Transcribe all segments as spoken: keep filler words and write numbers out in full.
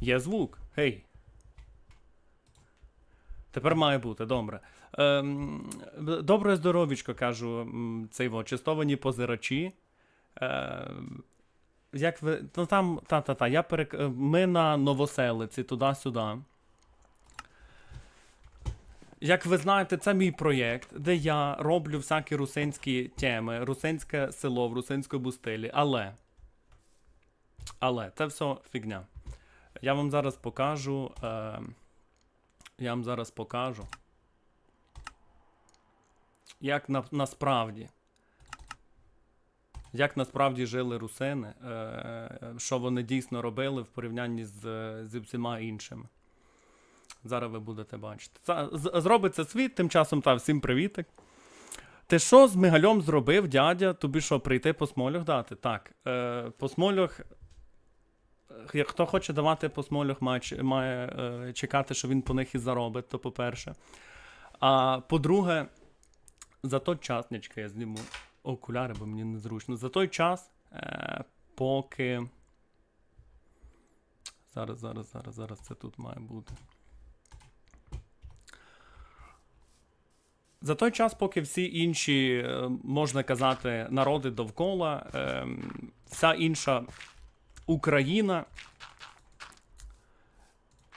Є звук. Гей. Тепер має бути, добре. Ем, добре здоровічко, кажу, м, цей во, честовані позирачі. Ем, як ви, ну там, та-та-та, я перек... е, ми на Новоселиці, туди-сюди. Як ви знаєте, це мій проєкт, де я роблю всякі русинські теми, русинське село в русинському стилі, але, але це все фігня. Я вам зараз покажу, е, я вам зараз покажу, як на, насправді, як насправді жили русини, е, що вони дійсно робили в порівнянні з, зі всіма іншими. Зараз ви будете бачити. Це, з- зробить це світ, тим часом та всім привітик. Ти що з Мигальом зробив, дядя? Тобі що, прийти по смольох дати? Так, е, по смольох, е, хто хоче давати по смольох, має, ч- має е, чекати, що він по них і заробить, то по-перше. А по-друге, за той час, нічка, я зніму окуляри, бо мені незручно. За той час, е, поки. Зараз, зараз, зараз, зараз це тут має бути. За той час, поки всі інші, е, можна казати, народи довкола, е, вся інша Україна,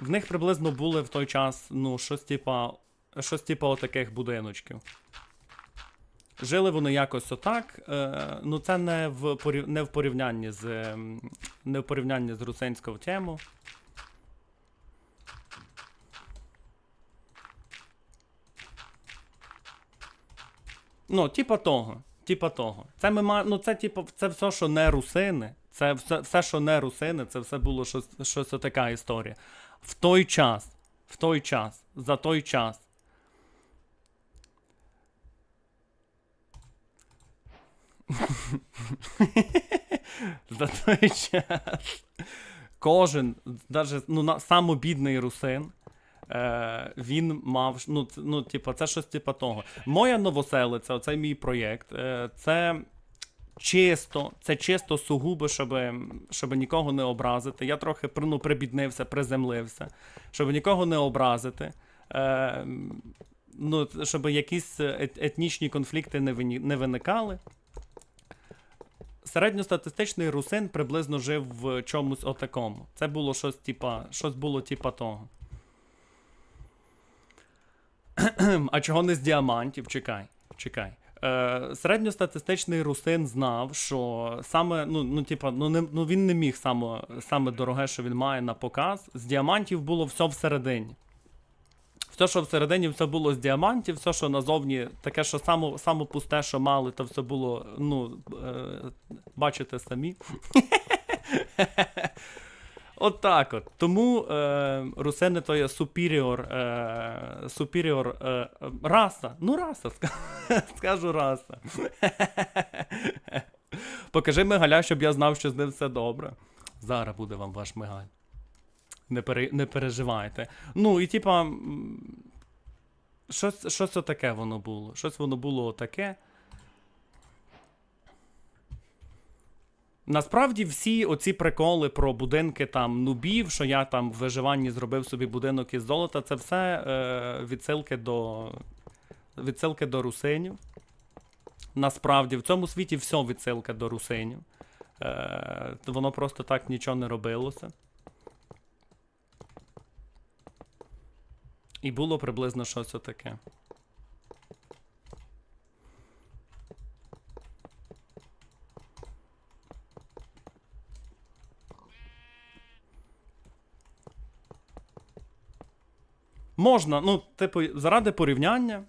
в них приблизно були в той час, ну, щось типа, щось типа отаких будиночків. Жили вони якось отак. Е, ну, це не в, порів- не в порівнянні з, ем, не в порівнянні з русинською темою. Ну, типа того. Типа того. Це ми ма... ну, це, типа, це все, що не русини. Це все, все, що не русини, це все було щось, щось така історія. В той час. В той час. За той час. За той час. Кожен, даже, ну, на, самий бідний русин, е, він мав, ну, ц- ну, типа, це щось типа того. Моя Новоселиця, оцей мій проєкт, е, це чисто, це чисто сугубо, щоб, щоб нікого не образити. Я трохи при- ну, прибіднився, приземлився, щоб нікого не образити. Е, ну, щоб якісь ет- етнічні конфлікти не, вині- не виникали. Середньостатистичний русин приблизно жив в чомусь отакому. Це було щось типа, щось було типа того. А чого не з діамантів? Чекай, чекай. Е, середньостатистичний русин знав, що саме, ну, ну, типа, ну, не, ну він не міг саме, саме дороге, що він має на показ, з діамантів було все всередині. Все, що всередині, все було з діамантів, все, що назовні, таке, що само, само пусте, що мали, то все було, ну, е, бачите самі. От так от. Тому е, русини то є superior, е, superior е, раса. Ну, раса, ска- скажу раса. Покажи Мигаля, щоб я знав, що з ним все добре. Зараз буде вам ваш Мигаль. Не, пере... не переживайте. Ну, і типа. М, щось, щось отаке воно було. Щось воно було отаке. Насправді всі оці приколи про будинки там нубів, що я там в виживанні зробив собі будинок із золота, це все е, відсилки до. Відсилки до русинів. Насправді, в цьому світі все відсилка до русинів. Е, воно просто так нічого не робилося. І було приблизно щось отаке. Можна, ну, типу, заради порівняння.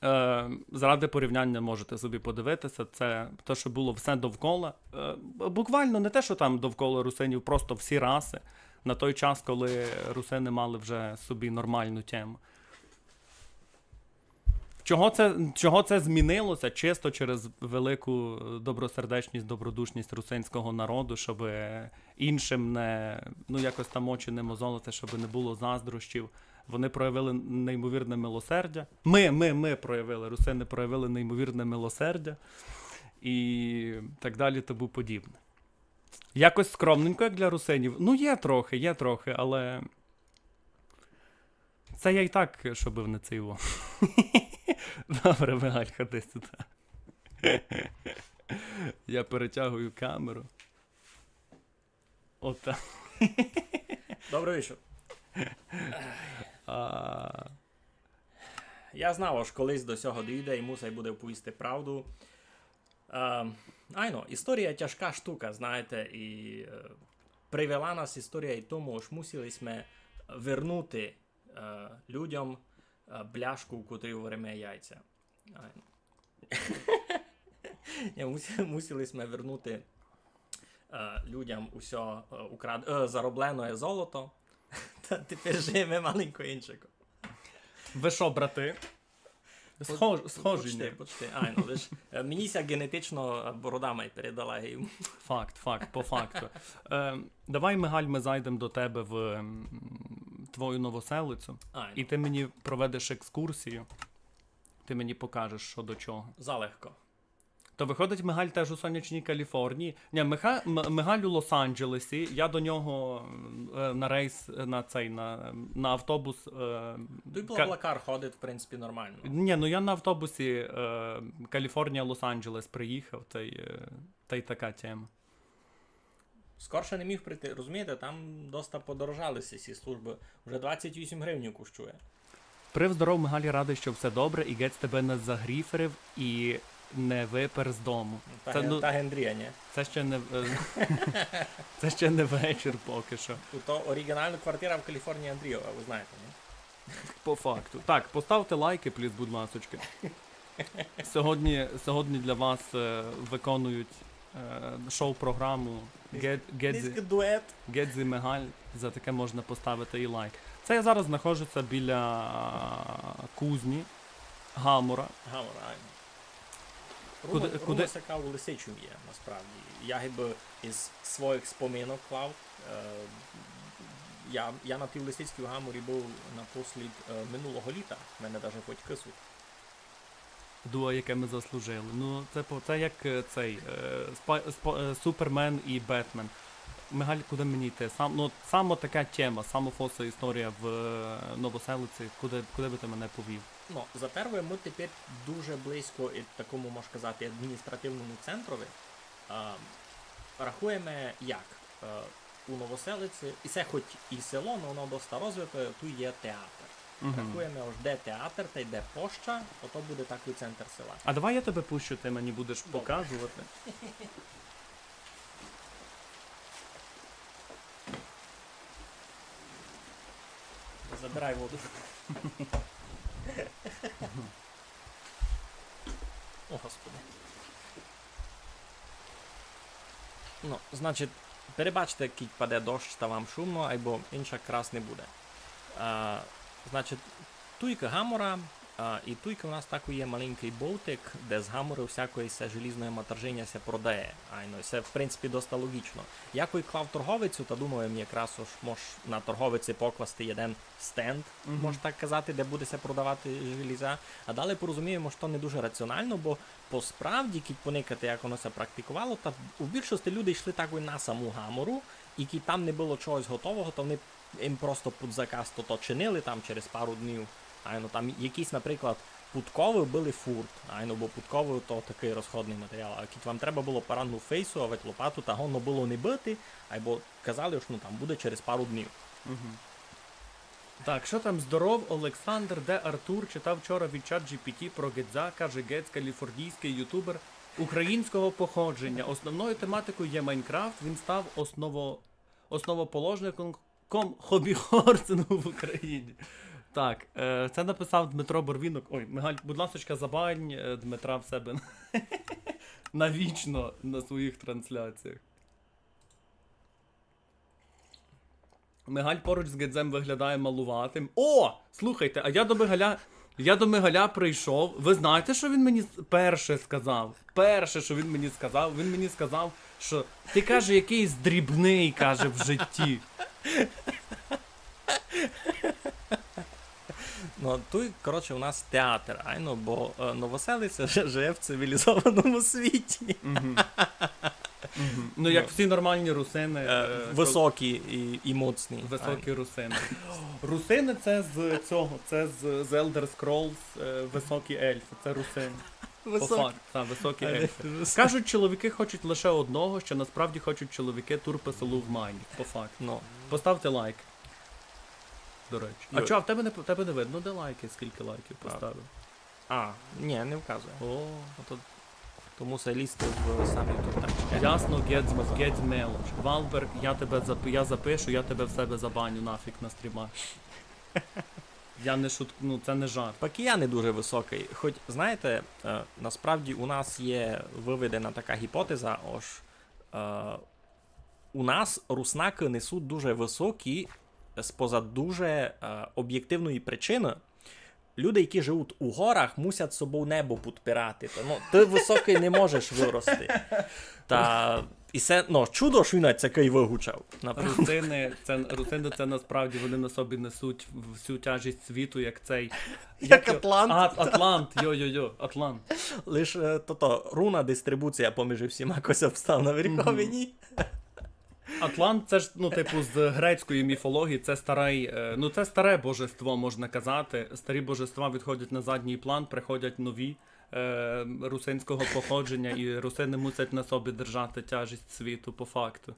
Е, заради порівняння можете собі подивитися, це те, що було все довкола. Е, буквально не те, що там довкола русинів, просто всі раси. На той час, коли русини мали вже собі нормальну тему. Чого це, чого це змінилося? Чисто через велику добросердечність, добродушність русинського народу, щоб іншим не, ну, якось там очі не мозолити, щоб не було заздрощів. Вони проявили неймовірне милосердя. Ми, ми, ми проявили, русини проявили неймовірне милосердя і так далі тому подібне. Якось скромненько, як для русинів. Ну, є трохи, є трохи, але. Це я й так, щоб не це його. Добре, Мигаль, ходи сюди. Я перетягую камеру. Ота. Добрый вечір. А, Я знав, ож колись до сього дійде і мусай буде вповісти правду. Е, айно, історія тяжка штука, знаєте, і е, привела нас історія й тому, ож мусили сьме вернути е, людям е, бляшку, в котрій вариме яйця. Айно. Ні, мусі- мусили сьме вернути е, людям усьо е, украд... е, зароблене золото. Та тепер жиєме маленько іншако. Ви що, брати? Схож, схожі. Почти, Ні? Почти. Айно, лиш е, мені ся генетично е, борода май передала, гей. Факт, факт, по факту. Е, давай, Мигаль, ми зайдемо до тебе в м, твою Новоселицю. Айно. І ти мені проведеш екскурсію. Ти мені покажеш, що до чого. Залегко. То виходить, Мигаль теж у сонячній Каліфорнії. Ні, Миха... М- Мигаль у Лос-Анджелесі. Я до нього е, на рейс, е, на цей, на, на автобус. Е, Той Ка- Блаблакар ходить, в принципі, нормально. Ні, ну я на автобусі е, Каліфорнія, Лос-Анджелес приїхав, та й, е, та й така тема. Скорше не міг прийти, розумієте, там доста подорожали всі ці служби. Вже двадцять вісім гривень коштує. Прив здоров, Мигалі, радий, що все добре, і гець тебе не загріферив і не випер з дому. Та, Це, ген- ну, та Гендрія, ні? Це ще не, е, це ще не вечір поки що. Тут то оригінальна квартира в Каліфорнії Андрійова, ви знаєте, ні? По факту. Так, поставте лайки, пліс, будь ласочки. Сьогодні, сьогодні для вас е, виконують е, шоу-програму Гед- Гедзі, Дует. Гедзі Мигаль. За таке можна поставити і лайк. Це я зараз знаходжуся біля кузні Гамора. Гамора, айно. Куди- Руму- куди- Руму сяка у Лисичому є, насправді. Я гибы із своїх споминок клав. Е, я, я на тій Лисицькій Гаморі був напослід е, минулого літа. В мене даже хоть кисуть. Дуо, яке ми заслужили. Ну, це по це як е, цей е, спа, спа, е, Супермен і Бетмен. Мигаль, куди мені йти? Сам, ну, саме така тема, саме фоса історія в е, Новоселиці. Куди, куди би ти мене повів? Ну, за перве, ми тепер дуже близько ід такому, мож казати, адміністративному центрові. А, рахуєме як? Е, у Новоселиці, і це хоч і село, але воно доста розвите, тут є театр. Мгм. Рахуєме, ож де театр, та й де площа, ото буде такий центр села. А давай я тебе пущу, ти мені будеш показувати. Забирай воду. О, Господи. Ну, значить, перебачте, кідь паде дощ та вам шумно, айбо інша крас не буде. А, значить, туйка Гамора, а, і туйка у нас такой є маленькый бовтик, де з Гаморы всякої се желізної матержиня ся продає. Айно, се, в принципі, доста логічно. Я кой клав торговицю, та думав им якраз, ож мож на торговиці покласти єден стенд, Мгм. мож так казати, де буде ся продавати желіза. А далі порозумів им, ож то не дуже раціонално, бо по справді, кідь поникати, як воно ся практикувало, та у більшості люди йшли такой на саму Гамору, і кідь там не было чогось готового, то вони им просто під заказ то, то чинили там через пару днів. Айно, там якісь, наприклад, пудковы были фурт, айно, бо пудковы то такый розходный матеріал. А кідь вам треба было парадну фейсу, авать лопату, та годно было не быти, айбо казали, ож, ну, там буде через пару днів. Мгм. Так, що там? Здоров, Олександр, де Артур? Читав вчора від ChatGPT про Гедза, каже: Гедз — каліфорнійський ютубер українського походження. Основною тематикою є Майнкрафт. Він став осново... основоположником ком хобі-хорсингу в Україні. Так, е, це написав Дмитро Борвінок. Ой, Мигаль, будь ласочка, забань е, Дмитра в себе навічно на своїх трансляціях. Мигаль поруч з Гедзем виглядає малуватим. О! Слухайте, а я до Мигаля, я до Мигаля прийшов. Ви знаєте, що він мені с- перше сказав? Перше, що він мені сказав, він мені сказав, що ти, каже, якийсь дрібний, каже, в житті. Ну, туй, коротше, у нас театр, айно, бо е, Новоселиця ж- живе в цивілізованому світі. Мгм. Ну, як всі нормальні русины, Е, е, Высокі і, і моцні. Высокі русины. Русины це з цього, це з, з Elder Scrolls, е, высокі ельфы, це русины. По Высокі. Факту, так, высокі Але ельфы. Кажуть, чоловіки хочуть лише одного, що насправді хочуть чоловіки, тур писало в майні. По факту. Ну, Поставте лайк. До речі. А Юр. чо, а в тебе не, в тебе не видно, де лайки, скільки лайків поставив? А, ні, не вказує. О, Ото, тому се лізти в самі тортачки. Ясно, геть, геть мелоч. Валберг, я тебе зап... я запишу, я тебе в себе забаню нафіг на стрімах. Я не шут... ну, це не жарт. Пак і я не дуже высокый. Хоть, знаєте, е, насправді у нас є выведена така гіпотеза, ож е, у нас руснакы не суть дуже высокі споза дуже е, обєктивної причины. Люди, які живуть у горах, мусять собою небо підпирати. Та, ну, ты высокый не можеш вырости. Та і се, ну, чудо, што він такый выгучав. Наприклад. Русины, це, русины це насправді вони на собі несуть всю тяжість світу, як цей. Як його? Атлант. А, Атлант, йо-йо-йо, Атлант. Лиш е, тото, руна дистрибуція поміж всіма якось обстав на верховині. Атлант це ж, ну, типу, з грецької міфології, це старе, е, ну, це старе божество, можна казати. Старі божества відходять на задній план, приходять нові е, русинського походження, і русины мусять на собі держати тяжість світу, по факту.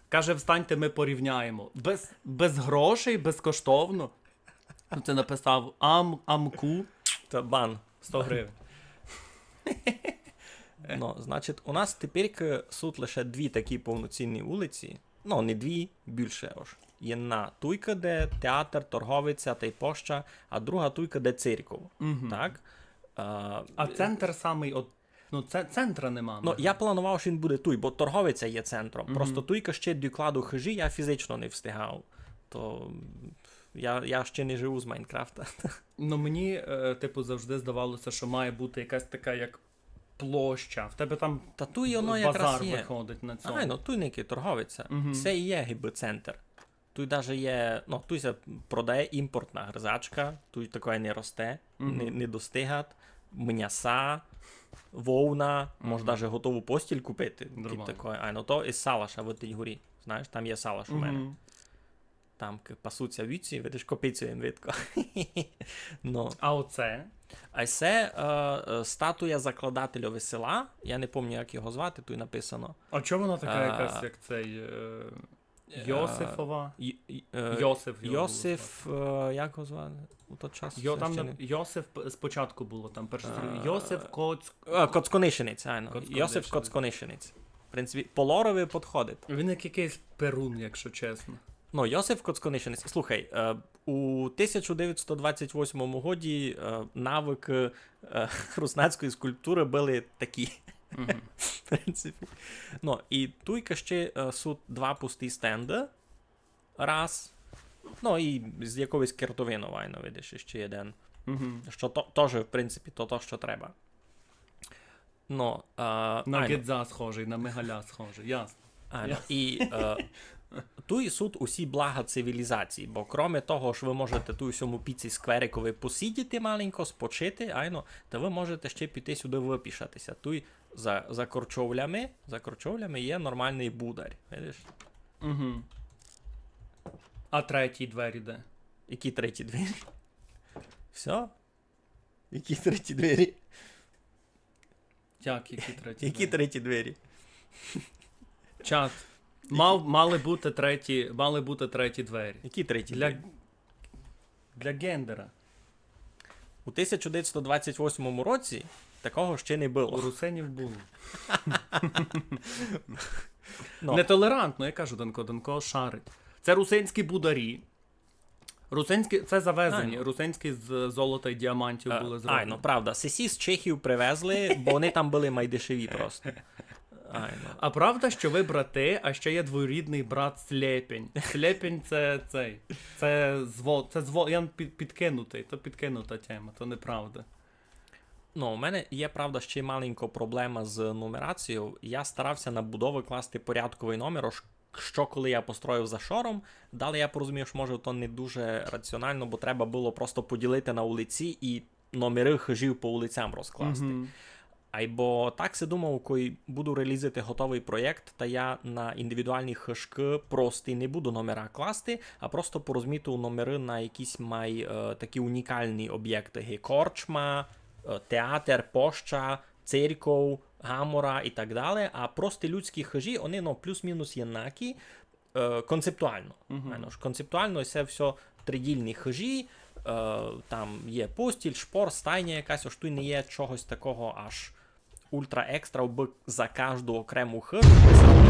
Каже, встаньте, ми порівняємо. Без, без грошей, безкоштовно. Ну, це написав Ам, Амку. Та бан. Сто гривень. Ну, значить, у нас тепер суть лише дві такі повноцінні улиці. Ну, не дві, більше ож. Єдна туйка, де театр, торговиця тай поща, а друга туйка, де церков. Так? А, А центр самий, от, ну, це, центра нема. Ну, я планував, що він буде туй, бо торговиця є центром. Просто туйка ще докладу хижі, я фізично не встигав. То я, я ще не живу з Майнкрафта. Ну, мені, е, типу, завжди здавалося, що має бути якась така, як площа. В тебе там Та туй воно базар якраз є. Виходить на цьому. Ай, ну туй не торговиця. Мгм. Це і є гибы центр. Туй даже є, ну, туй ся продає імпортна гризачка, туй такоє не росте, Мгм. не, не достигат, мняса, вовна, може Мгм. даже готову постіль купити. Нормально. Такоє. Ай, ну то із Салаша в тій горі. Знаєш, там є Салаш у мене. Мгм. Там к- пасуться вівці, видиш, копицю їм видко. Ну. А оце? А це е, е, статуя закладательови села. Я не пам'ятаю, як його звати, туй написано. А чого вона така А, якась, як цей е, Йосифова? Й- й- е, Йосиф його Йосиф, е, як його звали? У той час Йо, це там ще на- не- Йосиф п- спочатку було, там перше Е, зрі- Йосиф Коц... А, Коцконишинець, айно. Коцконишинець. Йосиф Коцконишинець. В принципі, по лорови підходить. Він як якийсь перун, якщо чесно. Ну, Йосиф Коцконишинець. Слухай, е, у тисяча девятсот двадцять восьмому годі е, навыкы е, руснацької скульптуры были такі. Мгм. В принципі. Ну, і туйка ще е, суть два пусті стенды. Раз. Ну, і з якоюсь картовинов, айно, видиш, ще один. Мгм. Що то, тоже, в принципі, то, то, що треба. Ну, е, На айно. Гедза схожий, на Мигаля схожий, ясно. Айно. Ясно. І е, туй суть усі блага цивілізації, бо кроме того, що вы можете туй у сьому піці скверикови посидіти маленько, спочити, айно, то вы можете ще піти сюды выпішати ся. Туй за, за корчовлями, за корчовлями є нормалный бударь, видиш? Угу. А третій двері де? Які треті двері? Всьо? Які треті двері? Як, які треті Які двері? Треті двері? Чат. Мав, мали бути треті, мали бути треті двері. Які треті Для, двері? для гендера. У тисяча девятсот двадцять восьмому році такого ще не У было. русинів було. Ну, Нетолерантно, я кажу, Данко, Данко шарить. Це русинські бударі. Русинські, це завезені. Айно. Русинські з золота і діамантів е, були зроблені. Айно, правда. Сесі з Чехів привезли, бо вони там были майдешеві просто. Айно. А правда, що ви брати, а ще є двоюрідний брат Слепень. Слепень це цей. Це зво, це зво, я під, підкинутий, то підкинута тема, то неправда. Ну, у мене є, правда, ще маленька проблема з нумерацією. Я старався на будовы класти порядковый номер, ож що коли я построїв за шором. Далі я порозумів, що, може, то не дуже раціонално, бо треба было просто поділити на улиці і номеры хижів по улицям розкласти. Мгм. Айбо так си думав, кой буду релізити готовый проєкт, та я на індивідуалні хыжкы прості не буду номера класти, а просто порозмітую номеры на якісь май е, такі унікалні обєкты. Ги корчма, е, театер, поща, церков, гамора і так дале. А прості людські хыжі, они, ну, плюс-мінус єднакі, е, концептуално. Айно ж, концептуално се всьо тридільні хыжі, е, там є постіль, шпор, стайня якась, ож туй не є чогось такого аж ультра-екстра, абы за кажду окрему хыжу писати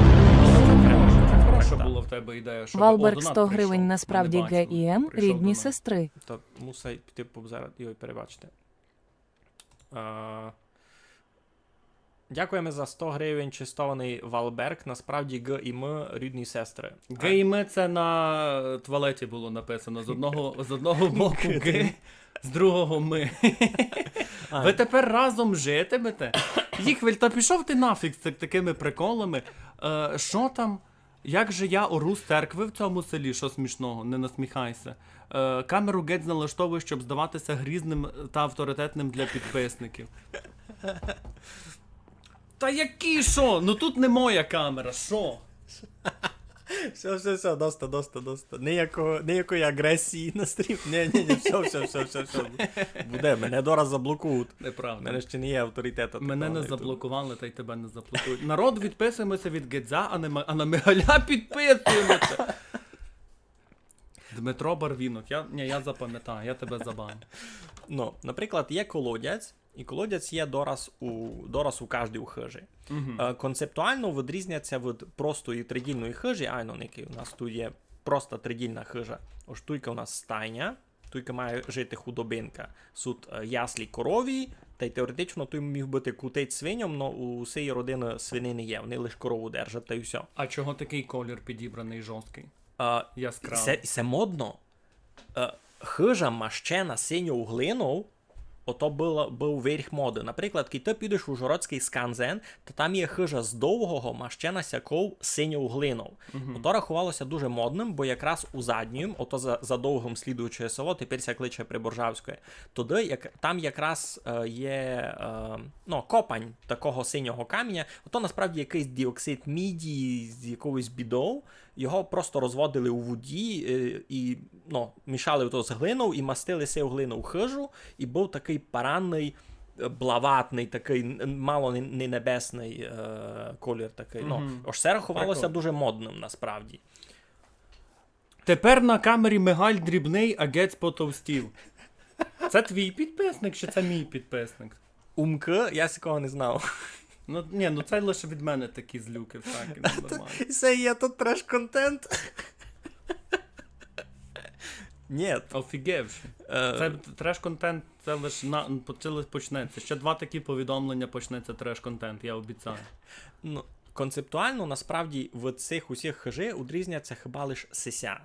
окремо. Хороша была в тебе ідея, щоб... Валберг, сто гривень, насправді Г і М, рідні сестри. Та мусай піти по-, зараз, йой, перебачте. Е, Дякуєме за сто гривень, честованый Валберг. Насправді Г і М рідні сестры. Г і М це на туалеті было написано. З одного, з одного боку Г, з другого М. Вы тепер разом житимете? Їхвель, та пішов ти нафіг з так-, такыми приколами. Е, што там? Як же я ору з церкви в цьому селі? Што смішного? Не насміхайся. Е, камеру геть налаштовуй, щоб здаватися грізним та авторитетним для підписників. Та які што? Ну тут не моя камера, што? Всьо, всьо, всьо, доста, доста, доста. Ніякого, ніякої агресії на стрім. Ні, ні, ні, всьо, всьо, всьо, всьо, всьо. Буде, мене дораз заблокують. У Неправда. мене ще не є авторитету. Мене такого не на YouTube. Заблокували, та й тебе не заблокують. Народ, відписуємося від Гедза, а не, ма- а на Мигаля підписуємося. Дмитро Барвінок, я, ні, я запам'ятаю, я тебе забаню. Ну, наприклад, є колодязь, і колодязь є дораз у, дораз у каждій хыжі. Е, Концептуално відрізняться від простої тридільної хыжі, айно, який у нас тут є проста тридільна хыжа. Ож туйка у нас стайня, туйка має жити худобинка. Сут е, яслі корові, та й теоретично туй міг быти кутець свиньом, но у сеї родины свиней не є, вони лиш корову держать, та й всьо. А чого такий колір підібраний жорсткий? А, Яскравий. Се, се модно. Е, Хыжа мащена синьов глинов, ото была, быв верх моды. Наприклад, кідь ты підеш в Ужгородськый сканзен, то там є хыжа з довгого мащена сяков синьов глинов. Ото рахувалося дуже модным, бо якраз у заднім, ото за, за довгым слідуюче село, тепер ся кличе Приборжавське, туды як, там якраз е, є е, ну, копань такого синього каменя, ото насправді якыйсь діоксид міді з якогось бідов, його просто розводили у воді е, і ну, мішали то з глинов і мастили сею глинов хыжу, і быв такый паранный, е, блаватный, такый н- мало не, не небесный е, колір такый. Ну, ож се рахувалося Прикольно. Дуже модным насправді. Тепер на камері Мигаль дрібний, а Гець потовстів. Це твій підписник чи це мій підписник? Умкы, я сякого не знав. Ну, ні, ну це лише від мене такі злюки всякі, ну, нормально. Це є тут треш-контент. Ні. Офігевши. Е, Це треш-контент, це лише на, це лише почнеться. Ще два такі повідомлення, почнеться треш-контент, я обіцяю. Ну, концептуално, насправді, в цих усіх хыжі удрізняться хіба лиш сися.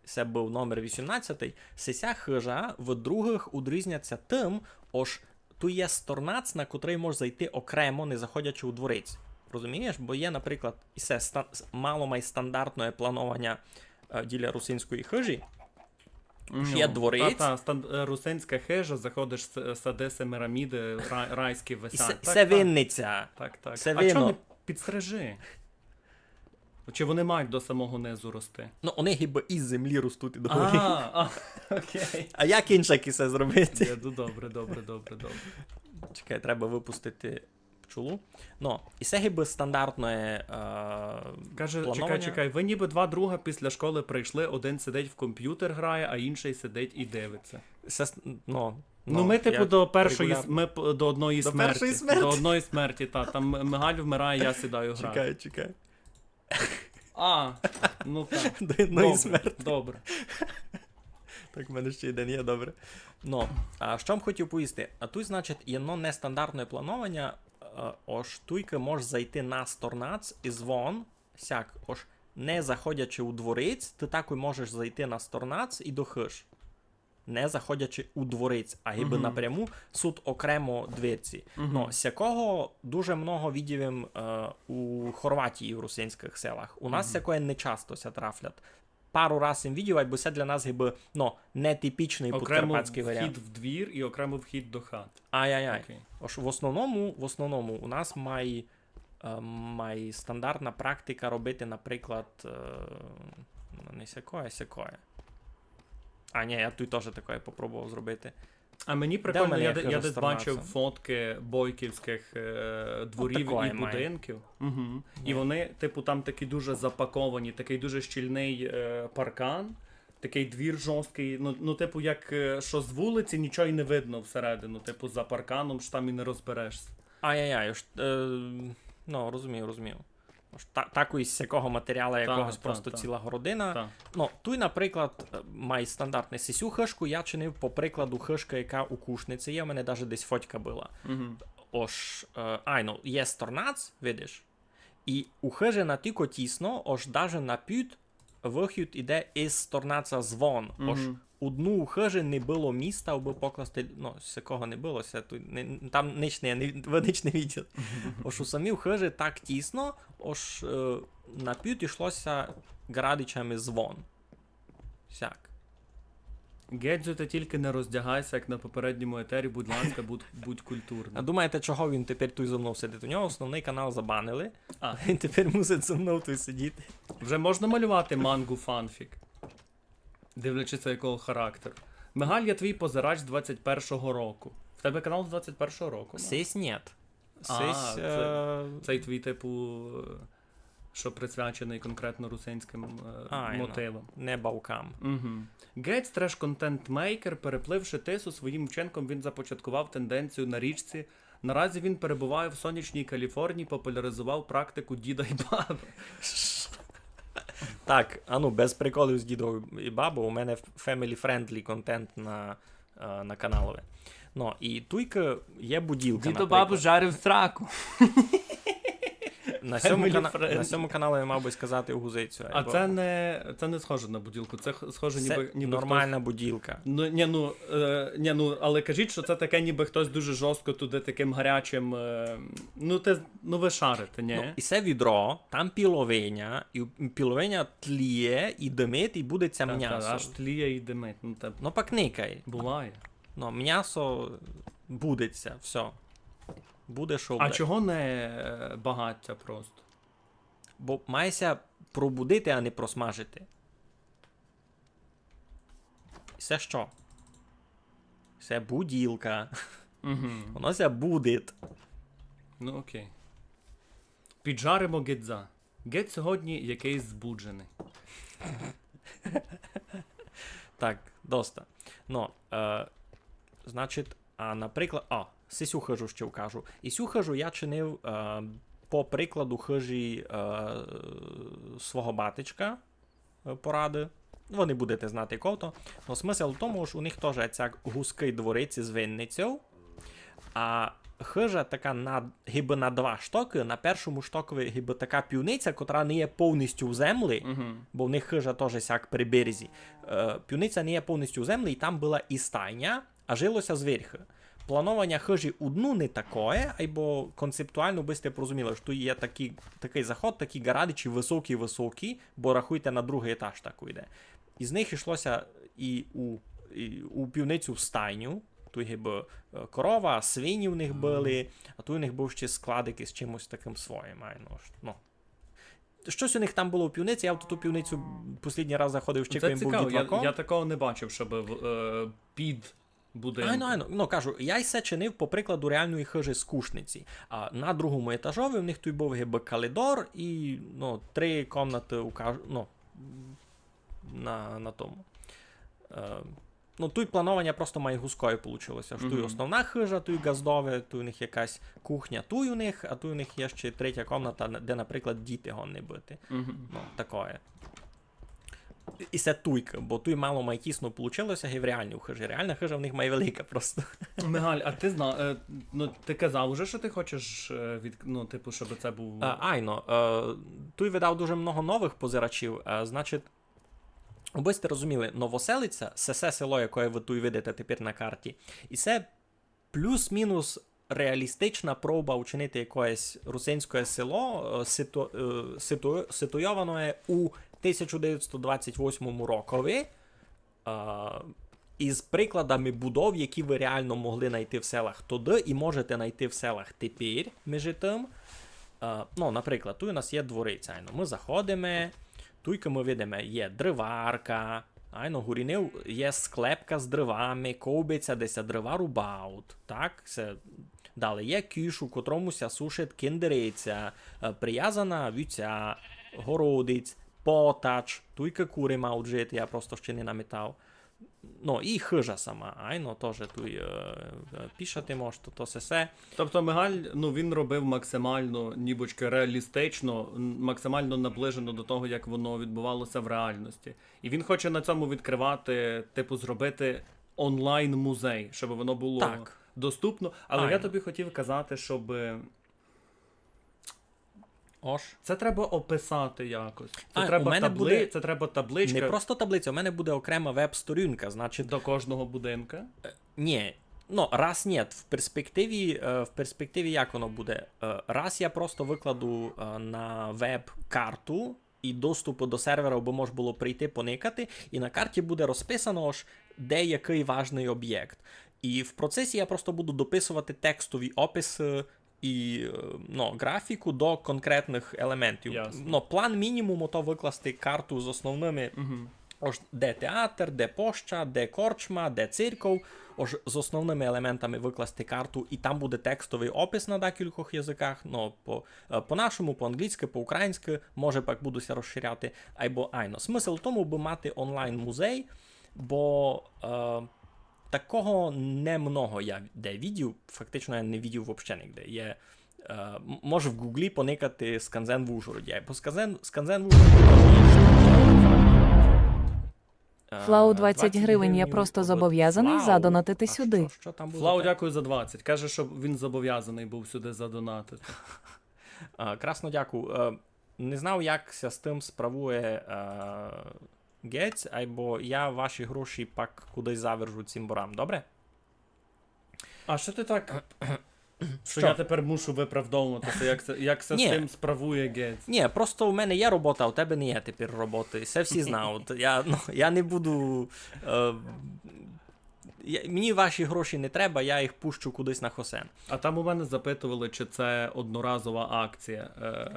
Се быв номер вісімнадцятый. Сися хыжа в другых удрізняться тым, ож туй є сторнац, на котрый можеш зайти окремо, не заходячи у дворець. Розумієш? Бо є, наприклад, і се ста- с- мало май стандартне планованя е, діля русинської хыжі. Ож є дворець. Та, та, стан- е, русинська хижа, заходиш, с- сади Семираміди, ра- райські І висять. се, Так, се так. Винниця. Так, так. Се А видно. чого не підстрижи? Чи вони мають до самого низу рости? Ну, вони гибы із землі ростуть і догорі. А, а, окей. А як інше кісе зробити? Є, ну, добре, добре, добре, добре. Чекай, треба выпустити пчолу. Ну, і се гибы стандартне е, Каже, планованя. Чекай, чекай, ви ніби два друга після школи прийшли, один сидить в комп'ютер грає, а інший сидить і дивиться. Се, с- ну, Ну, ми, типу, до першої регулярно. Ми п- до одної До смерті. Першої смерті. До одної смерті, та. Там Мигаль вмирає, я сідаю грати. Чекай, чекай. А, ну так. До одної Добре, смерті. Добре. Так, в мене ще один є, добре. Ну, а што м хотів повісти? А туй, значить, єдно нестандартне планованя, е, ож туйкы можеш зайти на сторнац і звон, сяк, ож не заходячи у дворець, ты такой можеш зайти на сторнац і до хыж. Не заходячи у дворець, а гибы напряму сут окремо дверці. Ну, сякого дуже много видів им, е, у Хорватії в русинськых селах. У нас сякоє не часто ся трафлять. пару раз им видїв, айбо се для нас гибы, ну, нетипічный подкарпатськый варіант. Окремо вхід в двір і окремо вхід до хат. Ай-яй-яй. Окей. Ож в основному, в основному у нас май, е, май стандартна практика робити, наприклад, е, ну, не сякоє, сякоє. А, ні, я туй тоже такоє попробовав зробити. А мені прикольно, я, я десь бачив фоткы бойківськых е, дворів і будинків. Угу. І вони, типу, там такі дуже запаковані, такий дуже щільный е, паркан, такий двір жорсткый. Ну, ну, типу, як е, що з вулиці нічого й не видно всередину, типу, за парканом, що там і не розберешся. Ай-яй-яй, ож, е, ну, розумію, розумію. Ож та, такой з сякого матеріала якогось просто ціла городина. Ну, туй, наприклад, е, май стандартный сесю хыжку я чинив по прикладу хыжкы, яка у Кушниці є, у мене даже десь фотька была. Ож, е, ай, ну, є сторнац, видиш, і у хыжі натілько тісно, ож даже на під выхід іде из сторнаца звон. Ож у дну у хыжі не было міста, абы покласти, ну, сякого не было, ся туй не, там нич не, не, вы нич не видїли. Ож у самій хыжі так тісно, ож, е, на під ішло ся ґарадичами звон. Сяк. Гедзю, ты тільки не роздягайся, як на попередньому етері, будь ласка, будь, будь культурным. А думаєте, чого він тепер туй зо мнов сидить? У нього основный канал забанили, а він тепер мусить зо мнов туй сидіти. Вже можна малювати мангу фанфік? Дивлячись, якого характеру. Мигаль, я твій позирач з двадцять першого року. В тебе канал з двадцять першого року, да? Сись нєт. А, сись, це, е, цей твій, типу, е, що присвяченый конкретно русинськым е, мотивам. Не бавкам. Угу. Гець треш-контент-мейкер, перепливши Тису, своїм вчинком він започаткував тенденцію на річці. Наразі він перебуває в сонячній Каліфорнії, популяризував практику діда і баби. Так, а ну, без приколів з дідом і бабою, у мене family-friendly контент на, е, на каналови. Ну, і туйка є буділка, наприклад. Дідо бабу жарив в сраку. На сьому, кана... на сьому каналови я мав бы сказати у гузицю. А це не, це не схоже на буділку, це х- схоже ніби, ніби нормална буділка. Ну, ні, ну, е, ні, ну, але кажіть, що це таке, ніби хтось дуже жорстко туди таким гарячим, е, ну, те, ну, ви шарите, ні? Ну, і се відро, там піловиня, і піловиня тліє, і димить, і буде ся мнясо. Аж тліє і димить. Ну, та... Ну, пак никай. Буває. Ну, мнясо буде ся, всьо. Буде шо. А буде. Чого не е, багаття просто? Бо має ся пробудити, а не просмажити. Се што? Се буділка. Угу. Воно ся будить. Ну окей. Піджаримо гедза. Гедз сьогодні якыйсь збудженый. Так, доста. Но, е, значить, а, наприклад, а, сисю хыжу ще укажу. І сю хыжу я чинив, е, по прикладу хыжі, е, свого батечка, е, порады. Вы не будете знати, кого то. Но смысл в тому, што у них тоже цяк гузкый дворець із винницьов. А хыжа така на, гибы на два штокы, на першому штокови гибы така пивниця, котра не є повністю в землі, бо в них хыжа тоже сяк при березі. Е, пивниця не є повністю в землі, і там была і стайня, а жило ся зверьхы. Планованя хыжі у дну не такоє, айбо концептуално бы сьте порозуміли, што є такі, такый заход, такі ґарадичі высокі-высокі, бо рахуйте, на другый етаж так уйде. Із них ішло ся і у, і у пивницю в стайню, туй гибы, е, корова, свині в них были, а туй у них быв ще складик із чимось такым своїм, айно, ну. Штось у них там было в пивниці, я в ту пивницю послїдній раз заходив ще, коли им быв дїтваком. Я, я такого не бачив, щоб, е, під будинком. Айно, айно. Ну, кажу, я й се чинив по прикладу реалної хыжі з Кушниці. А на другому етажови в них туй быв гибы калідор і, ну, три комнаты у каж-, ну, на, на тому. Е, ну, туй планованя просто май гузкоє получило ся. Ож туй основна хыжа, туй ґаздове, туй у них якась кухня, туй у них, а туй у них є ще третя комната, де, наприклад, діти годні быти. Ну, такоє. І се туйка, бо туй мало май тісно получило ся, як в реалній хыжі. Реална хыжа в них май велика просто. Мигаль, а ты зна-, е, ну, ты казав уже, што ты хочеш, е, від-, ну, типу, щоб це був... А, айно, е, туй видав дуже много новых позирачів, е, значить, Убы сьте розуміли, Новоселиця, се, се село, якоє вы туй видите тепер на карті, і се плюс-мінус реалістична проба учинити якоєсь русинськоє село, е, ситу-, е, ситу-, ситуйоване у тисяча девятсот двадцять восьмому рокови, е, із прикладами будов, які вы реално могли найти в селах тогды і можете найти в селах тепер, межи тым. Е, ну, наприклад, туй у нас є дворець, айно, мы заходиме, туйка мы видиме, є дриварка, айно, горі нив є склепка з дривами, ковбиця, де ся дрива рубають, так? Се, далі є кюш, у котрому ся сушить киндериця, е, привязана вівця, городець, потач, туйка куры мають жити, я просто ще не наметав. Ну, і хыжа сама, айно, тоже туй, е, е, пішати мож, то, то сесе. Тобто Мигаль, ну, він робив максимално, нібочки, реалістично, н-, максимално наближено до того, як воно відбувалося в реальності. І він хоче на цьому відкривати, типу, зробити онлайн-музей, щоб воно було Так. доступно. Але я Айно. Тобі хотів казати, щоб Ож. Це треба описати якось. Це А, у треба мене табли... буде це треба табличка. Не просто таблиця, у мене буде окрема веб-сторінка, значить, До кожного будинка. Ні. Ну, раз ні, в перспективі, е, в перспективі як воно буде? Е, раз я просто викладу, е, на веб карту і доступу до сервера, аби мож було прийти поникати, і на карті буде розписано, ож де який важний об'єкт. І в процесі я просто буду дописувати текстові описи і, е, ну, графіку до конкретних елементів. Ясно. Ну, план мінімум — то викласти карту з основними, Угу. ож де театр, де поща, де корчма, де церков, ож з основними елементами викласти карту, і там буде текстовий опис на декількох язиках, ну, по, е, по-нашому, по-англійськи, по-українськи, може пак буду ся розширяти, айбо айно. Смысл в тому, аби мати онлайн-музей, бо, е, такого немного я де видів, фактично я не видів вообще нигде. Є, е, м-, може в Гуглі поникати сканзен в Ужгороді, айбо сканзен, сканзен в Ужгороді тоже є. Е, Флау, двадцять гривень, я просто зобов'язаний задонатити сюди. Флау, Дякую за двадцять. Каже, що він зобов'язаний був сюди задонатити. Е, красно дякую. Е, не знав, як ся з тым справує, е, Гець, айбо я ваші гроші пак кудись завержу цімборам, добре? А що ти так? Що Що? Я тепер мушу виправдовуватися, як це, як це з Ні. Тым справує Гець? Ні, просто у мене є робота, а у тебе не є тепер роботи. Це всі знають. Я, ну, я не буду. Е, я, мені ваші гроші не треба, я їх пущу кудись на хосен. А там у мене запитували, чи це одноразова акція. Е,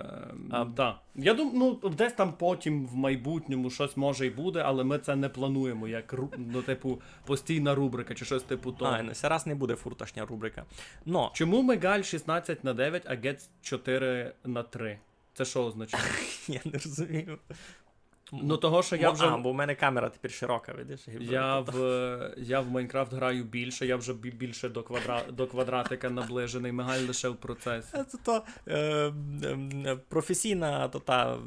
А- да. Я думаю, ну, десь там потім в майбутньому щось може і буде, але ми це не плануємо, як ру- ну, типу, постійна рубрика чи щось типу того. А, ну, це раз не буде фурташня рубрика. Но, Чому Мигаль шістнадцять на дев'ять, а Гець чотири на три? Це що означає? Я не розумію. Ну, того, що я Бо- вже. А, бо в мене камера тепер широка, видиш? Я в, я в Майнкрафт граю більше, я вже бі- більше до, квадра... до квадратика наближений, Мигаль лише в процесі. Е, Це то, е, м, е, професійна, то та, е,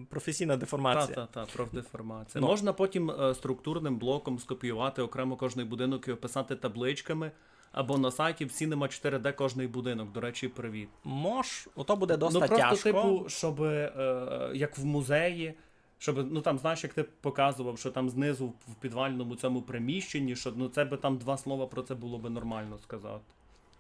професійна Та, деформація. та, та, профдеформація. Ну. Можна потім е, структурним блоком скопіювати окремо кожний будинок і описати табличками, або на сайті в Cinema чотири Д кожний будинок. До речі, привіт. Мож, ото буде Ну досить просто, тяжко. Типу, щоб, е, як в музеї, щоб, ну там, знаєш, як ти показував, що там знизу в підвальному цьому приміщенні, що ну це би там два слова про це було би нормально сказати.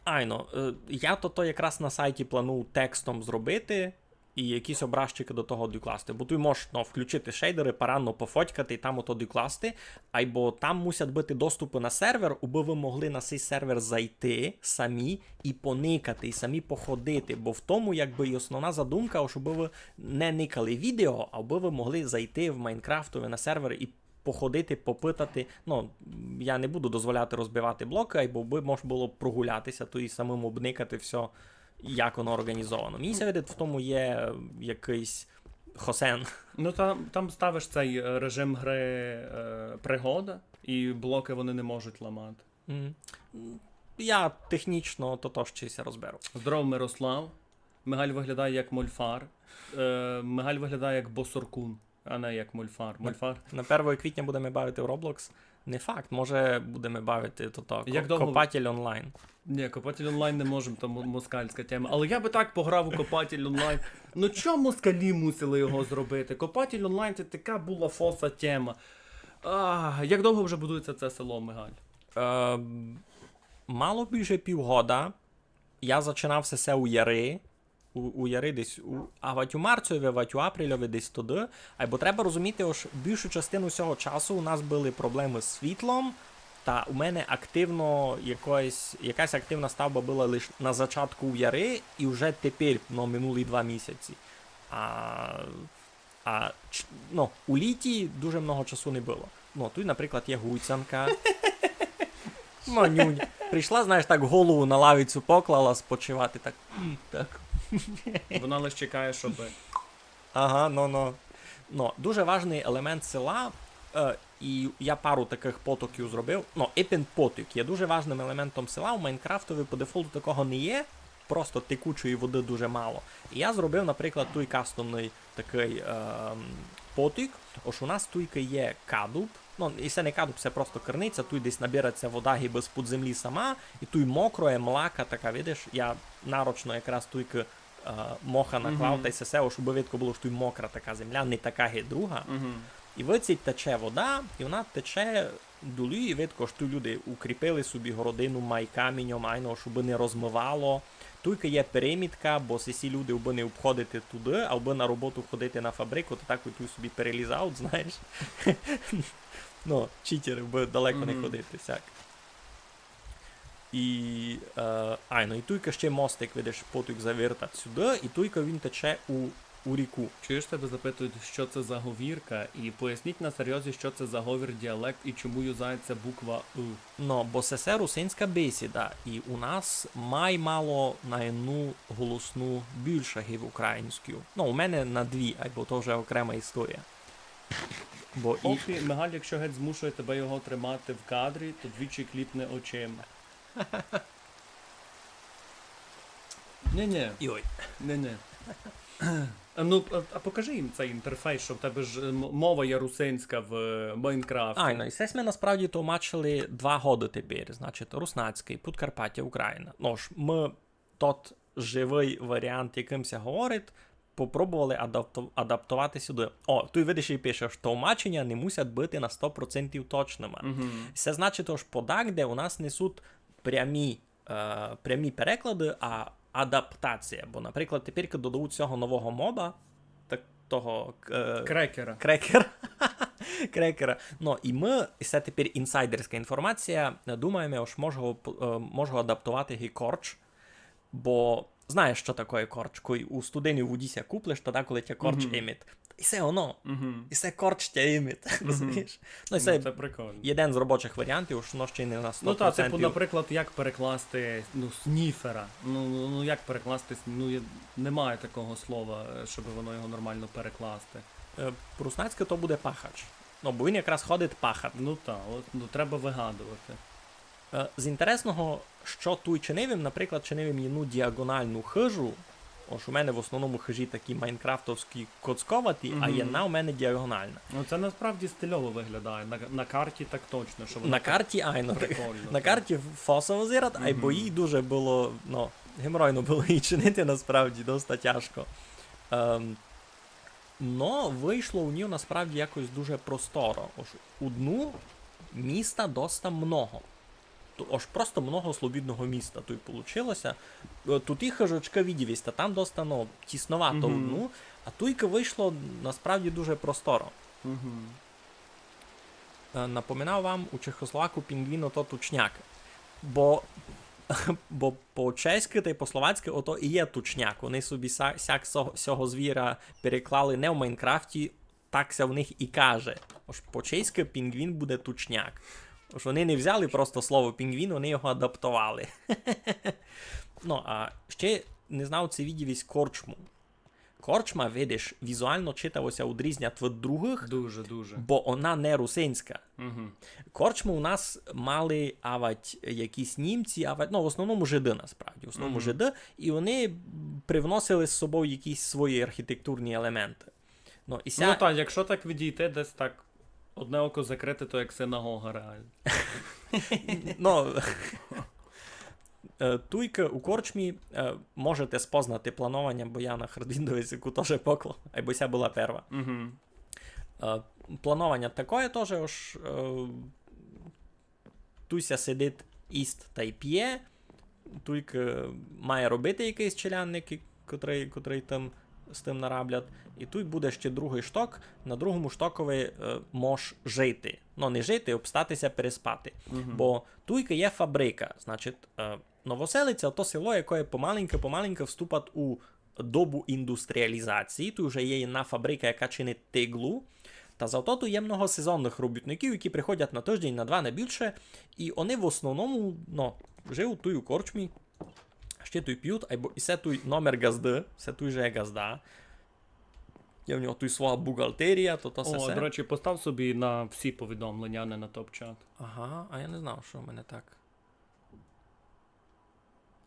Айно, е, я то, то якраз на сайті планую текстом зробити і якісь образчики до того докласти. Бо туй можеш, ну, включити шейдери, парадно пофотькати і там ото докласти. Айбо там мусять бути доступи на сервер, аби ви могли на сей сервер зайти самі і поникати, і самі походити. Бо в тому, якби, і основна задумка, щоб ви не никали відео, аби ви могли зайти в Майнкрафтові на сервер і походити, попитати. Ну, я не буду дозволяти розбивати блоки, айбо би мож було прогулятися, то і самим обникати все, як воно організовано. Мені ся видить, в тому є якийсь хосен. Ну там, там ставиш цей е, режим гри е, пригода, і блоки вони не можуть ламати. М. Я технічно то, то ще ся розберу. Здорово, Мирослав. Мигаль виглядає як мольфар. Е, Мигаль виглядає як босоркун, а не як мольфар. Мольфар. На перше квітня будеме бавити в Roblox. Не факт, може будеме бавити то так. Як довго- Копатель онлайн. Ні, Копатель онлайн не можемо, там мо- москальська тема. Але я би так пограв у Копатель онлайн. Ну чого москалі мусили його зробити? Копатель онлайн — це така була фоса тема. А, як довго вже будується це село, Мигаль? Е, мало більше півгода. я зачинав сесе у яри, у, у яри десь, у, авадь у марцьови, авадь у апрельови десь туды. Айбо треба розуміти, ож більшу частину сього часу у нас были проблемы з світлом, та у мене активно якоїсь, якась активна ставба была лиш на зачатку у яри, і вже тепер, ну, минулі два місяці. А, а ч-, ну, у літі дуже много часу не было. Ну, туй, наприклад, є гуцянка. Ну, нюнь. Прийшла, знаєш, так голову на лавицю поклала спочивати, так. М, так. Вона лише чекає, щоб Ага, ну, ну. Ну, дуже важный елемент села, е, і я пару такых потоків зробив. Ну, ипен потік є дуже важным елементом села. У Майнкрафтови по дефолту такого не є, просто текучої воды дуже мало. І я зробив, наприклад, туй кастомный такый ем, потік. Ож у нас туйка є кадуб. Ну, і се не кадуб, се просто криниця, туй десь набираться вода гибы з-під землі сама, і туй мокроє, млака така, видиш, я нарочно якраз туйка е, моха наклав, Мгм. Та й сесе, ож убы видко было, ож туй мокра така земля, не така ги друга. Мгм. І выдцить тече вода, і вона тече долі, і видко, ож туй люди укріпили собі городину май каміньом, айно, ож убы не розмывало. Туйка є перемітка, бо сесі люди убы не обходити туды, а убы на роботу ходити на фабрику, то так і туй собі перелізають, знаєш. Ну, читеры, убы далеко не Мгм. ходити, сяк. І, е, айно, і туйка ще мостик, видиш, потік завертать сюды, і туйка він тече у, у ріку. Чуєш, тебе запитують, що це за говірка, і поясніть на серйозі, що це за говір діалект і чому юзається буква Ы. Ну, бо сесе русинська бесіда, і у нас май мало на одну голосну більше ги в українську. Ну, у мене на дві, айбо то вже окрема історія. Бо і... Поки Мигаль, якщо геть змушує тебе його тримати в кадрі, то двічі кліпни очима. Ні-ні, Йой. ні-ні. А ну, а, а покажи їм цей інтерфейс, що в тебе ж е, м- мова є русинська в е, Майнкрафті. Айно, і сесь ми насправді товмачили два годы тепер, значить, руснацькый, Подкарпаття, Україна. Ну ж, ми тот живый варіант, якым ся говорить, попробовали адапто- адаптовати сюды. О, туй видиш і пише, што товмаченя не мусять быти на сто процентів точныма. Мгм. Се значить, ож подакде у нас не суть прямі, е, прямі переклады, а адаптація. Бо, наприклад, тепер, коли додають цього нового моба, так того е, Крекера. Крекер. Крекера. Ну, і ми, і се тепер інсайдерська інформація, думаєме, ож можу, е, можу адаптовати ги корч, бо знаєш, що таке корч? Коли у студеній воді ся куплеш, тоді, коли тя корч Мгм. імить. І се оно. Мгм. І се корч тя імить. Розумієш? Ну, і Ну, се це прикольно. єден з робочих варіантів, ож воно ще не на сто процентів. Ну так, типу, наприклад, як перекласти ну, сніфера. Ну, ну, ну як перекласти сні-, ну, є- немає такого слова, е, щоб воно його нормально перекласти. Е, По-руснацьки то буде пахач. Ну, бо він якраз ходить пахати. Ну так, от, ну треба вигадувати. Е, З інтересного, що туй чинив им, наприклад, чинив им єдну діагоналну хижу. Ож у мене в основному хижі такі майнкрафтовські коцковаті, а Мгм. Єдна у мене діагонална. Ну це насправді стильово виглядає. На, на карті так точно, що воно На так карті айно. прикольно. На карті фосово зират, айбо Мгм. Їй дуже было, ну, геморойно было її чинити насправді, доста тяжко. Ем, но вышло у ній насправді якось дуже просторо. Ож у Дну міста доста много. Ту- Ож просто много слобідного міста туй получилося. Е, Туй і хижочка видїв єсь, та там доста, ну, тісновато у Мгм. Дну, а туйка вышло насправді дуже просторо. Мгм. Е, Напоминав вам, у чехословаку пінгвін ото тучняк. Бо, бо по-чеськи тай по-словацьки ото і є тучняк. Вони собі са- сяк сього, сього звіра переклали не в Майнкрафті, так ся в них і каже. Ож по-чеськи пінгвін буде тучняк. Ож вони не взяли просто слово пінгвін, вони його адаптовали. Ну, а ще не знав, ци видїв єсь корчму. Корчма, видиш, візуално читаво ся удрізнят від другых, Дуже, дуже. бо она не русинська. Мгм. Корчмы у нас мали авать якісь німці, авать, ну, в основному жиды насправді. В основному Мгм. жиды, і вони привносили з собою якісь свої архітектурні елементы. Ну, і ся... Ну так, якщо так відійти, десь так одне око закрити, то як синагога реально. Ну, е, туйка у корчмі е, можете спознати планованя, бо я на Хардвіндові сяку тоже поклав, айбо ся была перва. Мгм. Е, Планованя такоє тоже, ож е, туй ся сидить, їсть тай пє, туйкы має робити якыйсь челядник, і-, котрый, котрый тым, з тым нараблят. І туй буде ще другый шток, на другому штокови, е, мож жити. Ну, не жити, обстати ся, переспати. Бо туйкы є фабрика, значить, е, Новоселиця то село, якоє помаленьку-помаленьку вступать у добу індустріалізації, туй уже є єдна фабрика, яка чинить тиглу. Та зато туй є много сезонных робітників, які приходять на тыждень, на два, не більше, і они в основному, ну, живуть туй у корчмі, ще туй пють, айбо і се туй номер ґазды, се туй же є ґазда. Є в нього туй своя бухгалтерія, то, то се, О, се. До речі, постав собі на всі повідомлення, а не на топ-чат. Ага, а я не знав, що в мене так.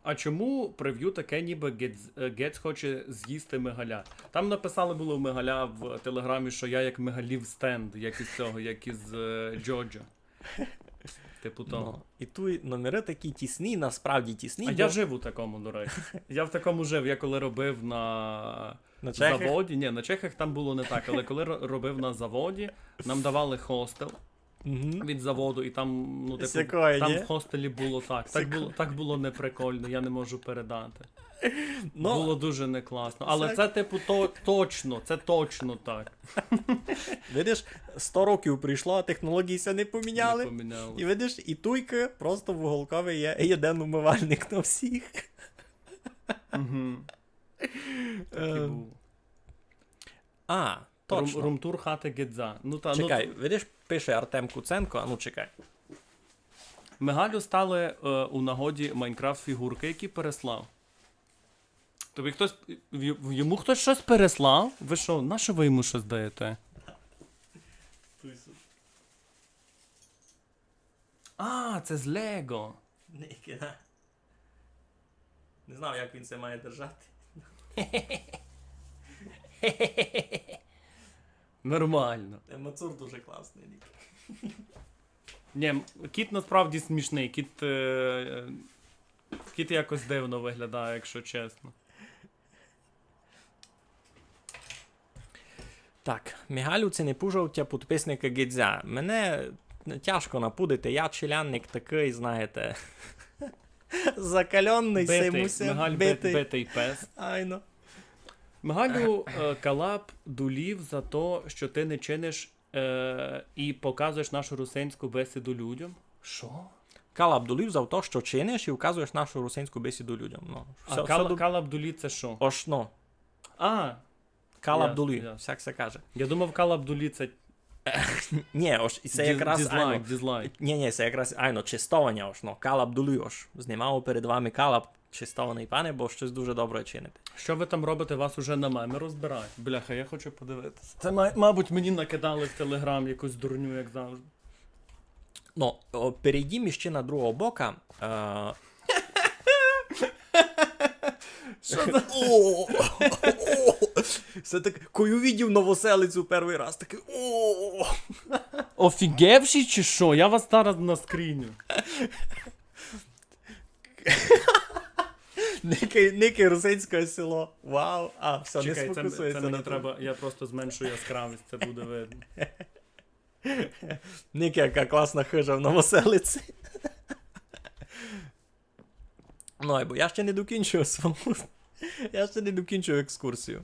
А чому прев'ю таке, ніби Гець, е, Гець хоче з'їсти Мигаля? Там написали було в Мигаля в Телеграмі, що я як Мигалів стенд, як із цього, як із е, Джоджо. Типу того. Ну, і туй номеры такі тісні, насправді тісні. А бо... я жив у такому, до речі. Я в такому жив, я коли робив на На Чехах? Заводі. Ні, на Чехах там було не так, але коли ро- робив на заводі, нам давали хостел. Мгм. Від заводу, і там, ну, З типу, якої, там ні? В хостелі було так. Так Сяко- було, так було неприкольно, я не можу передати. Ну, Було дуже некласно. Але сяк- це, типу, то, точно, це точно так. Видиш, сто років пройшло, а технології ся не поміняли. Не поміняли. І видиш, і туйкы просто в уголкови є єден умывальник на всіх. Угу. Так і Е, було. А, точно. Рум, румтур хати Гедза. Ну, та, Чекай, ну, видиш, пише Артем Куценко, а ну чекай. Мигалю стали е, у нагоді Майнкрафт фігурки, які переслав. Тобі хтось. В, в- йому хтось щось переслав? Ви що, на що ви йому щось даєте? А, це з Лего. Ники, да. Не знав, як він це має держати. Нормально. Е, Мацур дуже класний, Ники. Ні, м, кіт насправді смішний, кіт. Е, кіт якось дивно виглядає, якщо чесно. Так, Мигалю, ци не пужав тя підписника Гедзя. Мене тяжко напудити, я челядник такый, знаєте, закаленный, сей Битий, мусив Мигаль бит, бити. Битий пес. Айно. Мигалю, е, калап дулів за то, що ти не чиниш е, і показуєш нашу русинську бесіду людям. Що? Калап дулів за то, що чиниш і вказуєш нашу русинську бесіду людям. Ну, А всьо, кала, всьо ду- калап дулі це що? Ож, ну. А, Калап Ясно, дулі, ясно. всяк се каже. Я думав, калап дулі це Ні, ож, і се діз- якраз, дізлайк, айно. Дізлайк. Ні, ні, се якраз, айно, честованя, ож, ну, калап дулі, ож. Знімав перед вами калап, честованый пане, бо штось дуже добре чините. Що ви там робите? Вас уже на меми розбирають. Бляха, я хочу подивитися. Це, ма- мабуть, мені накидали в Телеграм якусь дурню, як завжди. Ну, о, перейдім іще на другого бока. Е, Що за... О! О! Все так, кой увидів Новоселицю першый раз, такый: «О!» Офігевші чи що? Я вас зараз наскріню. Никай, никай, русинське село. Вау. А, все, не Чекай, це, сфокусується це на мені тому. Треба, я просто зменшу яскравість, це буде видно. Никай, яка класна хижа в Новоселиці. Ну, айбо я ще не докінчив свою, я ще не докінчив екскурсію.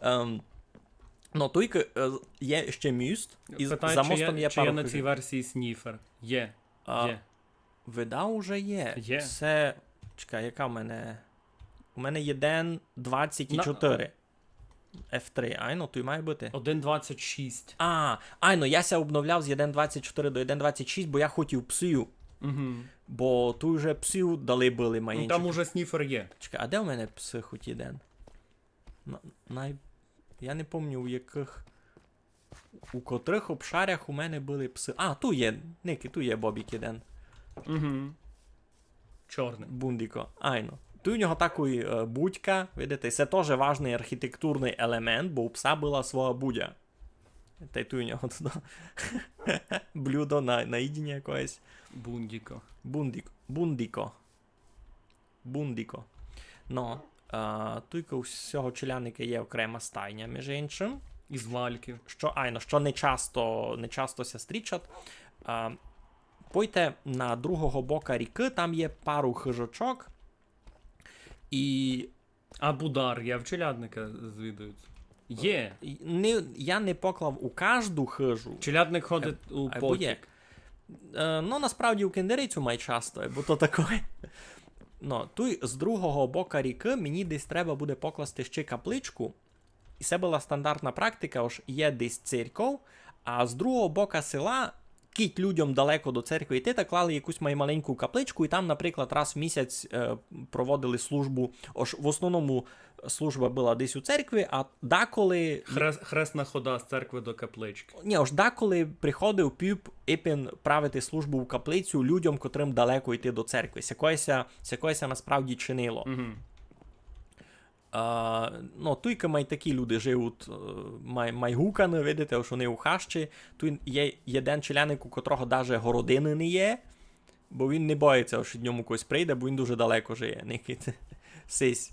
Ем, ну, туйка, е, є ще міст, і за Питають, чи мостом є, є чи є пару на цій хижів. Версії сніфер. Є. А, Є. Видав, уже є. Є. Се, чекай, яка в мене? У мене є єден двадцять чотири. Еф три, айно, туй має быти. Один двадцять шість. А, айно, я ся обновляв з єден двадцять чотири до єден двадцять шість, бо я хотів псів. Угу. Бо туй уже псів дали были Ну, маєнькі. там уже сніфер є. Чекай, а де в мене пси хоть єден? На, най... Я не помню, у якых... У котрых обшарях у мене были псы. А, туй є, Ники, туй є Бобік єден. Угу. Чорний. Бундіко, айно. Туй у нього такой, е, будька, видите, се тоже важный архітектурный елемент, бо у пса была своя будя. Тай туй у нього туды блюдо на, на їдіня якоєсь. Бундіко. Бундік, бундіко. Бундіко. Но, е, туйка у сього челядника є окрема стайня, між іншим. Із вальків. Што, айно, што не часто, не часто ся стрічат. Е, пойте на другого бока рікы, там є пару хижачок. І А будар є в челядника, звідуються? Є. І не, я не поклав у кажду хыжу. Челядник ходить у Або є. потік. Е, ну, насправді у Кендерицю май часто, бо то такоє. Ну, туй з другого бока рікы мені десь треба буде покласти ще капличку. І се была стандартна практика, ож є десь церьков, а з другого бока села, кідь людям далеко до церкви йти, та клали якусь май маленьку капличку, і там, наприклад, раз в місяць е, проводили службу. Ож в основному служба была десь у церкви, а деколи Хрес, хресна хода з церкви до каплички. Ні, ож деколи приходив піп ипен правити службу в каплицю людям, котрым далеко йти до церкви. Сякоє ся, сякоє ся насправді чинило. Угу. А, ну, туйка май такі люди живуть, е, май, май гуканы, видите, ож они у хащі. Туй є єден челядник, у котрого даже городины не є, бо він не боїться, ож ид ньому когось прийде, бо він дуже далеко жиє. Никайте. Сись.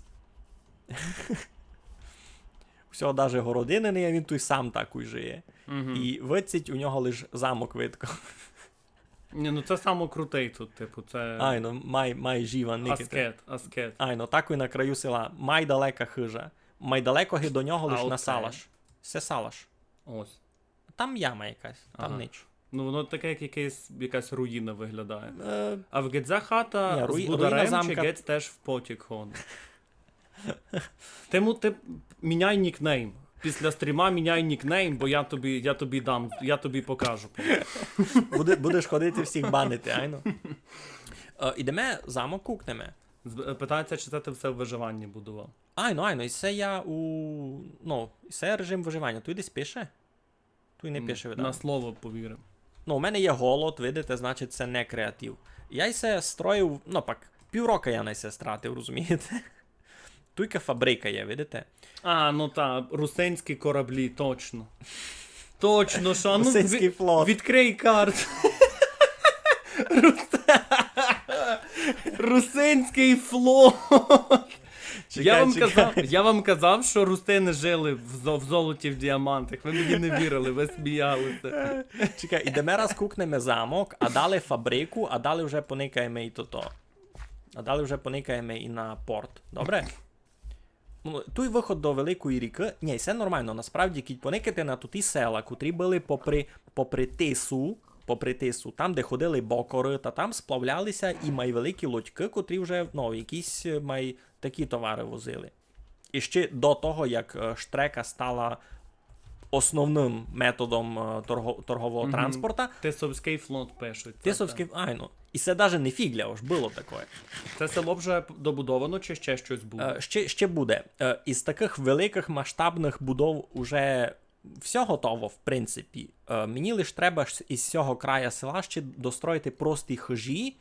У сього даже городины не є, він туй сам такой жиє. Угу. І видцить у нього лиш замок видко. Ні, ну це саме крутий тут, типу, це Айно, май, май жива, никайте. Аскет, аскет. Айно, такой на краю села. Май далека хыжа. Май далеко ги до нього лиш А на оце? Салаш. Се Салаш. Ось. Там яма якась, там Ага. ніч. Ну воно таке, як якийсь, якась руїна виглядає. Е, А в Гедза хата Ні, з руї- бударем руїна чи замка. Гедз теж в потік ходить? Ти му ти міняй нікнейм. Після стріма міняй нікнейм, бо я тобі, я тобі дам, я тобі покажу. буде, будеш ходити всіх банити, айно. Е, ідеме замок кукнеме. З- Питається, чи це ти все в виживанні будував. Айно, айно, і се я у... Ну, і се режим виживаня. Туй десь пише? Туй не пише, видав. На слово повірив. Ну, у мене є голод, видите, значить, се не креатив. Я й се строїв, ну, пак, піврока я на се стратив, розумієте? Туйка фабрика є, видите? А, ну та, русинські кораблі, точно. Точно, що? Ну, Русинський від- флот. Відкрий карту. Рус- Русинський флот. Чекай, я, вам чекай. Казав, я вам казав, що русини жили в, зо- в золоті, в діамантах. Ви мені не вірили, ви сміялися. Чекай, ідеме раз кукнеме замок, а далі фабрику, а далі вже поникаєме і тото. А далі вже поникаєме і на порт. Добре? Ну, туй выход до Великої рікы. Ні, все нормално. Насправді, кідь поникати на туті села, котрі были попри, попри Тису, попри Тису, там, де ходили бокоры, та там сплавлялися і май великі лодькы, котрі вже, ну, якісь е, май такі товары возили. І ще до того, як е, штрека стала основным методом е, торго, торгового Мгм. транспорта. Тисовський флот пишуть. Це Тисовський, айно. І се даже не фіґля, ож было такоє. Це село вже добудовано чи ще щось буде? Е, ще, ще буде. Е, із такых великых масштабных будов уже всьо готово, в принципі. Е, мені лиш треба ж із сього края села ще достроїти прості хыжі,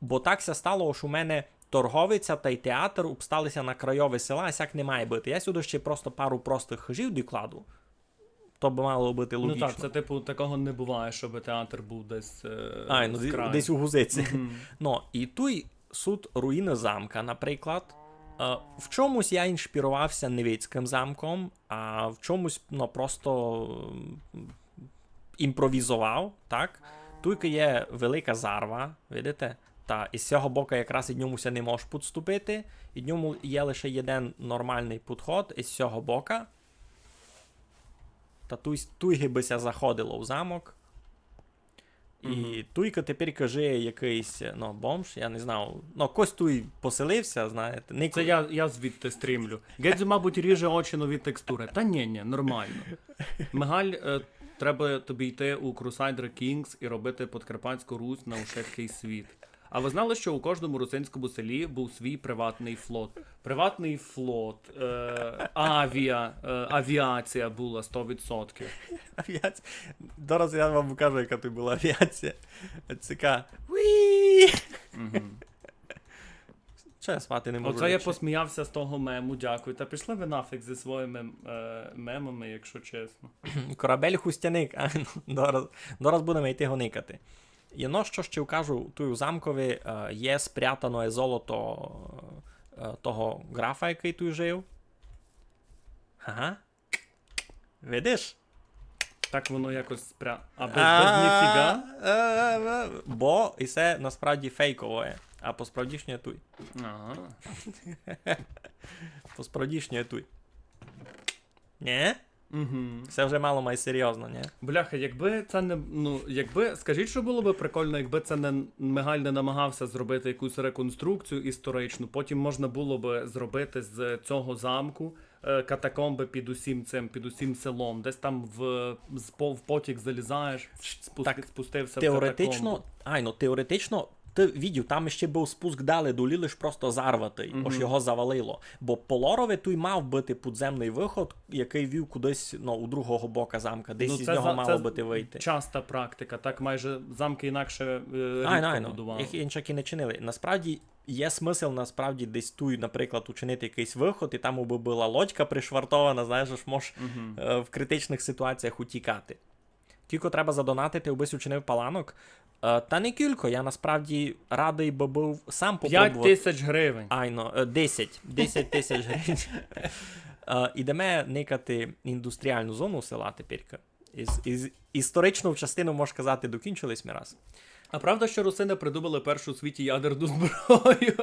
бо так ся стало, ож у мене торговиця тай театр обсталися на крайови села, а сяк не має быти. Я сюды ще просто пару простых хыжів докладу. То бы мало быти Ну логічно. Так, це типу такого не буває, щоб театр був десь. Е, Ай, ну, з ді- краю. Десь у гузиці. Мгм. Ну, і туй суть руїны замка, наприклад. Е, в чомусь я іншпірувався Невицькым замком, а в чомусь, ну, просто м, імпровізував, так? Туйка є велика зарва, видите? Та із сього бока якраз ід ньому ся не можеш підступити, ід ньому є лише єден нормалный підход, із сього бока. Та туй, туй гибы ся заходило в замок. І Мгм. Туйка тепер каже якыйсь, ну, бомж, я не знав. Ну, кось туй поселився, знаєте. Нико... Це я, я звідти стрімлю. Гедзю, мабуть, ріже очі нові текстури. Та ні, ні, нормално. Мигаль, е, треба тобі йти у Crusader Kings і робити Подкарпатську Русь на ушиткий світ. А ви знали, що у кожному русинському селі був свій приватний флот? Приватний флот, е, авіа, е, авіація була сто відсотків. Авіація. Зараз я вам покажу, яка тут была авіація. Цика. Уі! Мгм. Чо я спати не можу? Оце я Якщо- посміявся з того мему, дякую. Та пішли ви нафіг зі своїми е, мемами, якщо чесно. Корабель хустяник, а, ну, дораз, дораз будеме йти го никати. Єдно, што ще вкажу, туй у замкови е, є спрятаноє золото е, того графа, якый туй жив. Ага. Видиш? Так воно якось спря... А без, без ніфіга? Е, е, е, бо і се насправді фейковоє. А по справдішнє туй. Ага. По справдішнє туй. Нє? Угу. Се вже мало май серйозно, нє? Бляха, якби це не, ну, якби, скажіть, що було би прикольно, якби це не, Мигаль не намагався зробити якусь реконструкцію історичну, потім можна було би зробити з цього замку, е, катакомби під усім цим, під усім селом. Десь там в, з по-, в потік залізаєш, спуск-, так, спустився в теоретично, катакомби. Айно, теоретично, ты видів, там ще быв спуск далі долі, лиш просто зарватый, ож його завалило. Бо по лорови туй мав быти підземный выход, якый вів кудись, ну, у другого бока замка, десь із нього мало быти выйти. Часта практика, так майже замки інакше, е, рідко будували. Айно, айно. Їх інчак і не чинили. Насправді, є смысл насправді десь туй, наприклад, учинити якыйсь выход, і там бы была лодька пришвартована, знаєш, ож мож, е, в критичных ситуаціях утікати. Кілько треба задонатити, убы сь учинив паланок. Е, та не кілько, я насправді радый бы быв сам попробовати. Пять тисяч гривень. Айно, е, десять. Десять тисяч гривень. Е, ідеме никати індустріалну зону села теперька. Із, із, історичну частину, мож казати, докінчили сьме раз. А правда, що русини придумали першу у світі ядерну зброю?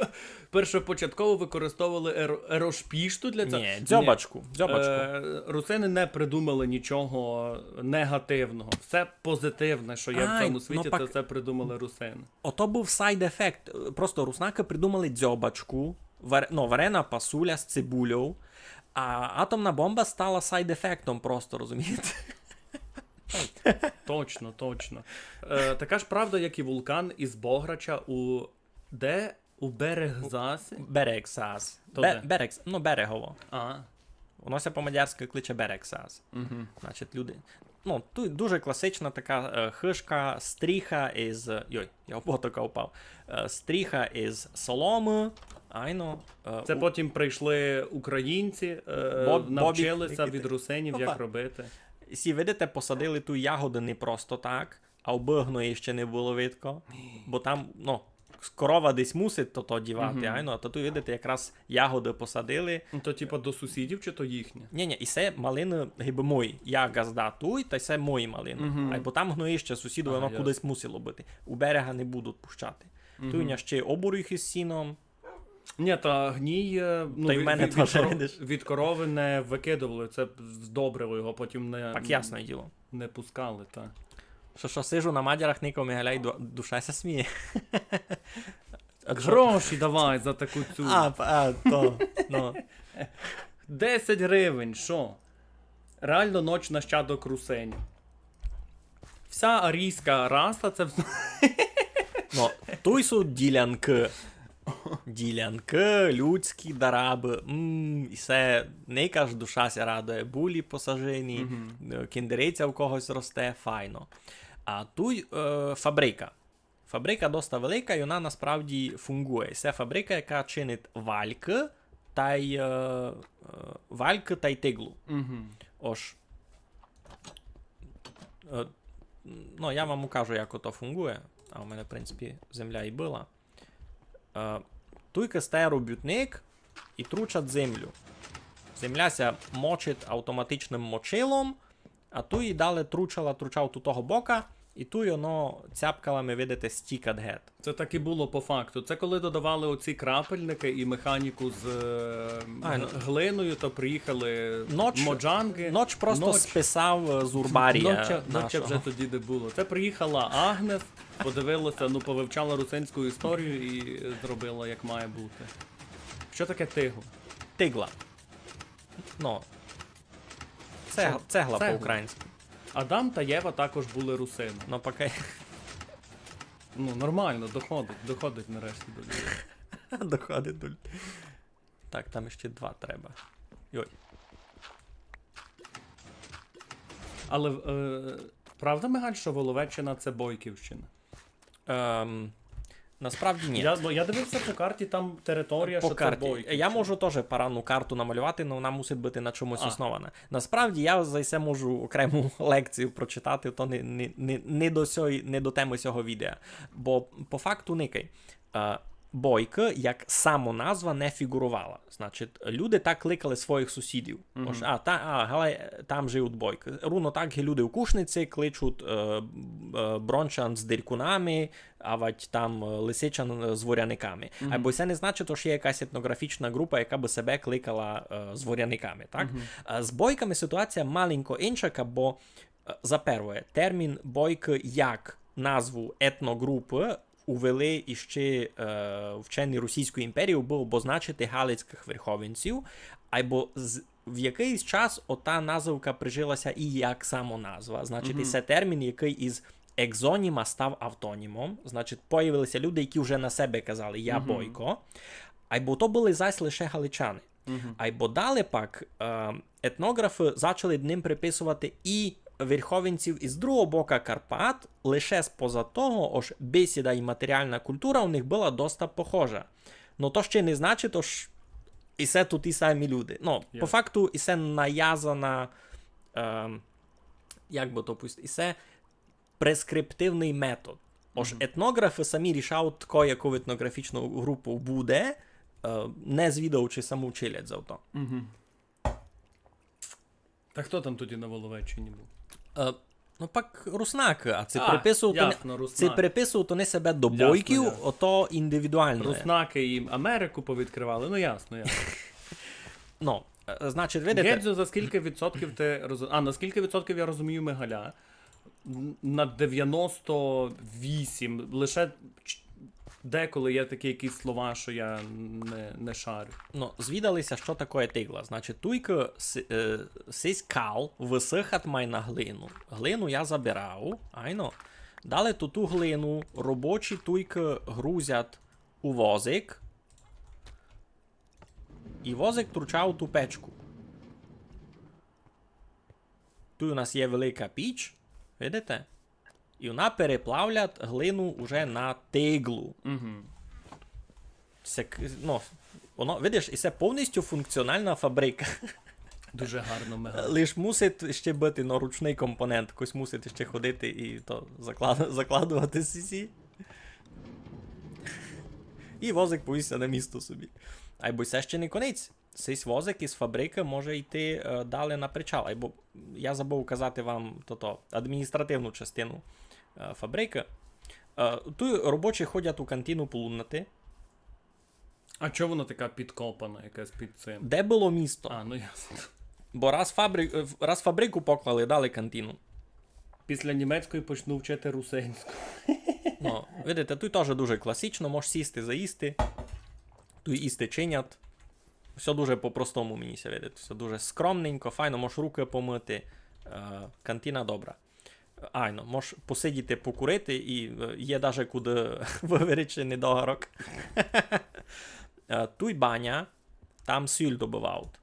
Першопочатково використовували ер-, ерошпішту для цього? Ні, дзьобачку, дзьобачку. Е, русини не придумали нічого негативного. Все позитивне, що є в цьому світі, це все придумали русини. Ото быв сайд-ефект. Просто руснакы придумали дзьобачку, вар-, ну, варена пасуля з цибульов, а атомна бомба стала сайд-ефектом просто, розумієте? Точно, точно. Е, така ж правда, як і вулкан із Бограча у де? У Берегзасі? Берексас. То де? Берекс-, ну, Берегово. А. Воно ся по-мадярськы кличе Берексас. Мгм. Значить, люди. Ну, туй дуже класична така, е, хыжка, стріха із, йой, я об отака упав. Е, стріха із соломы, айно. Е, це у- потім прийшли українці, е, боб-, навчилися від русинів, як робити. Сі, видите, посадили туй ягоды не просто так, а убы гної ще не было видко, бо там, ну, корова десь мусить то, то дівати, айно, а то туй, видите, якраз ягоды посадили. Ну, то, типа, до сусідів чи то їхнє? Ні, ні, і се малины, гибы мої. Я ґазда туй, та й се мої малины. Мгм. Айбо там гноїще сусідове, воно кудись мусило быти. У берега не будуть пущати. Туй у ня ще й оборіг із сіном. Ні, та гній, е, ну, та й в мене теж, видиш, від корови не викидували, це з добрива його потім не, так, ясне діло, не пускали, та. Што, што, сижу на мадярах, нико Мигаля, ду-, душа ся сміє. А што? Гроші давай за таку цю. А, п-, а, то, ну. Десять гривень, што? Реално ноч нащадок русинів. Вся арійська раса, це вс-, ну, туй суть ділянкы. Ділянкы, людські дарабы. М, і се, никай, душа ся радує. Булі посажені, е, кіндериця у когось росте, файно. А туй, е, фабрика. Фабрика доста велика, і вона насправді фунґує. Се фабрика, яка чинить валькы, тай, е, е, валькы тай тиґлу. Мгм. Ож, е, ну, я вам укажу, як ото фунґує. А у мене, в принципі, земля і была. Е, туйка стає робютник і тручать землю. Земля ся мочить автоматичным мочилом, а туй і далі тручала, тручав ту того бока, і туй оно цяпкалами, видите, стікать гет. Це так і было по факту. Це коли додавали оці крапельникы і механіку з, е, глиною, то приїхали моджанґы. Ноч просто списав, е, з урбарія нашого. Ноча вже тоді не было. Це приїхала Агнес, подивилася, ну, повивчала русинську історію і, е, зробила, як має бути. Што таке тигла? Тигла. Ну, цегла по-українськы. Адам та Єва також были русины. Ну, поки. Ну, нормално, доходить, доходить нарешті до людей. Доходить до лю-, так, там іщи два треба. Йой. Але, е, правда, Мигаль, што Воловеччина — це Бойківщина? Ем, насправді ні. Я, бо я дивився по карті, там територія, што це Бойківщина. Я можу тоже парадну карту намалювати, но вона мусить быти на чомусь основана. Насправді я за се можу окрему лекцію прочитати, то не, не, не, не до сьої, не до темы сього відео. Бо по факту никай. Е, Бойкы як самоназва не фіґурувала. Значить, люди так кликали своїх сусідів. Ож, а, та, а, галай, там живуть Бойкы. Руно так і люди у Кушниці кличуть е, е, брончан з диркунами, авадь там е, лисичан з воряниками. Айбо се не значить, ож є якась етноґрафічна ґрупа, яка бы себе кликала е, з воряниками, так? Е, З Бойками ситуація маленько инша, бо, е, за перве, термін Бойкы як назву етноґрупы увели іщи е, вчені Російської імперії, убы обозначити галицькых верховинців, айбо з, в якыйсь час ота назывка прижилася і як самоназва. Значить, і се термін, якый із екзоніма став автонімом. Значить, появилися люди, які вже на себе казали «Я Бойко». Айбо то были зась лише галичани. Айбо далі пак е, етноґрафы зачали ним приписовати і верховинців із другого бока Карпат, лише споза того, ож бесіда і матеріална култура у них была доста похожа. Но то ще не значить, ож і се туй і самі люди. Ну, по факту, і се навязана, е, як бы то пусть, і се прескриптивный метод. Ож етноґрафы самі рішають, тко яку етноґрафічну ґрупу буде, е, не звідаючи саму челядь за то. Та хто там тоді на Воловеччині быв? Е, ну, пак руснакы, а ци приписують они себе до бойків, ото індивідуально. Руснакы їм Америку повідкривали, ну ясно, ясно. Ну, е, значить, видите. Гедзю, за скільки відсотків ти розу-, а, на скільки відсотків я розумію Мигаля? Н-, на девяносто вісім. Лише ч-, деколи є такі якісь слова, що я не, не шарю. Ну, звідали ся, що такоє тигла. Значить, туйкы с-, е, сись кал высыхат май на глину. Глину я забирав, айно. Далі ту, ту глину робочі туйкы грузять у возик. І возик турчав ту печку. Туй у нас є велика піч, видите? І вона переплавлять глину уже на тиглу. Се к-, ну, воно, видиш, і се повністю функціональна фабрика. Дуже гарно, мега. Лиш мусить ще быти, ну, ручный компонент, хтось мусить ще ходити і то заклад-, закладовати сі-, сі. І возик повіз ся на місто собі. Айбо се ще не конець. Сись возик із фабрикы може йти, е, далі на причал. Айбо я забыв указати вам тото, адміністративну частину, е, фабрикы. Е, туй робочі ходять у кантину полуднати. А чого вона така підкопана, якась під цим? Де было місто? А, ну ясно. Бо раз фабри-, е, раз фабрику поклали, дали кантину. Після німецької почну вчити русинську. Ну, видите, туй тоже дуже класично, можеш сісти, заїсти. Туй їсти чинять. Всьо дуже по-простому мені ся видить. Всьо дуже скромненько, файно, можеш рукы помыти. Е, кантина добра. Айно, можеш посидіти, покурити, і, е, є даже куды выверечи недогарок. Е, туй баня, там сіль добывають.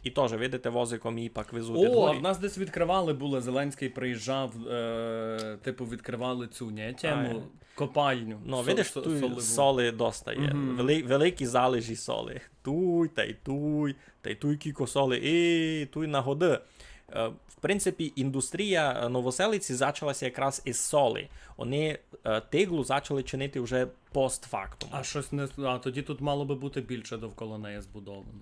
І тоже, видите, возиком її пак везуть. О, а в нас десь відкривали було, Зеленський приїжджав, е, типу, відкривали цю, ні, тему, копальню. Ну, видиш, туй соли доста є. Вели-, великі залежі соли. Туй, та й туй, та й туй кіко соли, і туй нагоды. Е, в принципі, індустрія, е, Новоселиці зачалася якраз із соли. Они, е, тиглу зачали чинити вже постфактум. А щось не, а тоді тут мало бы бути більше довкола неї збудовано.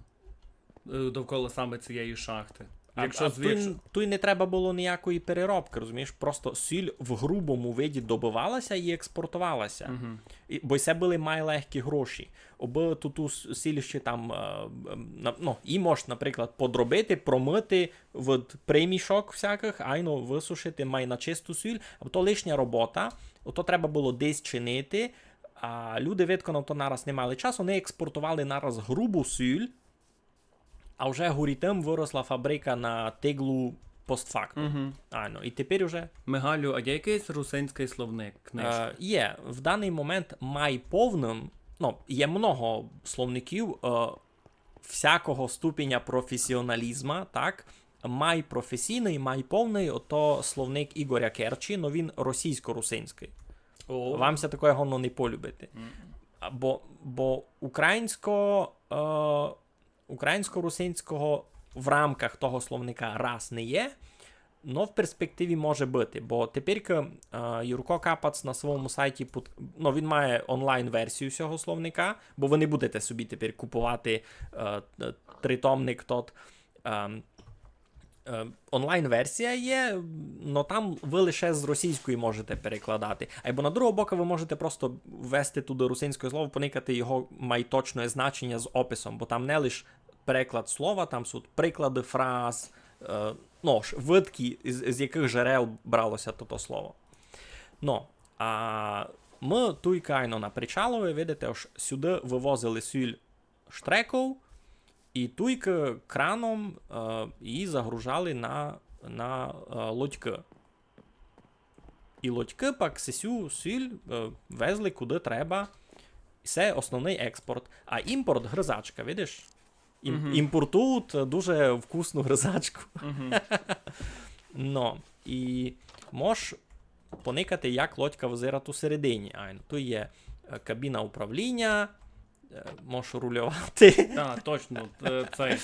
Е, довкола саме цієї шахты. А, якщо а звідси туй, туй не треба было ніякої переробкы, розумієш? Просто сіль в грубому виді добывалася і експортовалася. І, бо це были майлегкі гроші. Обы ту, ту с-, сіль ще там, е, ем, на-, ну, і мож, наприклад, подробити, промыти, от примішок всякых, айно высушити, май на чисту сіль, а то лишня робота, ото треба было десь чинити, а люди, видко, на то нараз не мали часу, они експортовали нараз грубу сіль, а вже горі тым выросла фабрика на тиглу постфактум. Айно, і тепер уже... Мигалю, а є якийсь русинський словник, книжка? Е, є. В даный момент май повным, ну, є много словників, е, всякого ступеня професіоналізма, так? Май професійный, май повный, ото словник Ігоря Керчі, но він російсько-русинськый. О. Вам ся такоє годно не полюбити. А, бо, бо українсько, е, українсько-русинського в рамках того словника раз не є, Но, в перспективі може быти, бо тепер, е, Юрко Капац на своєму сайті пуд-, ну, він має онлайн-версію сього словника, бо вы не будете собі тепер купувати, е, е, тритомник тот. Е, е, онлайн-версія є, но там вы лише з російської можете перекладати. Айбо на другого бока вы можете просто ввести туды русинськоє слово, поникати його май точноє значеня з описом, бо там не лиш переклад слова, там суть приклады фраз, е, ну ж, выдкы, з, з якых джерел брало ся тото слово. Ну, а мы туйка айно на причалови, видите, ож сюды вывозили сіль штреков, і туйка краном, е, її загружали на, на, е, лодькы. І лодькы пак сесю сіль, е, везли куды треба. Се основный експорт. А імпорт — гризачка, видиш? Ім-, Мгм. Імпортують дуже вкусну гризачку. Мгм. Ну, і мож поникати, як лодька визирать у середині. Айно, туй є, е, кабіна управління, е, мож рульовати. Так, точно, е, цей.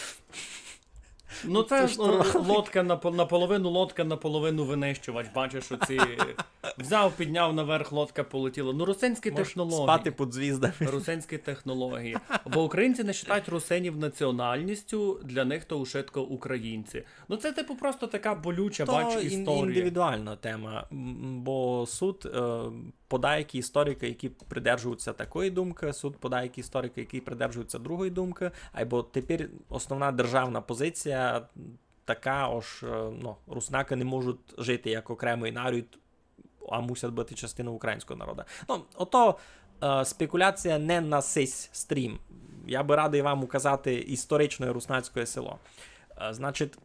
Ну, це, то ж, ну, лодка напо-, наполовину лодка, наполовину винищувач. Бачиш, оці взяв, підняв наверх, лодка полетіла. Ну, русинські технології. Спати під звіздами. Русинські технології. Бо українці не вважають русинів національністю, для них то ушитко українці. Ну, це, типу, просто така болюча, то бач, ін-, історія. Індивідуальна тема, м, бо суть, е, подаякі історикы, які придержуються такої думкы, суть подаякі історикы, які придержуються другої думкы, айбо тепер основна державна позиція така, ож, е, ну, руснакы не можуть жити як окремый народ, а мусять быти частиною українського народа. Ну, ото, е, спекуляція не на сись стрім. Я бы радый вам указати історичне руснацьке село. Е, значить,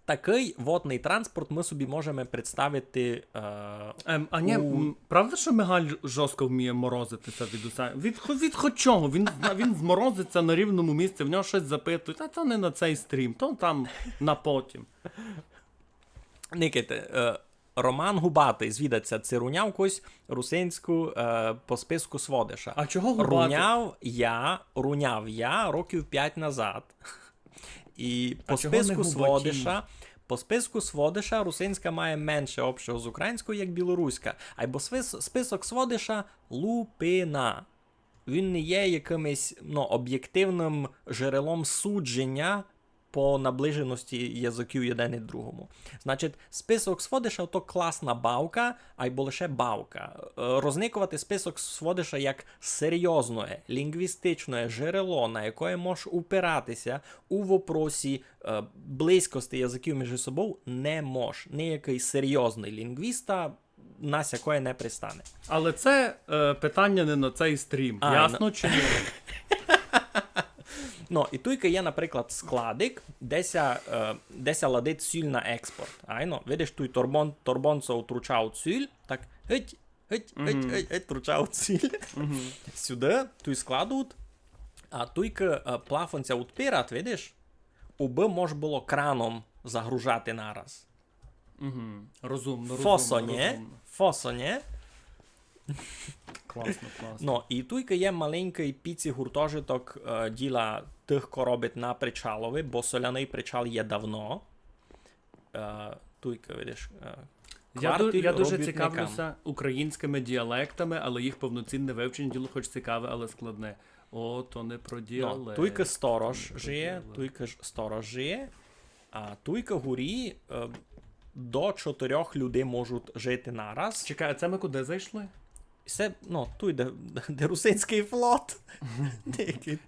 такый водный транспорт мы собі можеме представити, е, Ем, а ні, у м, правда, що Мигаль жорстко вміє морозитися від усе? Від, хо-, від хоч чого? Він, зна-, він зморозиться на рівному місці, в нього щось запитують, а то не на цей стрім, то там на потім. Никайте, е, Роман Губатый звідать ся, ци руняв кось русинську, е, по списку Сводиша. А чого Губатый? Руняв я, руняв я років пять назад. І по списку Сводиша, по списку Сводиша русинська має менше общого з українською, як білоруська. Айбо свис-, список Сводиша лупина. Він не є якимось, ну, обєктивным джерелом судженя по наближености языків єден ид другому. Значить, список Сводиша — то класна бавка, айбо лише бавка. Е, розникувати список Сводиша як серйозне лінґвістичне джерело, на якоє мож упирати ся у вопросі, е, близькости языків між собов, не мож. Ниякый серйозный лінґвіста на сякоє не пристане. Але це, е, питання не на цей стрім. А, ясно, ну, чи ні? Ну, і туйка є, наприклад, складик, де ся, е, де ся ладить сіль на експорт. Айно, видиш, туй торбон-, торбонцов тручав сіль, так, геть, геть, геть, геть, геть, тручав сіль. Сюды, туй складуть, а туйка, е, плафон ся утпират, видиш? Убы мож было краном загружати нараз. Мгм. Розумно, розумно, розумно. Фосоне. Класно, класно. Ну, і туйка є маленькый піці-гуртожиток, е, діла тых, ко робить на причалови, бо соляный причал є давно. Е, туйка, видиш, е, я ду-, я дуже цікавлюся українськими діалектами, але їх повноцінне вивчення — діло хоч цікаве, але складне. О, то не про діалект. Ну, туйка сторож жиє, туйка ж сторож жиє, а туйка горі, е, до чотирьох людей можуть жити нараз. Чекай, а це ми куди зайшли? Се, ну, туй, де, де русинськый флот.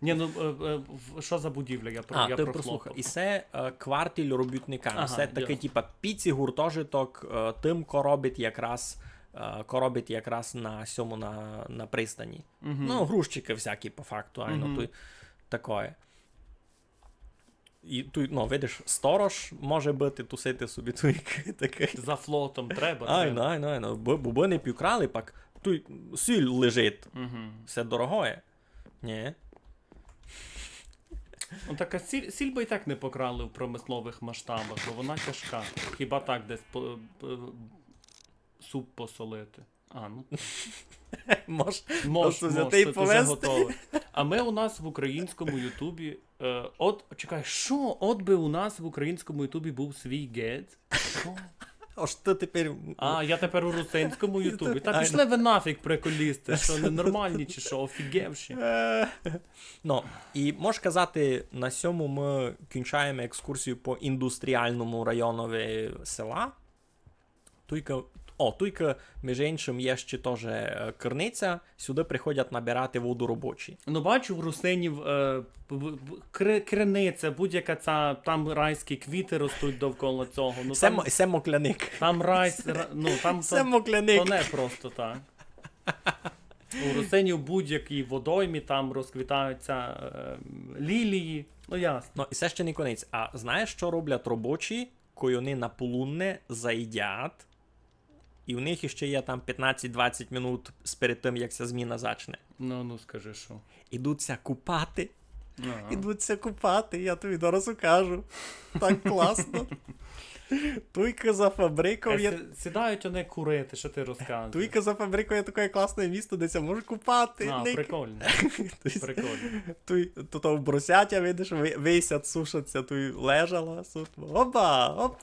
Ні, ну, е, е, в-, що за будівля? Я про, я про флот. А, ти прослухай. І се, е, квартіль робітникам. Ага, се такый, ясно, типа, піці-гуртожиток, е, тым, ко робить якраз, е, ко робить якраз на сьому, на, на пристані. Мгм. Ну, грузчикы всякі, по факту, айно, туй такоє. І туй, ну, видиш, сторож може быти, тусити собі туй такый. За флотом треба, айно, треба. Айно, айно. Бо, бо бы не пікрали, пак туй сіль лежить. Мгм. Всьо дорогоє. Ні. Ну, так, а сіль, сіль бы і так не покрали в промисловых масштабах, бо вона тяжка. Хіба так десь по-, по-, суп посолити. А, ну, Мож, мож, просто взяти мож, і тут повести. Уже готове. А ми у нас в українському Ютубі. Е, от, чекай, що? От би у нас в українському Ютубі був свій гець. Що? Ож ти тепер. А, я тепер у русинському Ютубі. Та Айно. Пішли ви нафіг, приколісти, що ненормальні чи що, офігевші. Е, Ну, і мож казати, на сьому ми кінчаєме екскурсію по індустріальному районови села. Туйка, о, туйка, між іншим, є ще тоже е, Криниця. Сюди приходять набирати воду робочі. Ну, бачу, в русинів е, в- в- кри- криниця, будь-яка ця, там райські квіти ростуть довкола цього. Ну, Се, там, мо- се мокляник. там рай, ра- ну, там Се то, мокляник. То не просто так. У русинів будь-якій водоймі там розквітаються е, лілії. Ну, ясно. Ну, і се ще не конець. А знаєш, що роблять робочі, коли вони на полудне заїдять, і у них ще є там пятнадцять-двадцять минут перед тим, як ця зміна зачне? Ну, ну, скажи, що. Ідуть ся купати. Ага. Ідуть ся купати, я тобі зараз укажу. Так класно. Туйка за фабриков Е, є. сі- Сідають вони курити, що ти розказуєш? Туйка за фабриков є таке класне місто, де ся може купати. А, Ник. Прикольно. Тобто, Прикольно. Туй, то, то в брусятя, видиш, ви- висять, сушаться, туй лежала, сут. Опа, оп.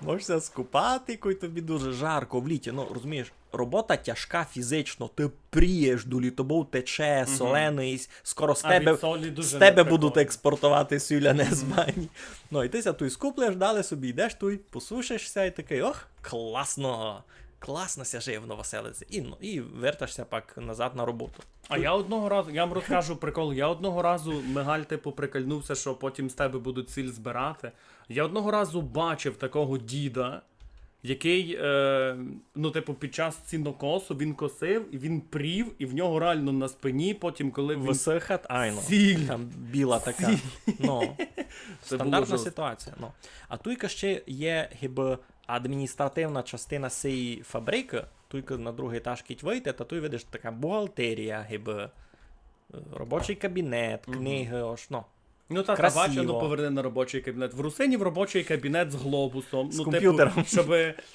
Можеш ся скупати, кой тобі дуже жарко в літі. Ну, розумієш, робота тяжка фізично, ти прієш, долі тобов тече, солений, скоро з А тебе, від солі дуже з тебе неприкольно. Будуть експортовати сюляне з бані. Ну, і ти ся туй скуплеш, далі собі йдеш туй, посушишся і такий, ох, класно, класно ся жиє в Новоселиці. І, ну, і верташся пак назад на роботу. А я одного разу, я вам розкажу прикол, я одного разу, Мигаль, типу, прикольнувся, що потім з тебе будуть сіль збирати. Я одного разу бачив такого діда, який, е, ну, типу, під час сінокосу він косив, і він прів, і в нього реально на спині, потім, коли він... Высыхать, айно. Сіль. Там біла така. Сіль. Ну, Це стандартна було жорстко. Ситуація. Ну. А туйка ще є, гибы, адміністративна частина сеї фабрикы, туйка на другый етаж кідь выйти, та туй видиш така бухгалтерія, гибы, е, робочий кабінет, книгы, ож, ну. Ну, та, та Красиво. бачу, ну, поверни на робочий кабінет. В русинів робочий кабінет з глобусом. З Ну, комп'ютером. Типу, щоб,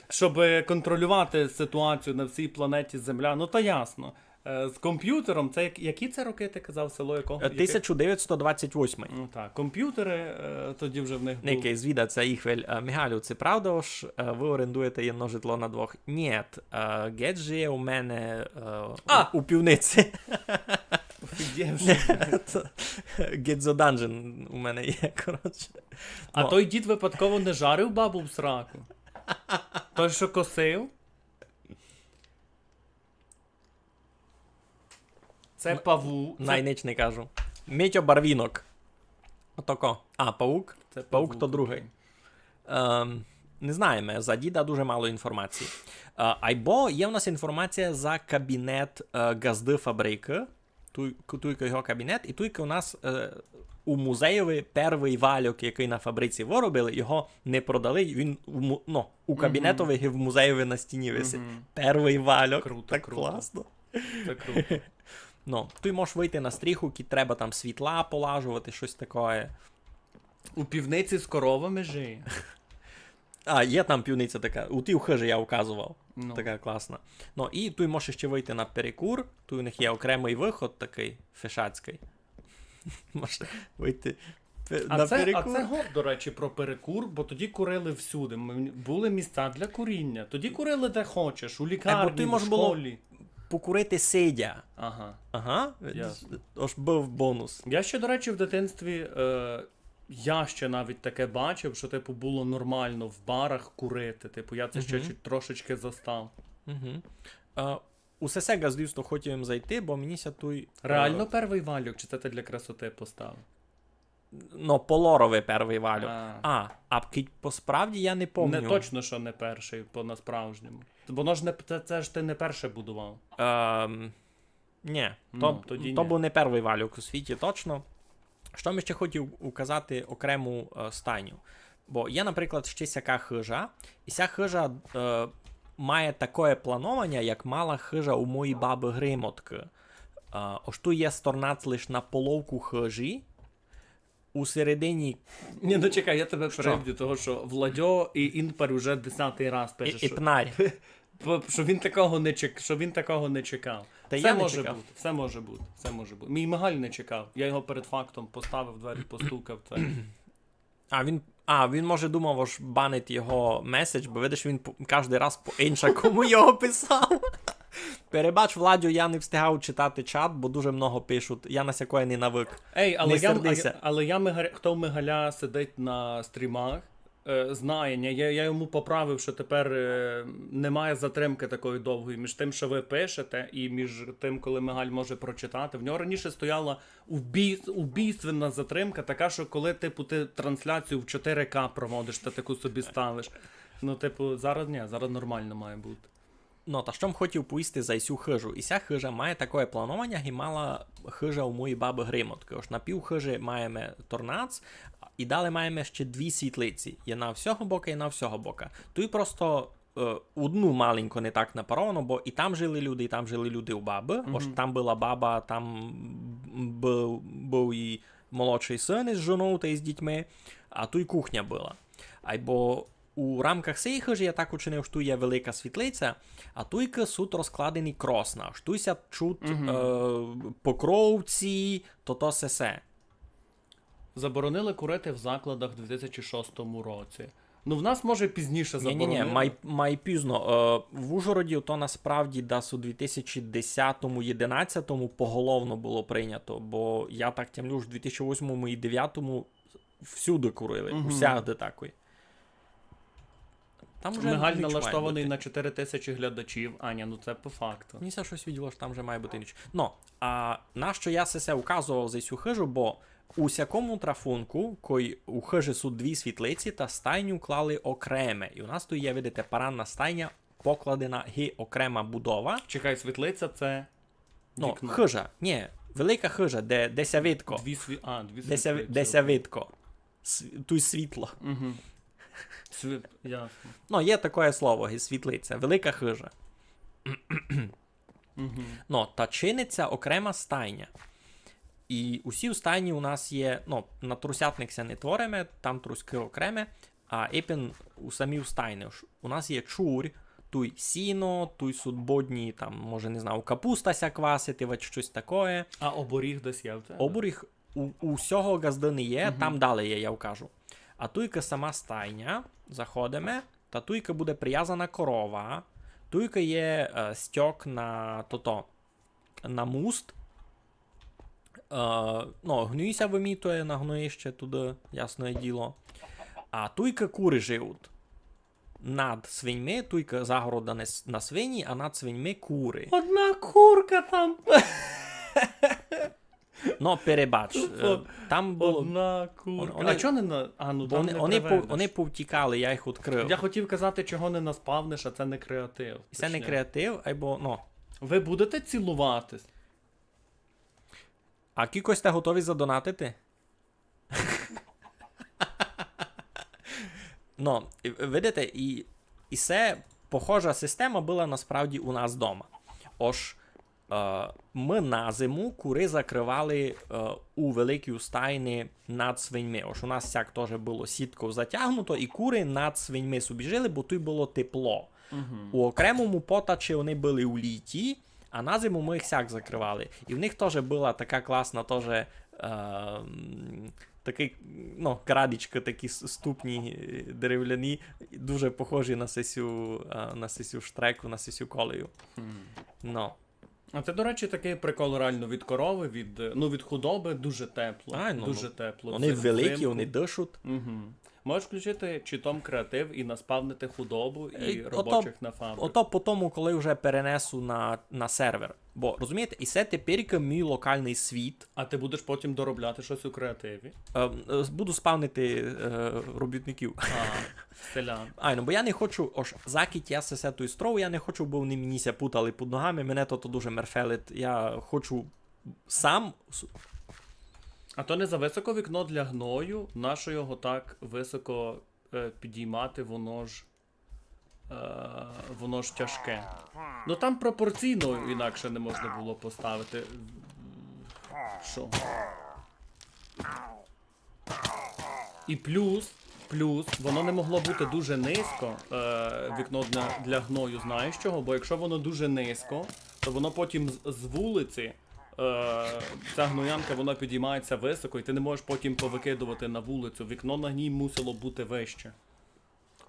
щоб контролювати ситуацію на всій планеті Земля. Ну, та ясно. Е, з комп'ютером, це як, які це роки, ти казав, село якого? Е, тисяча девятсот двадцять восьмый. Ну, так, комп'ютери е, тоді вже в них були. Некай звідать ся їх вель. Е, Мигалю, це правда, ож е, вы орендуєте єдно житло на двох? Нєт. Е, Гет жиє у мене е, А! у, у пивниці. Офігевши. Гет за данжен у мене є, коротше. А Ну. Той дід випадково не жарив бабу в сраку? Той, що косив? Це паву. Це... Най нич не кажу. Митьо Барвінок. Отако. А, паук? Це Паук то другый. Ем, не знаєме, за діда дуже мало інформації. Е, айбо є в нас інформація за кабінет е, ґазды фабрикы. Туй, туйка його кабінет, і туйка у нас е, у музеєві первый вальок, якый на фабриці выробили, його не продали, він у, му- ну, у кабінетови і в музеєві на стіні висить. Первый вальок. Круто, Так круто. Класно. Це круто. Ну, туй можеш выйти на стріху, кідь треба там світла полажовати, штось такоє. У пивниці з коровами жиє. А, є там пивниця така. У тій хыжі я указовав. Ну. Така класна. Ну, і туй можеш ще выйти на перекур. Туй у них є окремый выход такый, фешацькый. Можеш выйти пе- А на це, а перекур. Це гоп, до речі, про перекур, бо тоді курили всюди. М, Були місця для куріння. Тоді курили де хочеш, у Е, бо лікарні, туй в мож було школі. Покурити сидя. Ага. Ага. Ясно. Ож быв бонус. Я ще, до речі, в дитинстві е, я ще навіть таке бачив, що, типу, було нормально в барах курити. Типу, я це ще Мгм. чуть трошечки застав. Угу. Е, у сесе ґаздівство хотів им зайти, бо мені ся туй... е, Реально первый вальок, чи це ти для красоти поставив? Ну, по лорови первый вальок. А. А, а кідь по справді я не помню. Не точно, що не першый по насправжньому. Воно ж не це, це ж ти не перше будував. Ем, ні, Ну, то, тоді то ні. Був не первый вальок у світі, точно. Што ми ще хотів указати окрему е, стайню? Бо є, наприклад, ще сяка хыжа, і ся хыжа е, має такоє планованя, як мала хыжа у моєї бабы Гримоткы. Е, ож туй є сторнац лиш на половку хыжі, у середині... Ні, ну чекай, я тебе Што? Переб'ю, того що Владьо і Інпар уже десятый раз І, пише, і що... пнарь. Бо- Що він такого не чек... що він такого не чекав. Та Все я не може чекав. Бути, все може бути, все може бути. Мій Мигаль не чекав. Я його перед фактом поставив, в двері постукав. Це... А він, а, він може думав, ож банить його меседж, бо видиш, він по- кожен раз по-іншому його писав. Перебач, Владю, я не встигав читати чат, бо дуже много пишуть. Я на сякоє не навик. Ей, але Не я, сердися. але я Мигаль... хто, Мигаля сидить на стрімах, е, знає, ні? Я, я йому поправив, що тепер е, немає затримки такої довгої між тим, що ви пишете, і між тим, коли Мигаль може прочитати. В нього раніше стояла убій... убійственна затримка, така, що коли, типу, ти трансляцію в чотири К проводиш, ти таку собі ставиш. Ну, типу, зараз ні, зараз нормально має бути. Ну, та што м хотів повісти за сю хижу? І ся хижа має такоє планованя, як і мала хижа у моєї бабы Гримоткы. Ож на пів хижі маєме торнац, і далі маєме ще дві світлиці. Є на всього бока і на всього бока. Туй просто е, одну маленько не так напаровано, бо і там жили люди, і там жили люди у бабы. Ож там была баба, там быв, быв і молодший син із жонов та із дітьми, а туй кухня была. Айбо у рамках сеї хижі я так учинив, што туй є велика світлиця, а туйкы суть розкладені кросна, ож туй ся чуть е, покровці, то то сесе. Заборонили курити в закладах в дві тисячі шостому році. Ну, в нас, може, пізніше Ні, ні, заборонили. ні, май, май пізно. Е, в Ужгороді то насправді десь у дві тисячі десятому, єдинадцятому поголовно было прийнято, бо я так тямлю, ож в дві тисячі восьмому і девятому всюди курили, усягде такой. Там уже Мигаль ніч має налаштований бути. На чотири тисячі глядачів. Аня, ну це по факту. Мені ся штось виділо, що там вже має бути ніч. Ну, а нащо я се указував за сю хижу, бо у сякому трафунку, кой у хижі суть дві світлиці, та стайню клали окреме. І у нас туй є, видите, паранна стайня, покладена ги окрема будова. Чекай, світлиця це Ну, вікно. Хижа, ні, велика хижа, де, де ся видко. Дві сві... А, дві Де ся, світлиці. де ся видко. С- Туй світло. Угу. Сві... Ясно. Ну, є таке слово, ги світлиця, велика хижа. Угу. Ну, та чиниться окрема стайня. І усі в стайні у нас є, ну, на трусятник ся не твориме, там труськы окреме, а ипен у самій стайні. Ш- У нас є чурь, туй сіно, туй суть бодні, там, може, не знаю, капуста ся квасити, вать штось такоє. А оборіг десь є в тебе? Оборіг у, у всього газды не є, там далі є, я вкажу. А туйка сама стайня, заходиме, та туйка буде привязана корова, туйка є е, стьок на тото, на муст. Е, ну, гній ся вымітує на гноїще туды, ясне діло. А туйка куры живуть. Над свиньми, туйка загорода не с- на свині, а над свиньми куры. Одна курка там. Ну, перебач, е, там было... Одна курка. Вони- А чого не на... А, ну Бо там вони, не вони, пов- приведеш. Вони повтікали, я їх відкрив. Я хотів казати, чого не наспавниш, а це не креатив. І це не Точніше. Креатив, айбо, ну. Ви будете цілуватись? А кількось сте готові задонатити? Ну, і- видите, і, і це похожа система была насправді у нас дома. Ож е, мы на зиму куры закрывали е, у великій стайні над свиньми. Ож у нас сяк тоже было сітков затягнуто, і куры над свиньми собі жили, бо туй было тепло. У окремому потачі вони были у літі, а на зиму мы їх сяк закрывали. І в них тоже была така класна, тоже е, м, такый, ну, крадічкы, такі с- ступні е, деревляні, дуже похожі на сесю, е, на сесю штреку, на сесю колею. Ну. А це, до речі, такий прикол реально від корови, від, е, ну, від худоби дуже тепло. А, ну, дуже ну, тепло. Вони Взим- великі, взимку. Вони дышуть. Угу. Можеш включити читом креатив і наспавнити худобу і Е, робочих на фабрику. Ото по тому, коли вже перенесу на, на сервер. Бо, розумієте, і це тепер мій локальний світ. А ти будеш потім доробляти щось у креативі? Е, е, буду спавнити е, робітників. А, селян. Айно, бо я не хочу, ож закіть я сесе ту строву, я не хочу, бо вони мені ся путали під ногами, мене то, то дуже мерфелить. Я хочу сам с- А то не за високо вікно для гною, нащо його так високо е, підіймати, воно ж, е, воно ж тяжке. Ну там пропорційно інакше не можна було поставити. Що? І плюс, Плюс, воно не могло бути дуже низько, е, вікно для, для гною, знаєш чого? Бо якщо воно дуже низько, то воно потім з, з вулиці, е, ця гноянка, вона підіймається високо, і ти не можеш потім повикидувати на вулицю. Вікно на ній мусило бути вище.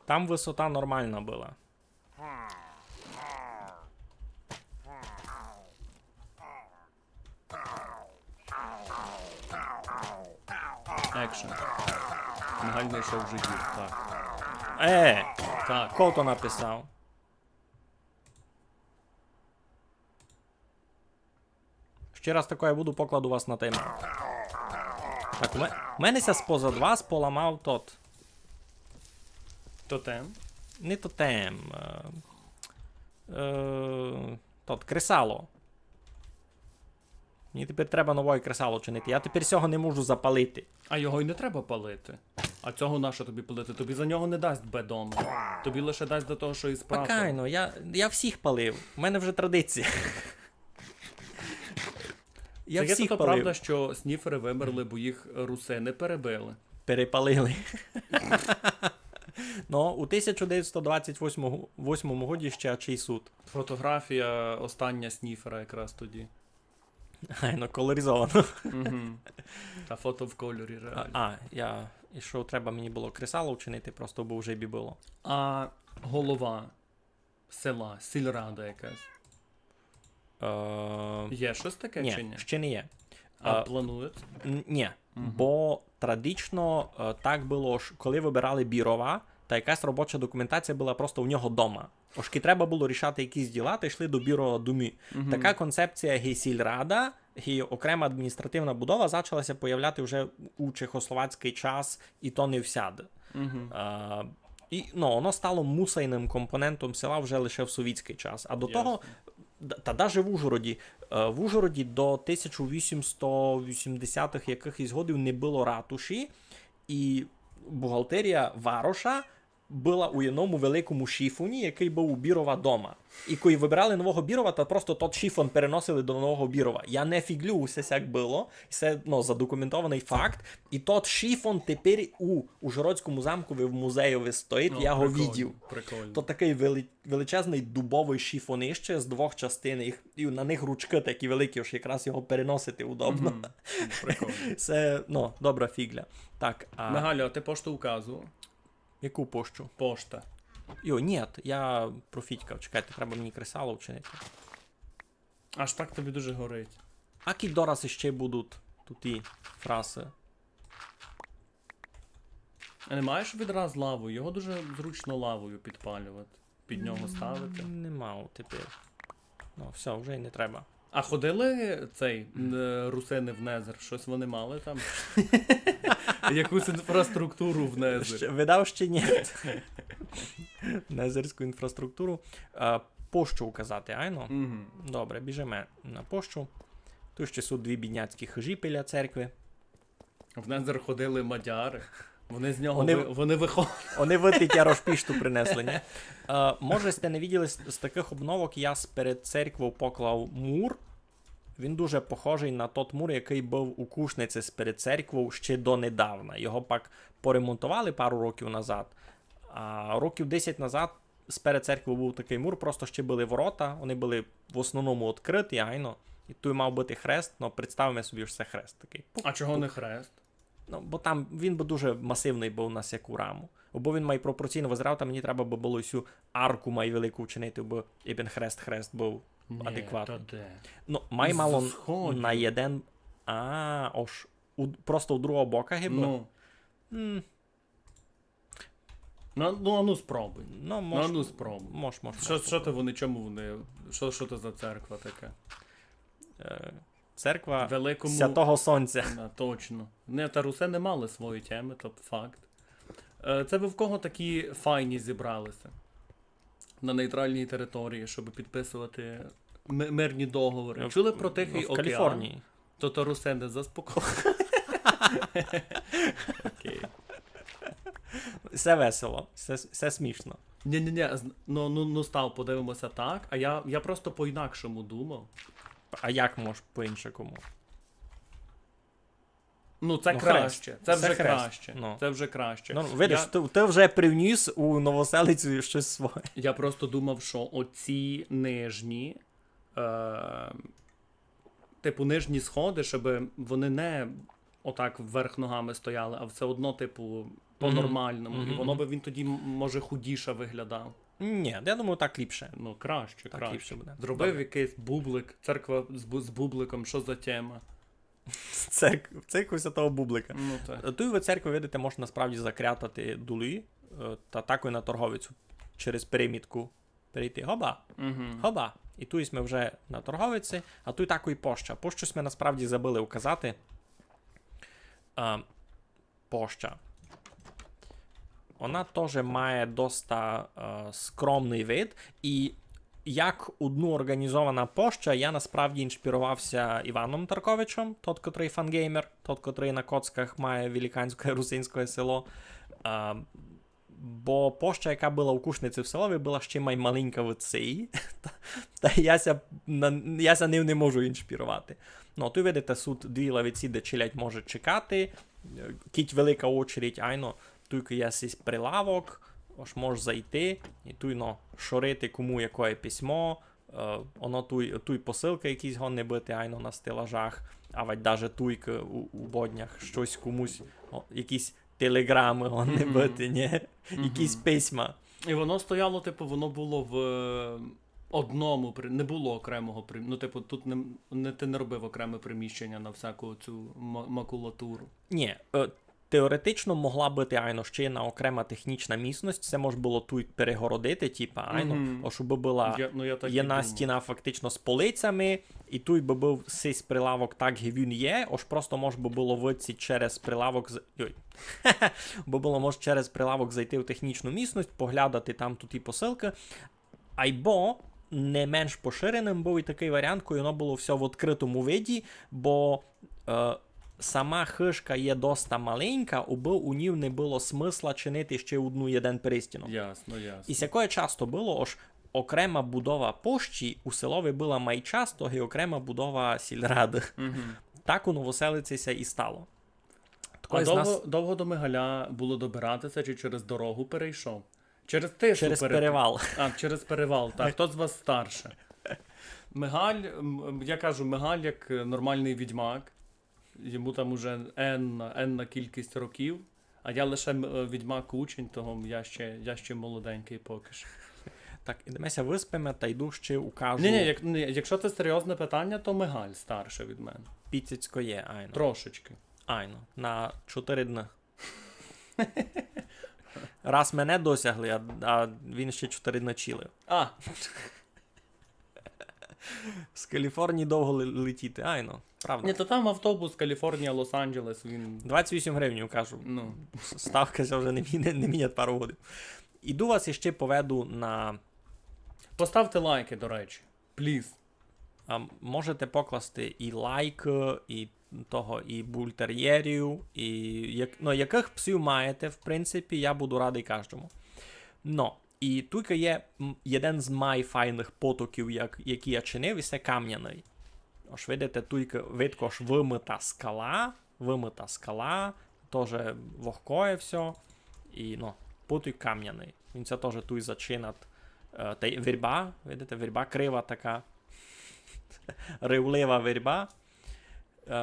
Там высота нормальна была. Екшен. Мигаль знайшов жидів, так. Е, Так. Хто то написав? Ще раз такоє буду, покладу вас на таймаут. Так, у ме- у мене ся спозад вас поламав тот. Тотем. Не тотем. Е, е, тот, кресало. Мені тепер треба новоє кресало чинити. Я тепер сього не можу запалити. А його й не треба палити. А цього нащо тобі палити? Тобі за нього не дасть бедома. Тобі лише дасть до того, що і справа. Пакайно, я, я всіх палив. У мене вже традиція. Я Це є всіх то палив. Правда, що сніфери вимерли, бо їх русини перебили. Перепалили. Ну, у тисяча девятсот двадцять восьмому, восьмому годі ще чий суд. Фотографія остання сніфера якраз тоді. Ай, ну, колоризовано. Угу. Та фото в кольорі, реально. А, я. І що треба мені було кресало вчинити, просто бо вже бі було. А голова села, сільрада якась. Е, Є щось таке ні, чи ні? Ще не є. А Е, планується? Н- Ні, бо традично е, так було, ож коли вибирали Бірова, та якась робоча документація була просто у нього вдома. Ож ки треба було рішати якісь діла, та йшли до Бірова домі. Така концепція ги сільрада, ги окрема адміністративна будова зачалася появляти вже у чехословацький час, і то не всяди. Е, і, ну, воно стало мусайним компонентом села вже лише в совітський час. А до того, д- та даже в Ужгороді, е, в Ужгороді до тисяча вісімсот вісімдесятих якихось годів не було ратуші, і бухгалтерія вароша була у єдному великому шіфоні, який був у Бірова дома. І коли вибирали нового Бірова, та просто тот шіфон переносили до нового Бірова. Я не фіґлю, усе сяк було. Це, ну, задокументований факт. І тот шіфон тепер у Ужгородському замкові в музеї стоїть, Ну, я го прикольно, видів. Прикольно. То такий вели- величезний дубовий шіфонище з двох частин, їх, і на них ручки такі великі, ож якраз його переносити удобно. Мгм. Прикольно. Це, ну, добра фіґля. Так, а Мигалю, а ти пошту указував? Яку пошту? Пошта. Йо, ні, я профітькав, чекайте, треба мені кресало вчинити. Аж так тобі дуже горить. А кі дораз ще будуть туті фраси. А не маєш відразу лаву? Його дуже зручно лавою підпалювати. Під нього ставити. Не мав тепер. Ну, все, вже й не треба. А ходили цей е, русини в Незер? Щось вони мали там? Якусь інфраструктуру в Незер. Ще, видав ще ні. Незерську інфраструктуру. А, пошту указати, айно? Мгм. Добре, біжиме на пошту. Тут ще суть дві бідняцькі хижі біля церкви. В Незер ходили мадяри. Вони з нього Вони- ви... вони виходили. Вони вити тя рожпішту принесли, ні? Е, може, сте не виділи з, з таких обновок, я сперед церквою поклав мур. Він дуже похожий на тот мур, який був у Кушниці сперед церквою ще донедавна. Його пак поремонтували пару років назад. А років десять назад сперед церквою був такий мур, просто ще були ворота, вони були в основному відкриті, айно. І тут мав бути хрест, ну, представимо собі, що це хрест такий. А чого не хрест? Ну, бо там він би дуже масивний був на сяку раму. Бо він май пропорційно визирав, та мені треба би було всю арку май велику вчинити, бо ібен хрест-хрест був Ні, адекватний. Та де? Ну, май З мало сходів. На єден. А, ож у, просто у другого бока гибли? Ну. М, Ну, ну, а ну спробуй. ну, Ну, мож, а ну спробуй. мож, мож, Що, мож. Що то вони, чому вони? Що, що то за церква така? Е, Церква Великому- Святого Сонця. А, точно. Не, та русини мали свої теми, то факт. Е, Це ви в кого такі файні зібралися? На нейтральній території, щоб підписувати ми- мирні договори. В- Чули про Тихий в океан? Каліфорнії. То то русини заспокоїли. Окей. Все весело, все, все смішно. Ні, ні, ні, ну, ну, ну став, подивимося так. А я, я просто по-інакшому думав. А як мож по-іншому? Ну, це краще. Це вже краще. Це вже краще. Ну, видиш, ти, ти вже привніс у Новоселицю щось своє. Я просто думав, що оці нижні, е, типу, нижні сходи, щоб вони не отак вверх ногами стояли, а все одно, типу, по-нормальному. І воно би він тоді, м-, може, худіше виглядав. Ні, я думаю, так ліпше. Ну, краще, краще. Так ліпше буде. Зробив якийсь бублик, церква з бу-, з бубликом, що за тема? Церк-, церкву святого Бублика. Ну, так. Туй ви церкву, видите, можна насправді закрятати долі, е, та такой на торговицю через перемітку перейти. Гоба! Гоба! І туй сьме вже на торговиці, а туй такой поща. Пощу сьме насправді забыли указати. Е, поща. Вона тоже має доста, е, скромный вид, і як одну організована поща, я насправді іншпірував ся Іваном Тарковичом, тот, котрый фангеймер, тот, котрый на коцках має великанське русинське село. Е, бо поща, яка была у Кушниці в Селові, была ще май маленька від сеї. Та, та я ся на-, я ся ним не можу іншпірувати. Ну, туй видите, сут дві лавиці, де челядь може чекати. Е, кідь велика очередь, айно, туйкы є сись прилавок, ож мож зайти, і туй, ну, шорити кому якоє письмо, е, оно туй, туй посылкы якісь годні быти, айно, на стелажах, авадь даже туйкы у, у боднях штось комусь, о, якісь телеграмы годні быти, ні? Якісь письма. І воно стояло, типу, воно было в, е, одному при-, не было окремого при-, ну, типу, тут не, не, ти не робив окреме приміщення на всяку цю ма-, макулатуру. Ні, е, теоретично могла быти, айно, ще єдна окрема технічна місность, се мож было туй перегородити, типа, айно, ож бы была єдна стіна фактично з полицями, і туй бы быв сись прилавок так, ги він є, ож просто мож бы было выйти через прилавок з-, йой. Бо было мож через прилавок зайти в технічну місность, поглядати там туй і посылкы. Айбо не менш поширеным быв і такый варіант, коли воно было всьо в відкрытому виді, бо, е, сама хыжка є доста маленька, убы у ній не было смысла чинити ще одну єден перестінок. Ясно, ясно. І сякоє часто было, ож окрема будова пощі у Селові была май часто, ги окрема будова сільрады. Так у Новоселиці ся і стало. А довго, довго до Мигаля было добирати ся, чи через дорогу перейшов? Через тису. Через перевал. А, через перевал, так. Хто з вас старше? Мигаль, м, м, я кажу, Мигаль як, е, нормалный відьмак. Йому там уже енна, енна кількість років. А я лише, м, е, відьмак учень, того я ще, я ще молоденькый поки што. Так, ідеме ся выспиме, та йду ще укажу. Ні, ні, як, ні, якщо це серйозне питання, то Мигаль старше від мене. Піцицько є, айно. Трошечки. Айно, на чотири дни. Раз мене досягли, а, а він ще чотири дни чилив. А. З Каліфорнії довго ле-, летіти, айно, правда. Ні, то там автобус Каліфорнія, Лос-Анджелес, він... Двадцять вісім гривень, кажу. Ну. С-, ставка ся вже не міня-, не мінять пару годин. Іду вас іще поведу на... Поставте лайки, до речі. Please. А, можете покласти і лайк, і того, і бультер'єрів, і як-, ну, якых псів маєте, в принципі, я буду радый каждому. Но, і туйка є, м, єден з май файных потоків, як-, які я чинив, і се камняный. Ож видите, туйка, видко, ож вымыта скала, вымыта скала, тоже вогкоє всьо. І, ну, потік камняный. Він ся тоже туй зачинат. Е, та й верба, видите, верба крива така. Ревлива верба. Е,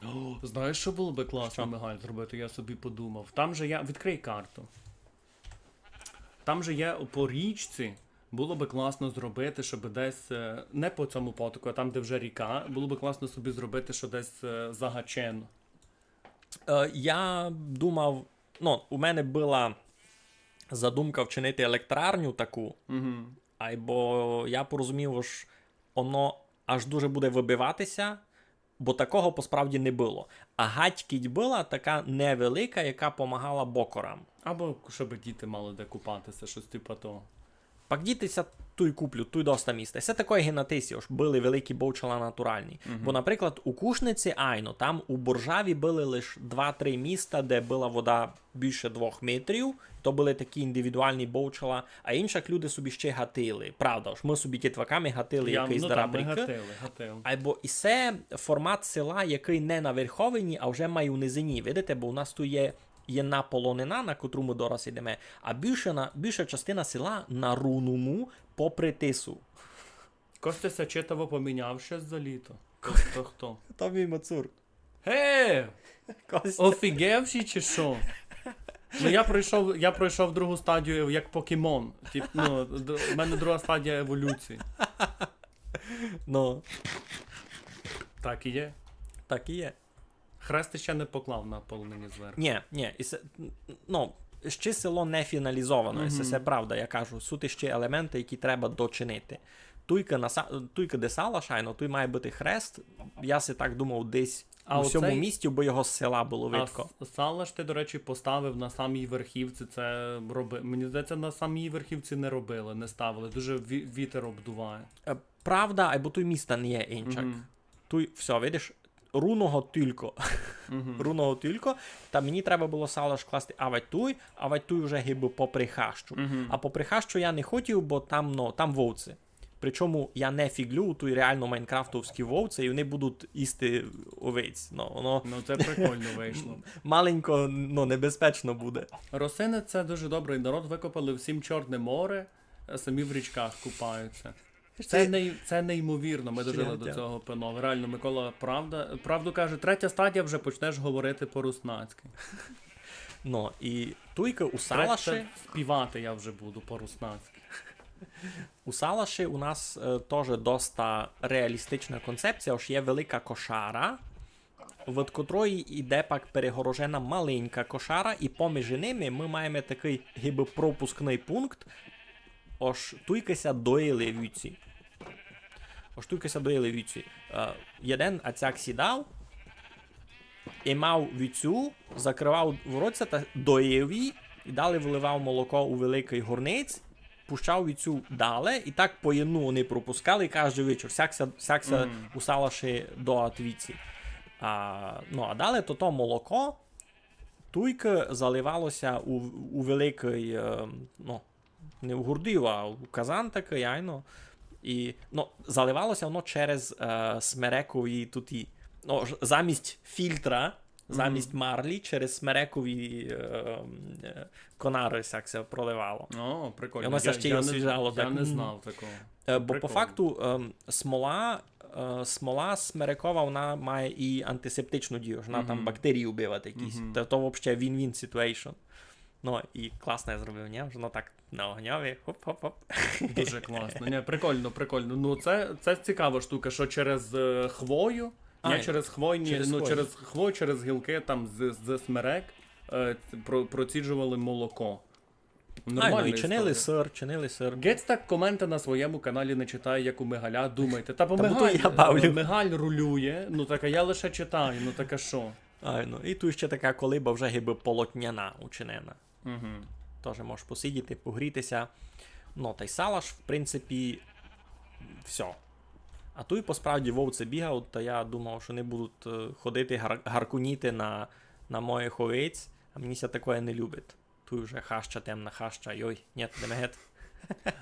О, знаєш, що было би класно, Мигаль, зробити? Я собі подумав. Там же я... Відкрий карту. Там же є по річці. Было би класно зробити, щоб десь, е, не по цьому потоку, а там, де вже ріка, было би класно собі зробити, що десь, е, за гачен. Е, я думав, ну, у мене была задумка вчинити електрарню таку, айбо я порозумів, ож оно аж дуже буде выбивати ся, бо такого посправді не было. А гать кідь была така невелика, яка помагала бокорам. Або щоб діти мали де купати ся, штось типа того. Пак діти ся туй куплю, туй доста міста. Се такоє ги на тисі, ож были великі бовчала натуралні. Бо, наприклад, у Кушниці, айно, там у Боржаві были лиш два-три міста, де была вода більше двох метрів, то были такі індивідуалні бовчала, а иншак люди собі ще гатили. Правда, ож мы собі тітваками гатили якыйсь дарабрік. Гатили, гатили. Айбо і се формат села, якый не на верховині, а вже май у низині. Видите, бо у нас туй є єдна полонина, на котру мы дораз ідеме, а більша, на, більша частина села на руному попри Тису. Костя ся читаво поміняв ще за літо. Костя хто? То мій мацур. Ге! Костя. Офігевший чи що? Ну, я пройшов, я пройшов другу стадію як покемон. Тип, ну, д-, в мене друга стадія еволюції. Ну. Так і є. Так і є. Хрест ще не поклав на полонині зверху. Ні, ні, і се, ну, ще село не фіналізовано, і се, се правда, я кажу, суть ще елементы, які треба дочинити. Туйка на са-, туйка де Салаш, айно, туй має быти хрест, я си так думав, десь у сьому місті, бо його з села было видко. А с-, Салаш ти, до речі, поставив на самій верхівці, це роби-, мені здається, на самій верхівці не робили, не ставили, дуже ві-, вітер обдуває. Е, правда, айбо туй міста не є инчак. Туй, всьо, видиш, руного тілько. Руного тілько. Та мені треба было Салаш класти авать туй, авать туй уже гибы попри хащу. А попри хащу я не хотів, бо там, ну, там вовці. Причому я не фіґлю, туй реално майнкрафтовські вовці, і они будуть їсти овець. Ну, воно... Ну, це прикольно вышло. Маленько, ну, небезпечно буде. Русины — це дуже добрый народ, выкопали всім Чорне море, а самі в річках купаються. Це, це, ней-, це неймовірно, ми дожили до цього, панове. Реально, Микола, правда, правду каже, третя стадія, вже почнеш говорити по-руснацьки. Ну, і туйка у Салаші... Третя, співати я вже буду по-руснацьки. У Салаші у нас, е, тоже доста реалістична концепція, ож є велика кошара, від котрої йде пак перегорожена маленька кошара, і поміж ними мы маєме такый гибы пропускный пункт, ож туйка ся доїли вівці. Ож туйка ся доїли вівці. Е, єден ацяк сідав, і мав вівцю, закрывав воротця та доїв її, і далі выливав молоко у великый горнець, пущав вівцю дале, і так по єдну они пропускали, і каждый вечір. Сяк ся, сяк ся у Салаші доїли вівці. А, ну, а далі то, то молоко туйка заливало ся у, у великый, е, ну, не у гурдів, а у казан такый, айно. І, ну, заливало ся воно через, е, смерекові туті, ну, ж-, замість фільтра, замість марлі, через смерекові, е, е, конары сяк ся проливало. О, прикольно. І воно ся ще й освіжало так. Я не знав такого. Е, бо по факту, ем, смола, е, смола смерекова, вона має і антисептичну дію, ож вона там бактерії вбиває якісь. Та то вообще win-win situation. Ну, і класно я зробив, ні? Ож воно так на огньові, хоп-хоп-хоп. Дуже класно. Ні, прикольно, прикольно. Ну, це, це цікава штука, що через, е, хвою, не через хвойні, через хвою, через гілки, там, з, з смерек, е, про-, проціджували молоко. Нормально, і чинили сир, чинили сир. Геть так коменты на своєму каналі не читаю, як у Мигаля, думайте. Та бо Мигаль, я бавлю. Е, Мигаль рулює, ну так а я лише читаю, ну так а що? Айно, і туй ще така колиба вже гибы полотняна учинена. Тоже можеш посидіти, погріти ся. Ну, тай Салаш, в принципі, всьо. А туй, по справді, вовці бігав, та я думав, што они будуть, е, ходити гар-, гаркуніти на, на моїх овець, а мені ся такоє не любить. Туй вже хаща, темна хаща, йой, нєт, йдеме гет.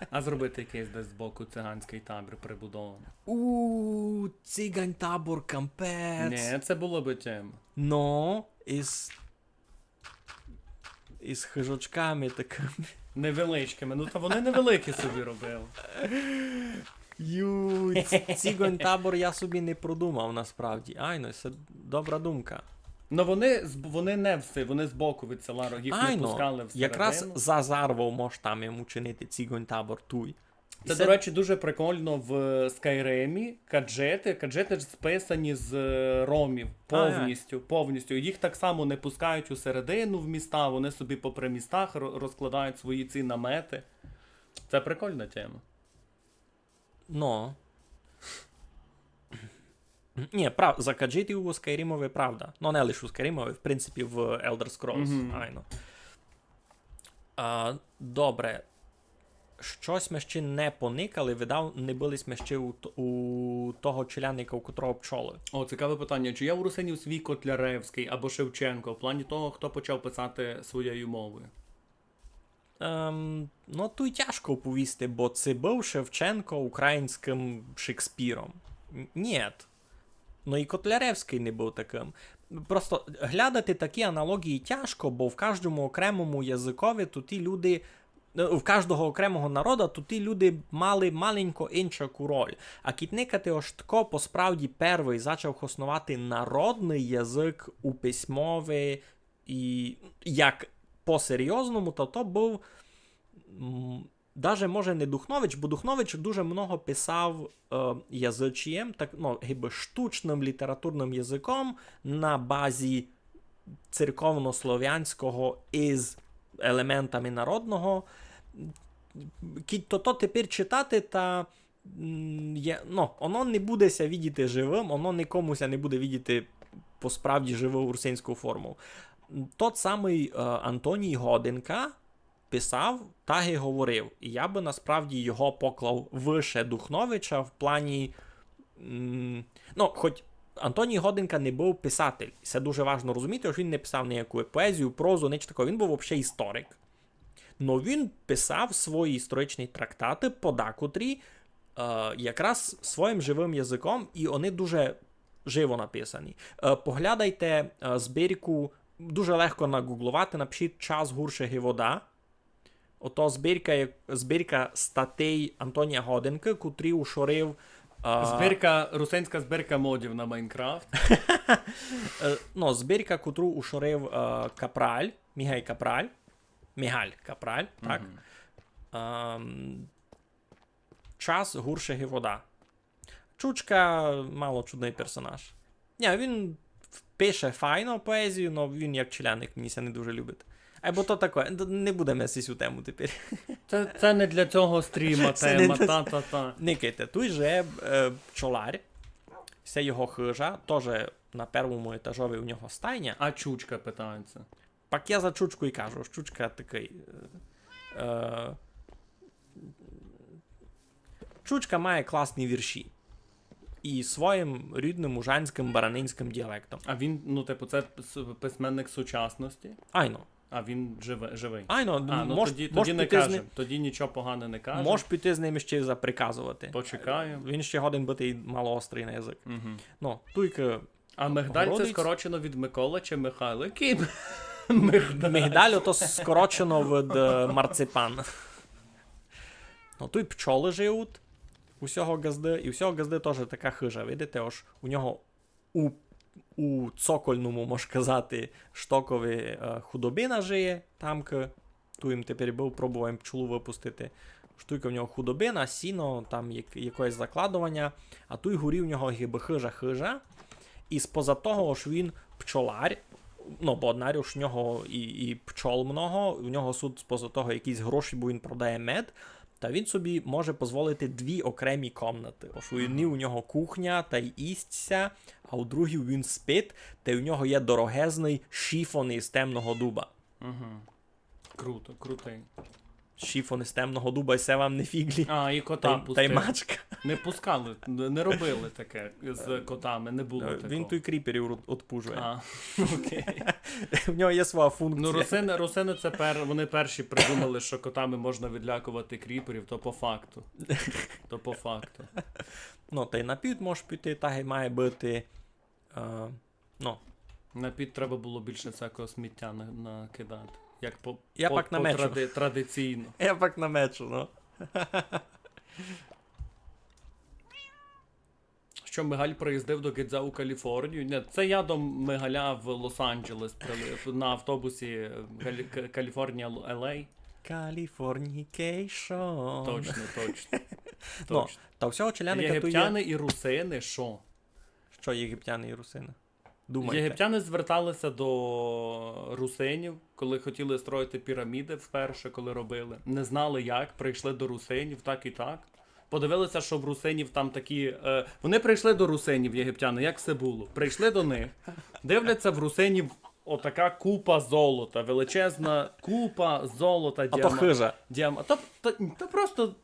А зробити якыйсь десь збоку циганськый табір прибудованый. У, цигань табор, кампець. Ні, це было бы тема. Ну, із Із хижачками такыми. Невеличкыми. Ну, та вони невеликі собі робили. Ю, ц-, цигань табор я собі не продумав насправді. Айно, се добра думка. Ну, вони з-, вони не всі, вони збоку від села, їх не пускали всередину. Айно, якраз за зарвов мож там їм учинити цигань табор туй. Це, до речі, дуже прикольно в Скайримі. Каджети, каджети ж списані з, е, ромів. А, повністю, повністю. Їх так само не пускають усередину в міста, вони собі попри містах ро-, розкладають свої ці намети. Це прикольна тема. Ну. Ні, прав-, за каджетів у Скайрімови правда. Ну, не лише у Скайрімови, в принципі, в Elder Scrolls, айно. А, добре. Штось мы ще не поникали, видав, не были сьме ще у, т- у того челядника, у котрого пчолы. О, цікаве питання. Чи є у русинів свій Котляревський або Шевченко в плані того, хто почав писати своєю мовою? Ем, ну, туй тяжко оповісти, бо ци быв Шевченко українськым Шекспіром. Н- Нєт. Ну і Котляревськый не быв такым. Просто глядати такі аналогії тяжко, бо в каждому окремому языкови туй ті люди, е, в каждого окремого народа туй ті люди мали маленько инчаку роль. А кідь никати, ож тко по справді первый зачав хосновати народный язык у письмови і як по-серйозному, то то быв, м, даже, може, не Духнович, бо Духнович дуже много писав, е, язычієм, так, ну, гибы штучным літературным языком на базі церковнославянського із елементами народного. Кідь то, то тепер читати, та, м, є, ну, оно не буде ся видіти живым, оно никому ся не буде видіти по справді живу русинську форму. Тот самый, е, Антоній Годинка писав, так і говорив. І я бы насправді його поклав выше Духновича в плані, м, ну, хоть Антоній Годинка не быв писатель, і се дуже важно розуміти, ож він не писав ніяку поезію, прозу, ніч такого. Він быв вообще історик. Но він писав свої історичні трактаты, подакотрі, е, якраз своїм живым языком, і они дуже живо написані. Е, поглядайте, е, збірку, дуже легко нагугловати, напишіть «Час гурше ги вода». Ото збірка, як- збірка статей Антонія Годинкы, котрі ушорив, е, Збірка, русинська збірка модів на Майнкрафт. Е, ну, збірка, котру ушорив, е, Капраль, Мігай Капраль. Мігаль Капраль, так. Мгм. Ем, «Час гурше ги вода». Чучка мало чудный персонаж. Ні, він пише файно поезію, но він як челядник мені ся не дуже любить. Айбо то таке, д- не будеме сись у тему тепер. Це, це не для цього стріма. Це не тема, для- та-та-та. Никайте, туй же, е, пчолар, се його хыжа, тоже на первому етажови у нього стайня. А чучка питається. Пак я за чучку і кажу, ож чучка такый, е, е, чучка має класні вірші. І своїм рідным ужанськым баранинськым діалектом. А він, ну, типу, це с- письменник сучасності? Айно. А він живе- живый? Айно, А, ну мож- тоді, мож тоді не піти з кажем. ним- Тоді нічого погане не кажем. Мож піти з ним ще заприказовати. Почекаєм. Він ще годен быти й мало острый на язык. Мгм. Ну, туйка А мигдаль це городець. Скорочено від Микола чи Михайло? Який мигдаль? Мигдаль ото скорочено від, е, марципан. Ну, туй пчолы живуть у сього ґазды, і у сього ґазды тоже така хыжа, видите, ож у нього у, у цокольному, мож казати, штокови, е, худобина жиє, тамка. Туй им тепер быв, пробовав им пчолу выпустити. Штуйка в нього худобина, сіно, там як- якоєсь закладованя, а туй горі в нього гибы хыжа-хыжа. І споза того, ож він пчолар, ну, бо однарь уж в нього і, і пчол много, в нього суть споза того якісь гроші, бо він продає мед, та він собі може позволити дві окремі комнаты. Ож у одній у нього кухня, та й їсть ся, а у другій він спить, та й у нього є дорогезный шифон із темного дуба. Мгм. Круто, крутый. Шифон із темного дуба, і се вам не фіґлі. А, і кота Та й- пустив. Та й мачка. Не пускали, не не робили таке з котами, не було Е, такого. Він туй кріперів ру- отпужує. А, окей. В нього є своя функція. Ну, русины, русины це пер, вони перші придумали, що котами можна відлякувати кріперів, то по факту. То по факту. Ну, та й на під можеш піти, так і має быти. Е, ну. На під треба було більше всякого сміття на- накидати. Як по, Я по, пак по намечу. тради- традиційно. Я пак намечу, ну. Що Мигаль приїздив до Гедза у Каліфорнію? Ні, це я до Мигаля в Лос-Анджелес прилип на автобусі, е, Калі- К- California L A. Californication. Точно, точно. Ну, точно. Та всього челядника туй є. Єгиптяни і русины, що? Що єгиптяни і русины? Думайте. Єгиптяни зверталися до русинів, коли хотіли строїти піраміди вперше, коли робили. Не знали як, прийшли до русинів, так і так. Подивилися, що в русинів там такі, е, вони прийшли до русинів, єгиптяни, як все було. Прийшли до них, дивляться в русинів отака купа золота, величезна купа золота. А то хыжа. Діама... То, то, то просто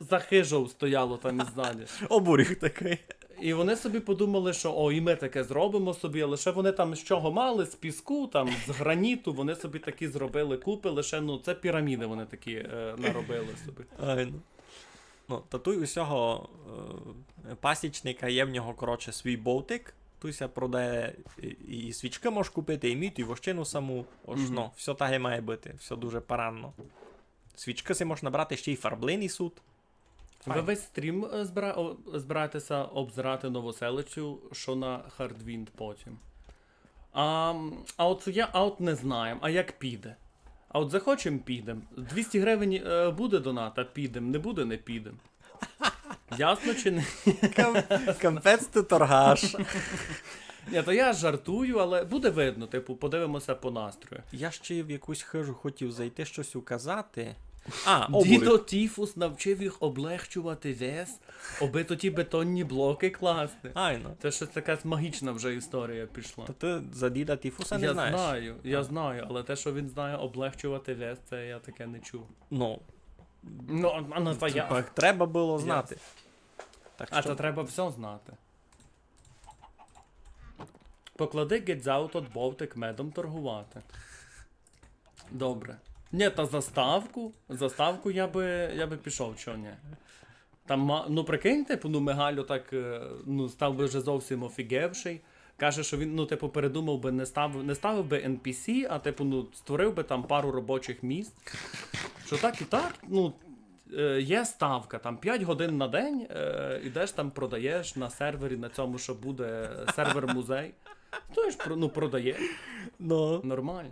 за хыжов стояло там іззаді. Обурік такый. І вони собі подумали, що о, і ми таке зробимо собі, а лише вони там з чого мали, з піску, там, з граніту, вони собі такі зробили купи, лише, ну, це піраміди вони такі е, наробили собі. Айно. Ну, та туй у сього е, пасічника є в нього, коротше, свій бовтик. Туй ся продає і, і свічкы можеш купити, і мід, і вощину саму. Ож, Мгм. Ну, всьо так і має быти, всьо дуже паранно. Свічкы си можеш набрати, ще й фарблині суть. Ви весь стрім е, збира... о, збираєтеся обзирати Новоселицю, що на Хардвінд потім. А, а от я, а от не знаєм, а як піде? А от захочем, підем. Двісті гривень е, буде доната, підем, не буде, не підем. Ясно чи не? Кам... Кампець ты торгаш. Ні, то я жартую, але буде видно, типу, подивимося по настрою. Я ще в якусь хыжу хотів зайти, щось указати. А, обурік. Дідо Тіфус навчив їх облегчувати вес, обы тоті бетонні блоки класти. Айно. Це щось якась магічна вже історія пішла. Та ти за діда Тіфуса не Я знаєш? Знаю, я А. Знаю, але те, що він знає облегчувати вес, це я таке не чув. Ну, Ну, а на це я. типа, треба было знати. Так А що, то треба всьо знати. Поклади геть за тот бовтик медом торгувати. Добре. Ні, та за ставку, за ставку я би, я би пішов, чого ні. Там, ма- ну прикинь, типу, ну Мигаль отак, е, ну, став би вже зовсім офігевший. Каже, що він, ну, типу, передумав би, не став, не ставив би Ен Пі Сі, а типу, ну, створив би там пару робочих місць. Що так і так, ну, е, є ставка, там п'ять годин на день, е, ідеш там, продаєш на сервері, на цьому, що буде сервер-музей. Стоїш, про- ну, продаєш. Ну. Нормально.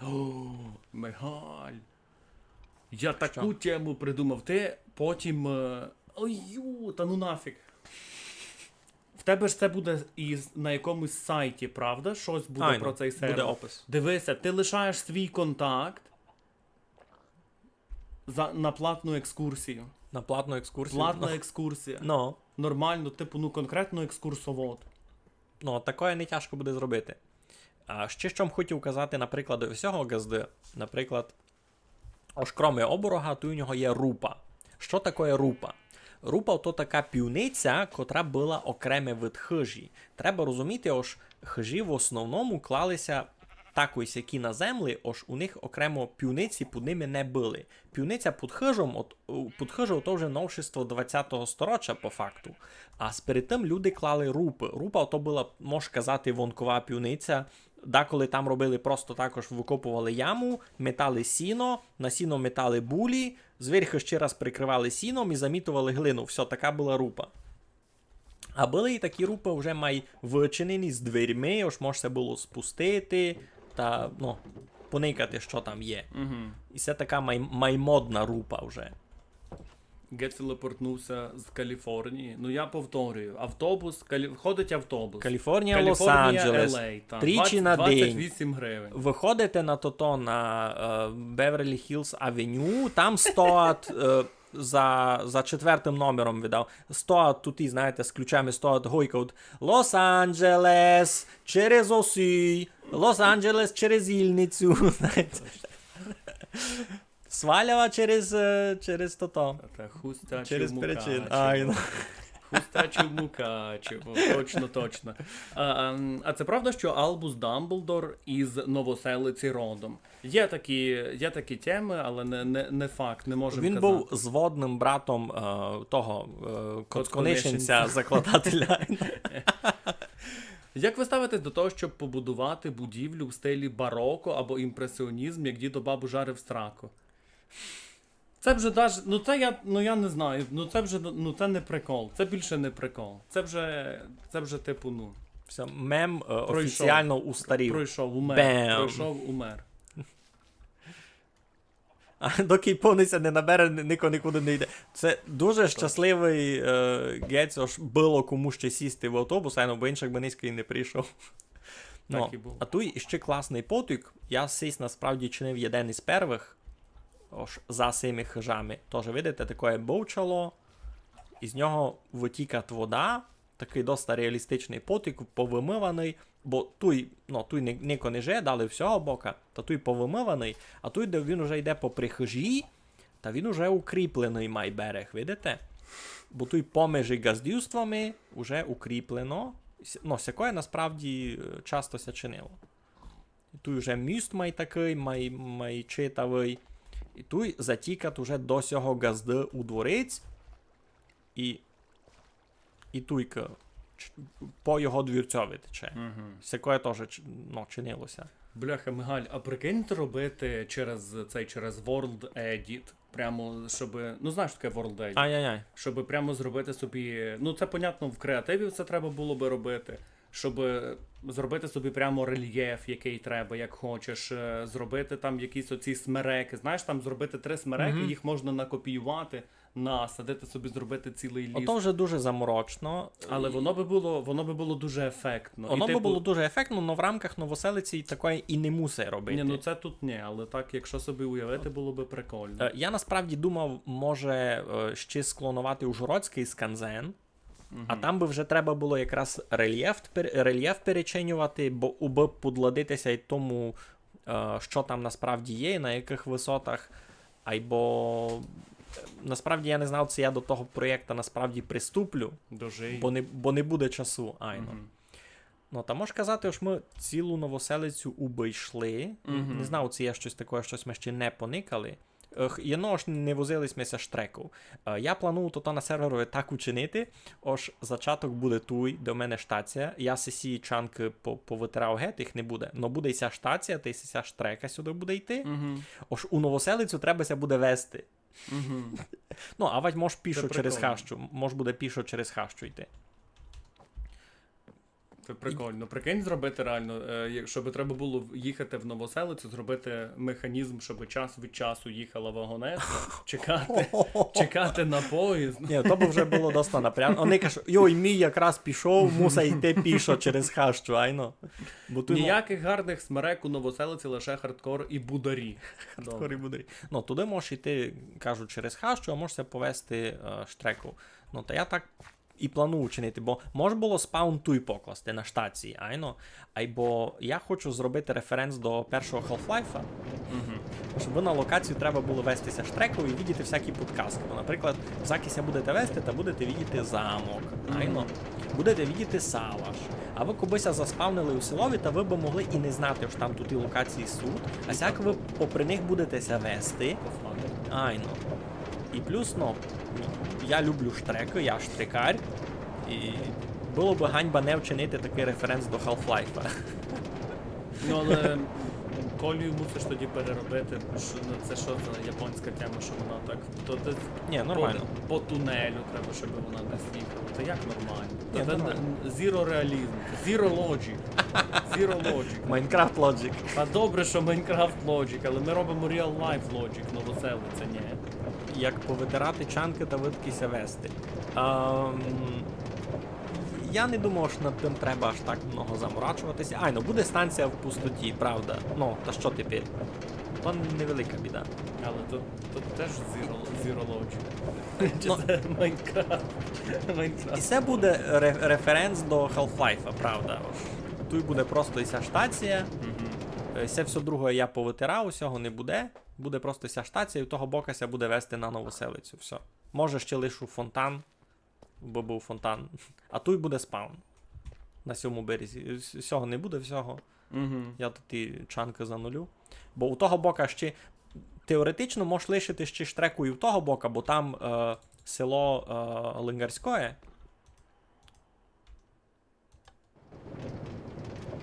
О, Мигаль. Я таку тему придумав. Ти потім. е, Ой, ю, та ну нафіг. В тебе ж це буде і з- на якомусь сайті, правда? Щось буде Айно, про цей сервер. Буде опис. Дивися, ти лишаєш свій контакт за, на платну екскурсію. На платну екскурсію. Платна Ну, екскурсія. Ну, Нормально, типу, ну конкретно екскурсовод. Ну, такое не тяжко буде зробити. А ще що м хотів казати, наприклад, у всього ґазды. Наприклад, ож кроме оборога, то у нього є рупа. Що таке рупа? Рупа то така пивниця, котра была окреме від хыжі. Треба розуміти, ож хыжі в основному клалися такой сякі на землі, ож у них окремо пивниці під ними не были. Пивниця під хыжом, от, у- під хыжов то вже новшество двадцятого стороча по факту. А сперед тым люди клали рупы. Рупа то была, мож казати, вонкова пивниця. Деколи там робили просто також, викопували яму, метали сіно, на сіно метали булі, зверху ще раз прикривали сіном і замітували глину. Всьо, така была рупа. А были і такі рупы вже май вычинені з дверьми, ож мож ся было спустити та, ну, поникати, що там є. Угу. І се така май, май модна рупа вже. Геть телепортнувся з Каліфорнії. Ну я повторюю, автобус, Калі... ходить автобус. Каліфорнія, Каліфорнія, Лос-Анджелес. Л А, та. Тричі на день. Двадцять вісім гривень. Выходите на тото, на е, Беверлі Хіллз Авеню, там стоять е, за, за четвертым номером, видав, стоять туті, знаєте, з ключами стоять, гойкають: Лос-Анджелес через Осій, Лос-Анджелес через Ільницю, знаєте. Свалява через, е, через тото. Та Хустачів, Через причин. Мукачево. Айно. Хустачів, Мукачево. Точно, точно. А, а, м, а це правда, що Албус Дамблдор із Новоселиці родом? Є такі, є такі теми, але не, не, не факт, не можемо Він казати. Був зводным братом е, того е, Коцконишинця. Коцконишинця, закладателя. Як ви ставитесь до того, щоб побудувати будівлю в стилі бароко або імпресіонізм, як дідо бабу жарив страку? Це вже даже, ну це я, ну я не знаю, ну це вже, ну це не прикол, це більше не прикол. Це вже, це вже типу, ну, Все, мем е, офіціально устарів. Пройшов, умер. Бем. Пройшов, умер. А доки повністю не набере, ни- нико нікуди не йде. Це дуже щасливый е, гець, ож было кому ще сісти в автобус, айно, бо іншак бы низько і не прийшов. Ну, і було. А туй іще класный потік. Я сись насправді чинив єден із первых, ож за сими хыжами. Тоже, видите, такоє бовчало, із нього вытікать вода, такый доста реалістичный потік, повымываный, бо туй, ну, туй ни-, нико не жиє, дали всього бока, та туй повымываный, а туй, де він уже йде попри хыжі, та він уже укріпленый май берег, видите? Бо туй помежи ґаздівствами уже укріплено. С-, ну, сякоє насправді, е, часто ся чинило. І туй уже міст май такый, май, май читавый. І туй затікат уже до сього ґазды у дворець. І, і туйка ч-, по його двірцьови тече. Мгм. Сякоє тоже ч-, ну, чинило ся. Бляха, Мигаль, а прикинь зробити через цей, через World Edit, прямо, щоб, ну, знаєш, таке World Edit. Ай-яй-яй. Щоб прямо зробити собі, ну, це понятно, в креативі це треба було би робити, щоб зробити собі прямо рельєф, який треба, як хочеш, е, зробити там якісь оці смереки. Знаєш, там зробити три смереки, мгм, їх можна накопіювати, насадити собі, зробити цілий ліс. Ото вже дуже заморочно. Але воно би було, воно би було дуже ефектно. Воно би було дуже ефектно, но в рамках Новоселиці такоє і не мусить робити. Ні, ну це тут ні, але так, якщо собі уявити, було би прикольно. Е, я насправді думав, може, е, ще склонувати ужгородськый сканзен, а там би вже треба було якраз рельєф пер-, рельєф перечинювати, бо убы подладити ся й тому, е, що там насправді є, на якых высотах. Айбо, е, насправді я не знав, ци я до того проєкта насправді приступлю, бо не, бо не буде часу, айно. Мгм. Ну, та мож казати, ож мы цілу Новоселицю убыйшли. Мгм. Не знав, ци є штось такоє, штось мы ще не поникали. Е, х-, єдно, ож не возили сьме ся штреков. Е, я планую тото на серверови так учинити, ож зачаток буде туй, де в мене штація. Я сесі чанкы по-, повытирав гет, їх не буде. Но буде й ся штація, та й ся штрека сюды буде йти. Мгм. Ож у Новоселицю треба ся буде вести. Мгм. Ну, авадь мож пішо через хащу, мож буде пішо через хащу йти. Це прикольно. Прикинь, зробити реально, е, як-, щоб треба було в-, їхати в Новоселицю, зробити механізм, щоб час від часу їхала вагонетка, чекати, чекати на поїзд. Ні, то бы вже было доста напряжно. Они кажуть: «Йой, мій якраз пішов, мусить йти пішо через хащу, айно». Бо туй мо- Ніякых гарных смерек у Новоселиці, лише хардкор і бударі. Хардкор і бударі. Ну, туды можеш йти, кажуть, через хащу, а можеш ся повести, е, штреков. Ну, та я так і планую чинити, бо мож было спаун туй покласти на штації, айно. Айбо я хочу зробити референс до першого Half-Life, мгм, щоб на локацію треба было вести ся штреков і видіти всякі подказкы. Бо, наприклад, заки ся будете вести, та будете видіти замок, айно. Мгм. Будете видіти салаш. А вы кобы ся заспавнили у селови, та вы бы могли і не знати, ож там туй і локації суть, а сяк вы попри них будете ся вести. Айно. І плюс, ну, я люблю штрекы, я штрекарь. І было бы ганьба не вчинити такый референс до Half-Life. Ну, але колію мусиш тоді переробити, бо ж, ну, це що за японська тема, що вона так, то ти... Ні, нормально. По, по тунелю треба, щоб вона десь їхала. Та як нормально? Ні, та це нормально. Zero реалізм, zero logic. Zero logic. Minecraft logic. Та добре, що Minecraft logic, але ми робимо real life logic, Новоселиця, ні. Як повытирати чанкы та выдкы ся вести. Ам, я не думав, ож над тым треба аж так много заморачовати ся. Айно, буде станція в пустоті, правда. Ну, та што тепер? То невелика біда. Але то, то теж zero, zero logic. Чи це Майнкрафт? Майнкрафт. І се буде ре-, референс до Half-Life, правда. Ож туй буде просто і ся штація. Мгм. Е, се всьо друге я повытирав, усього не буде. Буде просто ся штація, і у того бока ся буде вести на Новоселицю. Всьо. Може, ще лишу фонтан, бо быв фонтан. А туй буде спаун. На сьому березі. С-, сього не буде всього. Мгм. Я тут і чанкы занулю. Бо у того бока ще теоретично можеш лишити ще штреку і у того бока, бо там, е, село, е, Лингарськоє.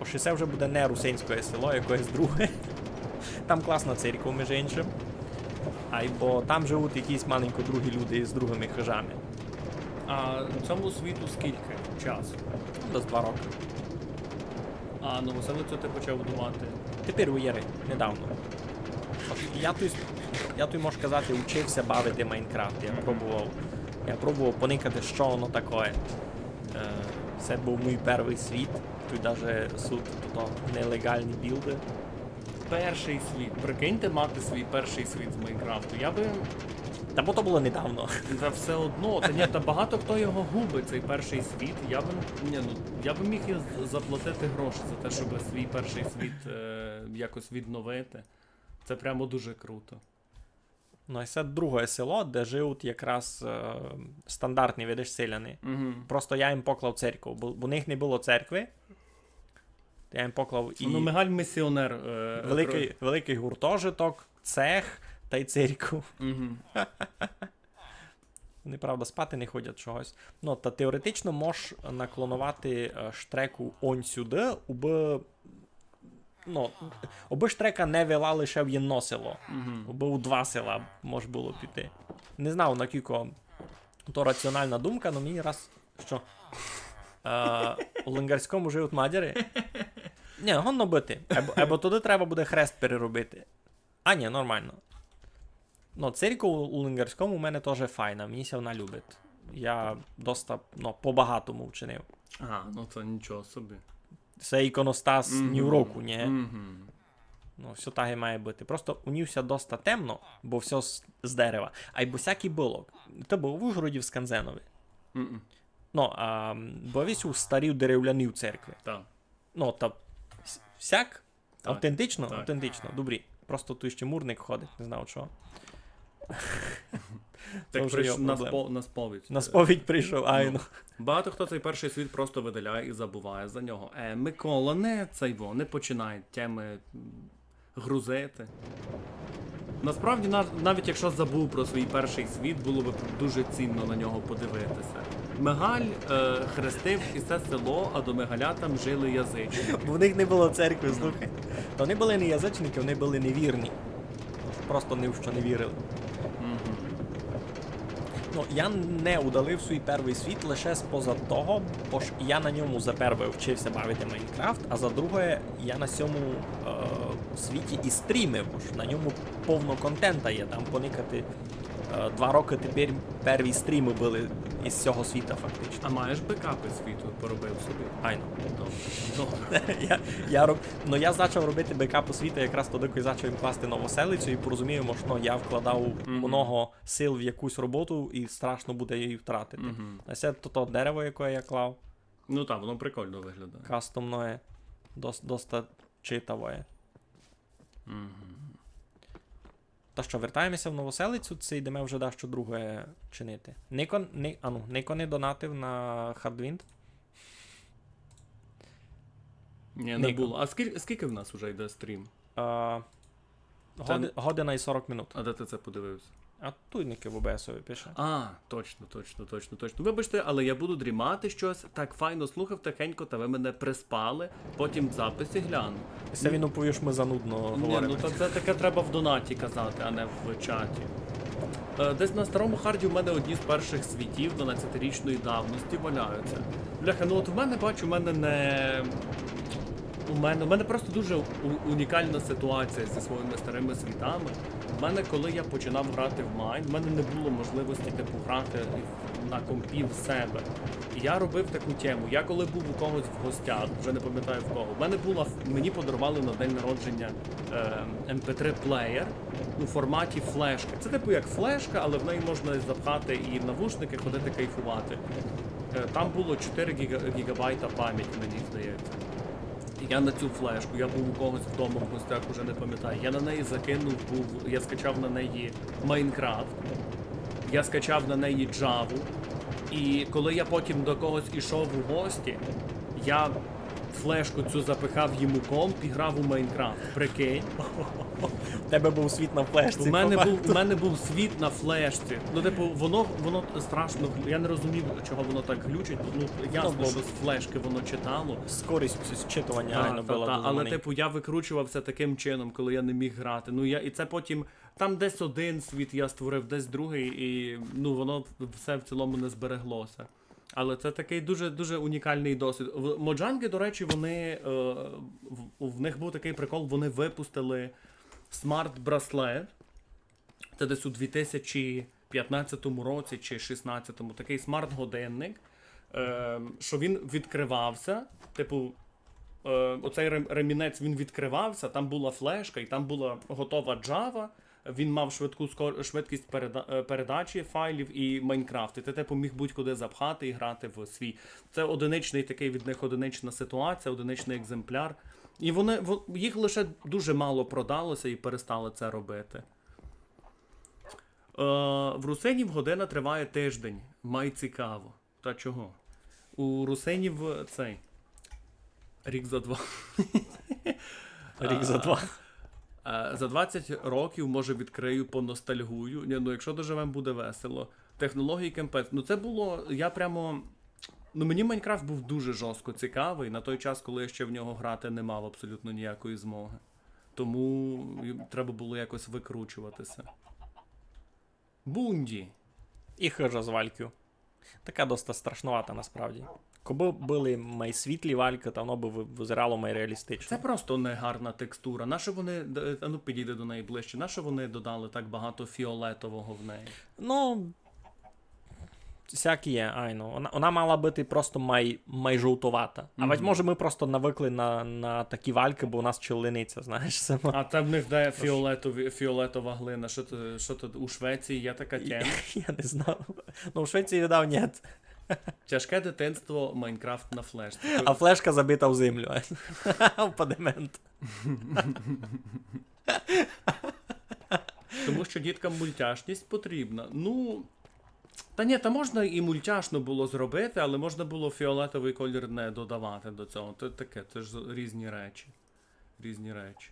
Ож і се вже буде не русинськоє село, якоєсь друге. Там класна церква, між іншим. Айбо там живуть якісь маленько другі люди з другыми хыжами. А цьому світу скільки часу? Ну, десь два рокы. А Новоселицю ти почав будувати? Тепер у яри, недавно. Ож я туй, я туй, можу казати, учив ся бавити Майнкрафт. Я пробовав, я пробовав поникати, што воно такоє. Е, се быв мій первый світ. Туй даже суть туй нелеґалні білды. Першый світ. Прикиньте, мати свій першый світ з Майнкрафту. Я бы, Та бо то было недавно. Та все одно, та ні, та багато хто його губить, цей перший світ. Я би, ні, ну, я би міг і з- заплатити гроші за те, щоб свій перший світ е, якось відновити. Це прямо дуже круто. Ну, і це друге село, де живуть якраз е, стандартні, видиш, селяни. Угу. Просто я їм поклав церкву, бо, бо в них не было церкви. Я їм поклав і Ну, Мигаль місіонер. Е, великий, великий гуртожиток, цех та й церкву. Угу. Вони, правда, спати не ходять чогось. Ну, та теоретично можеш наклонувати е, штреку онь сюди, убы, ну, убы штрека не вела лише в єдно село. Угу. Убы у два села мож было піти. Не знав, накілько то раціональна думка, але мені раз що. Е, у Лингарському живуть мадяри. Ні, годно быти. Або, або туди треба буде хрест переробити. А, ні, нормално. Ну, церква у Лингарському у мене теж файна, мені ся вона любить. Я доста, ну, по-багатому вчинив. Ага, ну це нічого собі. Це іконостас Мгм. Нью-Року, ні? Мгм. Ну, все так і має бути. Просто у ній все доста темно, бо все з, з дерева. А й бо всякий было. Ти быв у Ужгороді в Сканзенові. Мгм. Ну, а, м, быв у старій деревляній церкві. Так. Ну, та с- всяк Так, автентично, так. Автентично, добрі. Просто тут ще мурник ходить, не знав чого. Так вже приш... його на, проблема. спо... на сповідь. На сповідь прийшов, айно. Багато хто цей перший світ просто видаляє і забуває за нього. Е, Микола, не цей во, не починай теми м, грузити. Насправді, нав- навіть якщо забув про свій перший світ, було б дуже цінно на нього подивитися. Мигаль е, хрестив і це село, а до Мигаля там жили язичники. Бо в них не было церкви, слухай. Та вони были не язичники, вони были невірні. Просто ні в що не вірили. Мгм. Ну, я не удалив свій перший світ лише споза того, бо ж я на ньому за перше вчив ся бавити Майнкрафт, а за друге я на сьому е, світі і стрімив, бо ж на ньому повно контента є, там поникати. Е, два рокы тепер перві стрімы были із сього світа фактично. А маєш бекапи світу, поробив собі? Айно. Добре. Добре. я, я, роб... Ну, я зачав робити бекапы світа якраз тоді, коли зачав їм класти Новоселицю, і порозумів, що, ну, я вкладав Мгм. много сил в якусь роботу і страшно буде її втратити. Мгм. А це то, то дерево, яке я клав, Ну так, воно прикольно виглядає. кастомне, дос, доста читаве. Мгм. Та що, вертаємося в Новоселицю, чи йдемо вже дещо друге чинити? Нико, ни, ану, Нико не донатив на Hardwind? Ні, не Нико. Було. А скільки, скільки в нас вже йде стрім? А, Та годи, година і сорок минут. А де ти це подивився? А туй Нико в ОБС-ові пише. А, точно, точно, точно, точно. Вибачте, але я буду дрімати щось, так файно слухав тихенько, та ви мене приспали, потім в записі гляну. Це він уповів, що ми занудно Ні, говоримо. Ну та це таке треба в донаті казати, а не в чаті. Е, Десь на старому харді в мене одні з перших світів дванадцятирічної давності валяються. Бляха, ну от в мене, бачу, в мене не. У мене, у мене просто дуже у- унікальна ситуація зі своїми старими світами. У мене, коли я починав грати в Майн, в мене не було можливості типу грати на компі в себе. І я робив таку тему. Я коли був у когось в гостях, вже не пам'ятаю в кого, в мене була мені подарували на день народження е, ем пі три плеєр у форматі флешки. Це типу як флешка, але в неї можна запхати і навушники, ходити кайфувати. Е, Там було чотири гіга- гігабайта пам'яті, мені здається. Я на цю флешку, я був у когось вдома в гостях, уже не пам'ятаю. Я на неї закинув, був, я скачав на неї Майнкрафт, я скачав на неї Java, і коли я потім до когось ішов у гості, я флешку цю запихав їм у комп і грав у Майнкрафт. Прикинь. У тебе був світ на флешці. У мене по був, у факту. Мене був світ на флешці. Ну, типу, воно, воно страшно. гл- Я не розумів, чого воно так глючить. Ну, ясно, бо- що з флешки воно читало. Скорість зчитування Та, реально та, була та, дуже але, маленька. Типу, я викручувався таким чином, коли я не міг грати. Ну, я, і це потім. Там десь один світ я створив, десь другий, і ну, воно все в цілому не збереглося. Але це такий дуже, дуже унікальний досвід. В- Моджанги, до речі, вони е, в, в них був такий прикол, вони випустили смарт-браслет. Це десь у дві тисячі п'ятнадцятому році чи шістнадцятому, такий смарт-годинник, е, що він відкривався. Типу, е, оцей рем- ремінець, він відкривався, там була флешка, і там була готова Java, Він мав швидку скор... швидкість переда... е, передачі файлів і Майнкрафт. І ти типу міг будь-куди запхати і грати в свій. Це одиничний такий від них одинична ситуація, одиничний екземпляр. І вони в- їх лише дуже мало продалося і перестали це робити. Е, в русинів година триває тиждень. Май цікаво. Та чого? У русинів цей. Рік за два. Рік за два. Е, За двадцять років, може, відкрию, поностальгую. Ні, ну якщо доживемо, буде весело. Технології капець. Ну це було. Я прямо. Ну мені Майнкрафт був дуже жорстко цікавий на той час, коли я ще в нього грати не мав абсолютно ніякої змоги. Тому й- треба було якось викручуватися. Бунді. І хижа з вальків. Така доста страшновата насправді. Кобы были май світлі валькы, та воно бы вы- визирало май реалістично. Це просто негарна текстура. Нащо вони. д- А ну підійди до неї ближче. Нащо вони додали так багато фіолетового в неї? Ну. Всяк є, айно. Вона, вона мала быти просто май, май жовтовата. А вать Мгм. може мы просто навыкли на, на такі валькы, бо у нас челлениця, знаєш, сама. А там в них де фіолетові, фіолетова глина. Що то, що то у Швеції є така тема? Я не знав. Ну, у Швеції, видав, ні. Тяжке дитинство, Майнкрафт на флешці. А флешка забита в землю. В падемент. Тому що діткам мультяшність потрібна. Ну. Та ні, та можна і мультяшно було зробити, але можна було фіолетовий колір не додавати до цього. Це таке, це ж різні речі. Різні речі.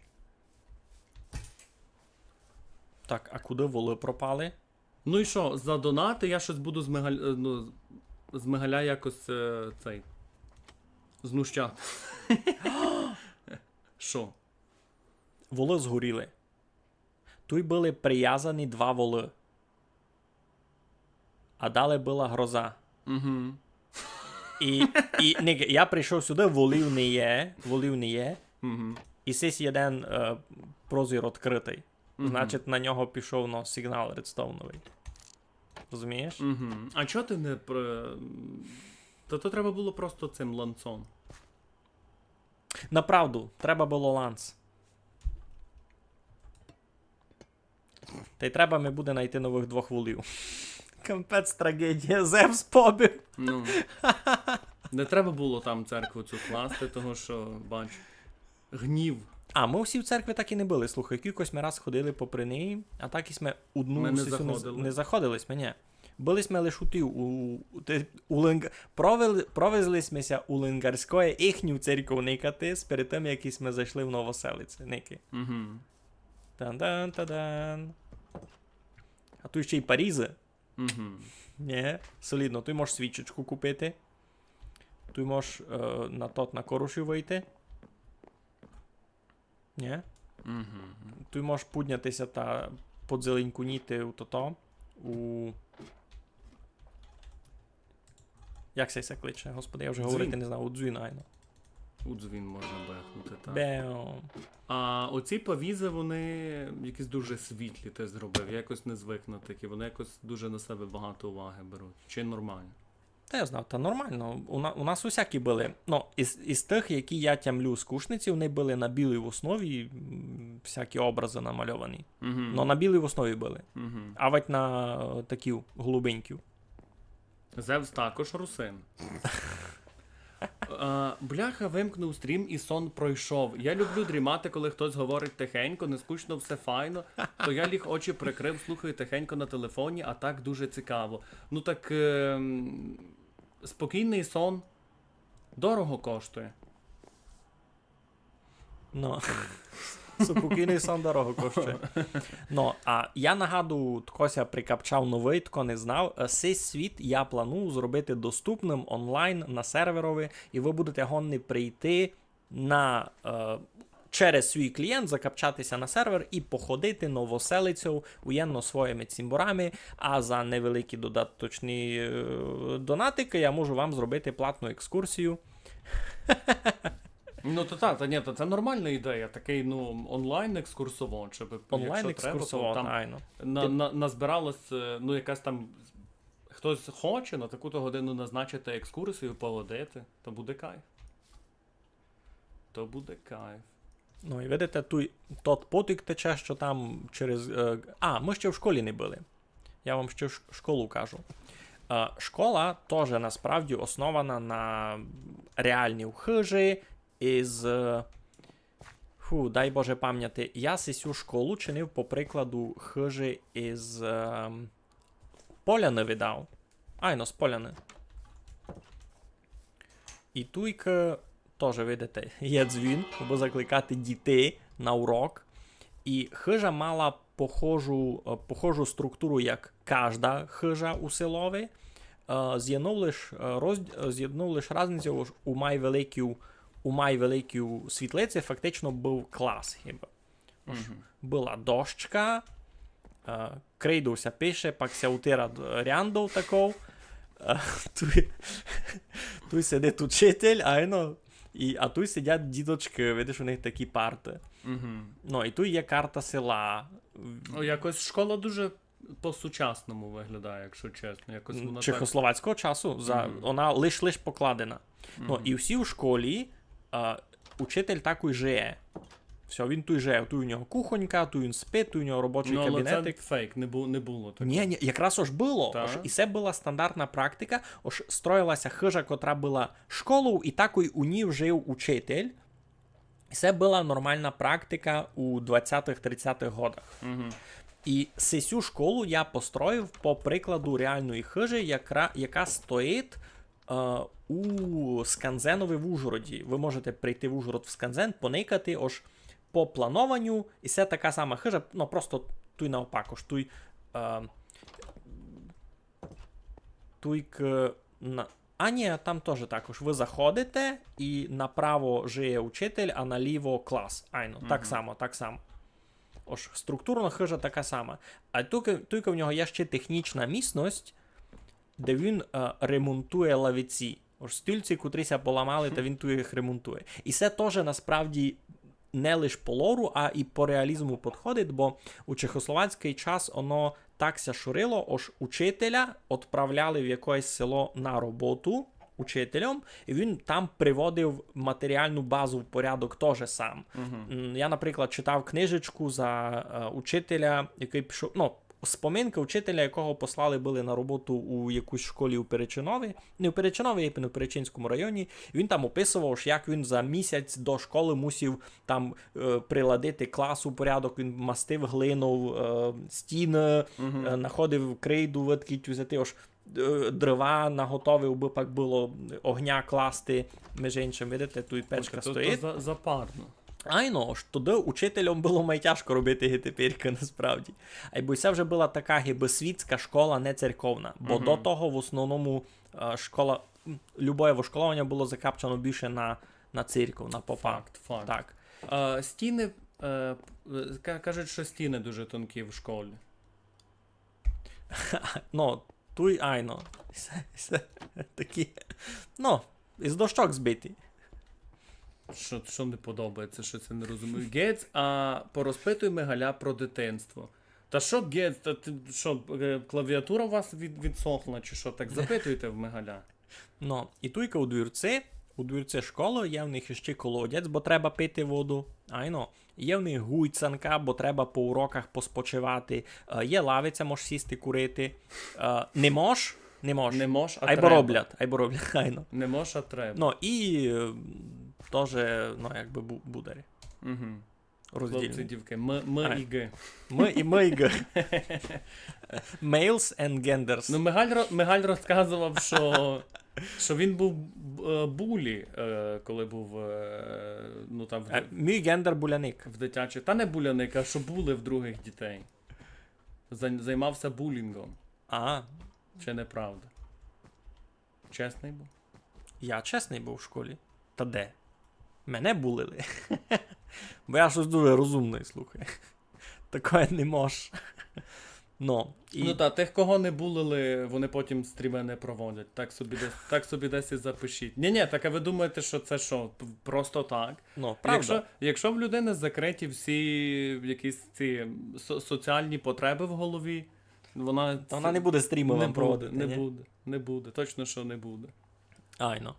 Так, а куды волы пропали? Ну і що, за донати я щось буду з Мигаль... е, ну, з Мигаля якось е, цей. Знущати. Що? Волы згоріли. Туй были привязані два волы. А далі была гроза. Угу. І, і не, я прийшов сюды, волів не є, волів не є. Угу. І сись єден е, прозір відкрытый. Мгм. Значить, на нього пішов, ну, сигнал редстоуновый. Розумієш? Угу. А чого ти не про. Та то треба було просто цим ланцом. Направду, треба было ланц. Та й треба ми буде найти новых двох волів. Капець трагедія, Зевс побив. Ну. Не треба було там церкву цю класти, тому що, бач, гнів. А, мы всі в церкви так і не были, слухай, кількось ми раз ходили попри неї, а так і сме одну Ми не сесю не, заходили. Не заходили сме, ні. Были сме лиш у тій, у, у, те- у Ленг... провели, провезли сме ся у Ленгарськоє їхню церкву никати, перед тым, як сме зайшли в Новоселиці, ники. Угу. Тан-дан-та-дан. А туй ще й парізы. Угу. Ні, солідно. Туй можеш свічечку купити. Туй можеш е, на тот, на корушу выйти. Ні? Угу. Туй можеш пудняти ся та подзеленькуніти у тото. У... Як се ся кличе? Господи, я вже Дзвін. Говорити не знав. У дзвін, айно. У дзвін можна бехнути, так. Беом. А оці повізы, вони якісь дуже світлі, ти зробив. Я якось не звик на такі. Вони якось дуже на себе багато уваги беруть. Чи нормально? Та я знав, та нормално. У, на, у нас усякі были. Ну, із, із тых, які я тямлю з Кушниці, вони были на білій основі, м, всякі образы намальовані. Угу. Но на білій основі были. Угу. А вать на е, такі голубенькі. Зевс також русин. Е, бляха, вимкнув стрім і сон пройшов. Я люблю дрімати, коли хтось говорить тихенько, не скучно, все файно. То я ліг очі прикрив, слухаю тихенько на телефоні, а так дуже цікаво. Ну так ем, спокійний сон дорого коштує. Ну, супокійный сон дорого коштує. Ну, а я нагадую, тко ся прикапчав новый, тко не знав, е, сей світ я планую зробити доступным онлайн на серверови, і вы будете годні прийти на, е, через свій клієнт, закапчати ся на сервер і походити Новоселицьов уєдно своїми цімборами, а за невеликі додаточні е, донатикы я можу вам зробити платну екскурсію. Ну, то та, та ні, то це нормальна ідея, такий, ну, онлайн-екскурсовод, щоб, якщо треба, то Онлайн-екскурсовод, там айно. на, на, назбиралось, е, ну, якась там, хтось хоче на таку-то годину назначити екскурсію, поводити, то буде кайф. То буде кайф. Ну, і видите, туй тот потік тече, што там через, е, а, мы ще в школі не были. Я вам ще ш-, школу кажу. Е, школа тоже насправді основана на реалній хыжі из, е, фу, дай Боже памняти. Я сисю школу чинив по прикладу хыжі из, е, Поляны, видав. Айно, з Поляны. І туйка тоже, видите, є дзвін, абы закликати дітей на урок. І хыжа мала похожу, е, похожу структуру, як кажда хыжа у селови. Е, з єднов лиш, е, роз-, з єднов лиш разницею, ож у май великій, у май великій світлиці фактично быв клас хіба. Ож была дошка, е, крейдов ся пише, пак ся утира д-, ряндов таков. Е, туй, туй сидить учитель, айно, і, а туй сидять діточкы, видиш, у них такі парты. Ну, і туй є карта села. Ну, якось школа дуже по-сучасному виглядає, якщо чесно. Якось вона так... Чехословацького часу, за, вона лиш-лиш покладена. Ну, і всі в школі, а, учитель так і жиє. Всьо, він туй жиє, туй у нього кухонька, туй він спить, туй у нього робочий кабінетик. Ну, але це фейк, не бу-, не было такого. Ні, ні, якраз ож было. Ож, і се была стандартна практика, ож строїла ся хыжа, котра была школов, і такой у ній жив учитель. І се была нормална практика у двадцятых-тридцятых годах. І сесю школу я построїв по прикладу реалної хыжі, якра-, яка стоїть, е, у Сканзенови в Ужгороді. Вы можете прийти в Ужгород в Сканзен, поникати, ож по планованю, і се така сама хыжа, ну, просто туй наопак, ож туй, е, туй к-, на-, а ні, там тоже так, ож вы заходите, і направо жиє учитель, а наліво клас. Айно, так само, так само. Ож структурно хыжа така сама. А туйка, туйка в нього є ще технічна місность, де він, е, ремонтує лавиці. Ож стільці, котрі ся поламали, та він туй їх ремонтує. І се тоже насправді не лиш по лору, а і по реалізму підходить, бо у чехословацькый час оно так ся шурило, ож учителя отправляли в якоєсь село на роботу учителем, і він там приводив матеріалну базу в порядок тоже сам. М, я, наприклад, читав книжечку за, е, учителя, якый пішов, ну, споминкы учителя, якого послали были на роботу у якусь школі у Перечинові. Не у Перечинові, а у Перечинському районі. І він там описовав, ож як він за місяць до школы мусив там, е, приладити клас у порядок, він мастив глинов, е, стіны, е, находив крейду, выдкіть узяти, ож, е, дрова наготовив, бы пак было огня класти. Межи иншым, видите, туй печка стоїть. Слухай, то, то за-, запарно. Айно, ож тогды учителем было май тяжко робити ги теперька, насправді. Айбо се вже была така гибы світська школа, не церковна. Бо до того в основному, е, школа, м, любоє вошколованя было закапчено більше на, на церков, на попа. Факт, факт. Так. Е, стіны, е, ка-, кажуть, што стіны дуже тонкі в школі. Ну, туй айно. Се, се такі, ну, из дощок збиті. Што, што не подобається, што ся не розумію. Гець, а порозпитуй Мигаля про дитинство. Та што, Гець, та ти, што, е, клавіатура у вас від-, відсохла, чи што? Так запитуйте в Мигаля. Ну, і туйка у двірци, у двірци школы є в них іщи колодязь, бо треба пити воду. Айно. Є в них гуйцанка, бо треба по уроках поспочивати. Е, є лавиця, мож сісти курити. Е, не мож, не мож. Не мож, а айбо треба. Роблять, айбо роблять, айно. Не мож, а треба. Ну, і, е, тоже, ну, якбы бу-, бударі. Угу. Роздільні. Хлопці, дівки, мы, мы Ай. І ги. Мы і, мы і ги. Males and genders. Ну, Мигаль, ро-, Мигаль розказував, што, што він був, е, булі, е, коли був, е, ну, там, в, Е, мій гендер буляник. В дитячій. Та не буляник, а што були в других дітей. Зай-, займався булінгом. А, Чи неправда? Чесный був? Я чесный быв в школі. Та де? Мене булили. Бо я штось дуже розумный, слухай. Такоє не мож. Ну, і... Ну та, тих, кого не булили, вони потім стрімы не проводять. Так собі десь, так собі десь і запишіть. Ні, ні, так а ви думаєте, що це що, п-, просто так? Ну, правда. Якщо, якщо в людини закриті всі якісь ці со-, соціальні потреби в голові, вона... Та вона не буде стрімы не вам буде, проводити, не ні? буде, не буде, точно, що не буде. Айно.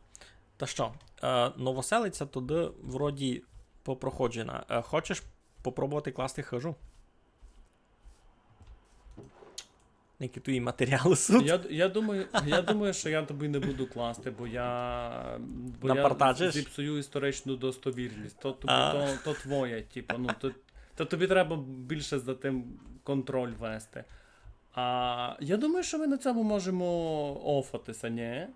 Та што, е, Новоселиця туды вроді Попроходжена. Е, хочеш попробовати класти хыжу? Які твої матеріалы суть? Я, я, думаю, я думаю, що я тобі не буду класти, бо я, бо я Напартачиш? Зіпсую історичну достовірність. То, тобі, А. то, то твоє, типу, ну, то, то тобі треба більше за тим контроль вести. А я думаю, що ми на цьому можемо офатися, ні?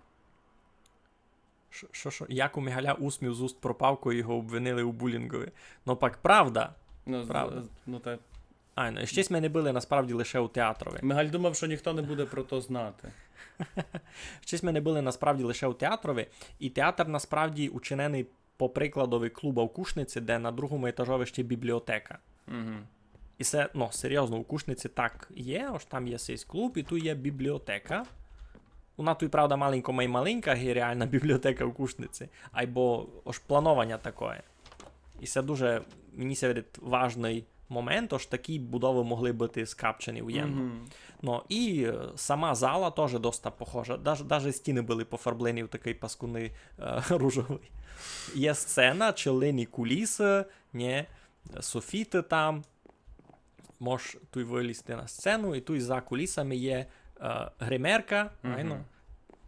Шо, шо, шо? Як у Мигаля усміх з уст пропав, коли його обвинили у булінгови? Но пак правда. Ну, з- Правда. з- ну, та... Айно, і щось ми не были насправді лише у театрови. Мигаль думав, що ніхто не буде про то знати. Щось ми не были насправді лише у театрови, і театр насправді учинений по прикладови клуба у Кушниці, де на другому етажови ще бібліотека. Угу. І се, ну, серйозно, у Кушниці так є, ож там є сись клуб, і туй є бібліотека. Вона туй, правда, маленько май маленька, як реална бібліотека у Кушниці, айбо ож планованя такоє. І се дуже, мені ся видить, важный момент, ож такі будовы могли быти скапчені уєдно. Угу. Ну, і е, сама зала тоже доста похожа. Даже, даже стіны были пофарблені в такый паскудный е, ружовый. Є сцена, челлені кулісы, нє, софіты там. Мож туй вылізти на сцену, і туй за кулісами є е, гримерка, Мгм. айно.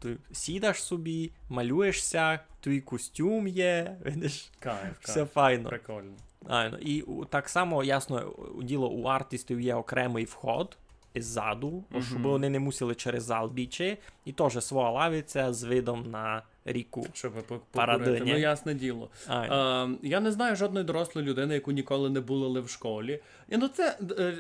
Туй сідаш собі, малюєш ся, туй костюм є, видиш, Кайф, все кайф. Файно. Прикольно. Айно. І у- так само, ясно, у- діло у артистів є окремый вход іззаду, Мгм. щоб вони не мусили через зал бічи, і тоже своя лавиця з видом на ріку. Щоб по- Парадиня. покурити. Ну, ясне діло. Айно. Е, я не знаю жодної дорослої людини, яку ніколи не булили в школі. І, ну, це, е,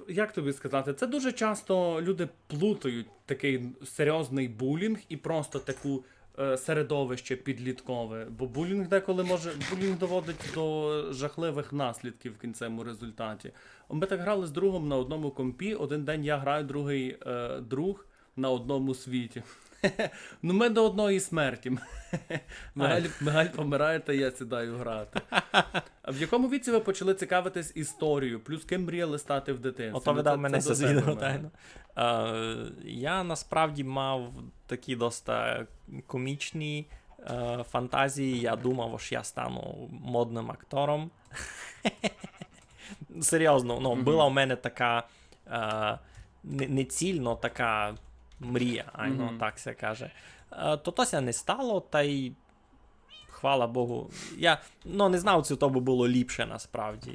як тобі сказати, це дуже часто люди плутають такий серйозний булінг і просто таку е, середовище підліткове. Бо булінг деколи може, булінг доводить до жахливих наслідків в кінцевому результаті. Ми так грали з другом на одному компі. Один день я граю, другий е, друг на одному світі. Ну, ми до одної смерті. Мигаль, Мигаль помирає, та я сідаю грати. А в якому віці ви почали цікавитись історією? Плюс ким мріяли стати в дитинстві? Ото Ну, видав це- мене це до ся звідав, тебе, тайно. Е, я насправді мав такі доста комічні е, фантазії. Я думав, ож я стану модным актором. Серйозно, ну, Мгм. Была у мене така е, не, не ціль, но така мрія, айно, Мгм. так ся каже. Е, то то ся не стало, та й хвала Богу. Я, ну, не знав, ци то бы было ліпше насправді.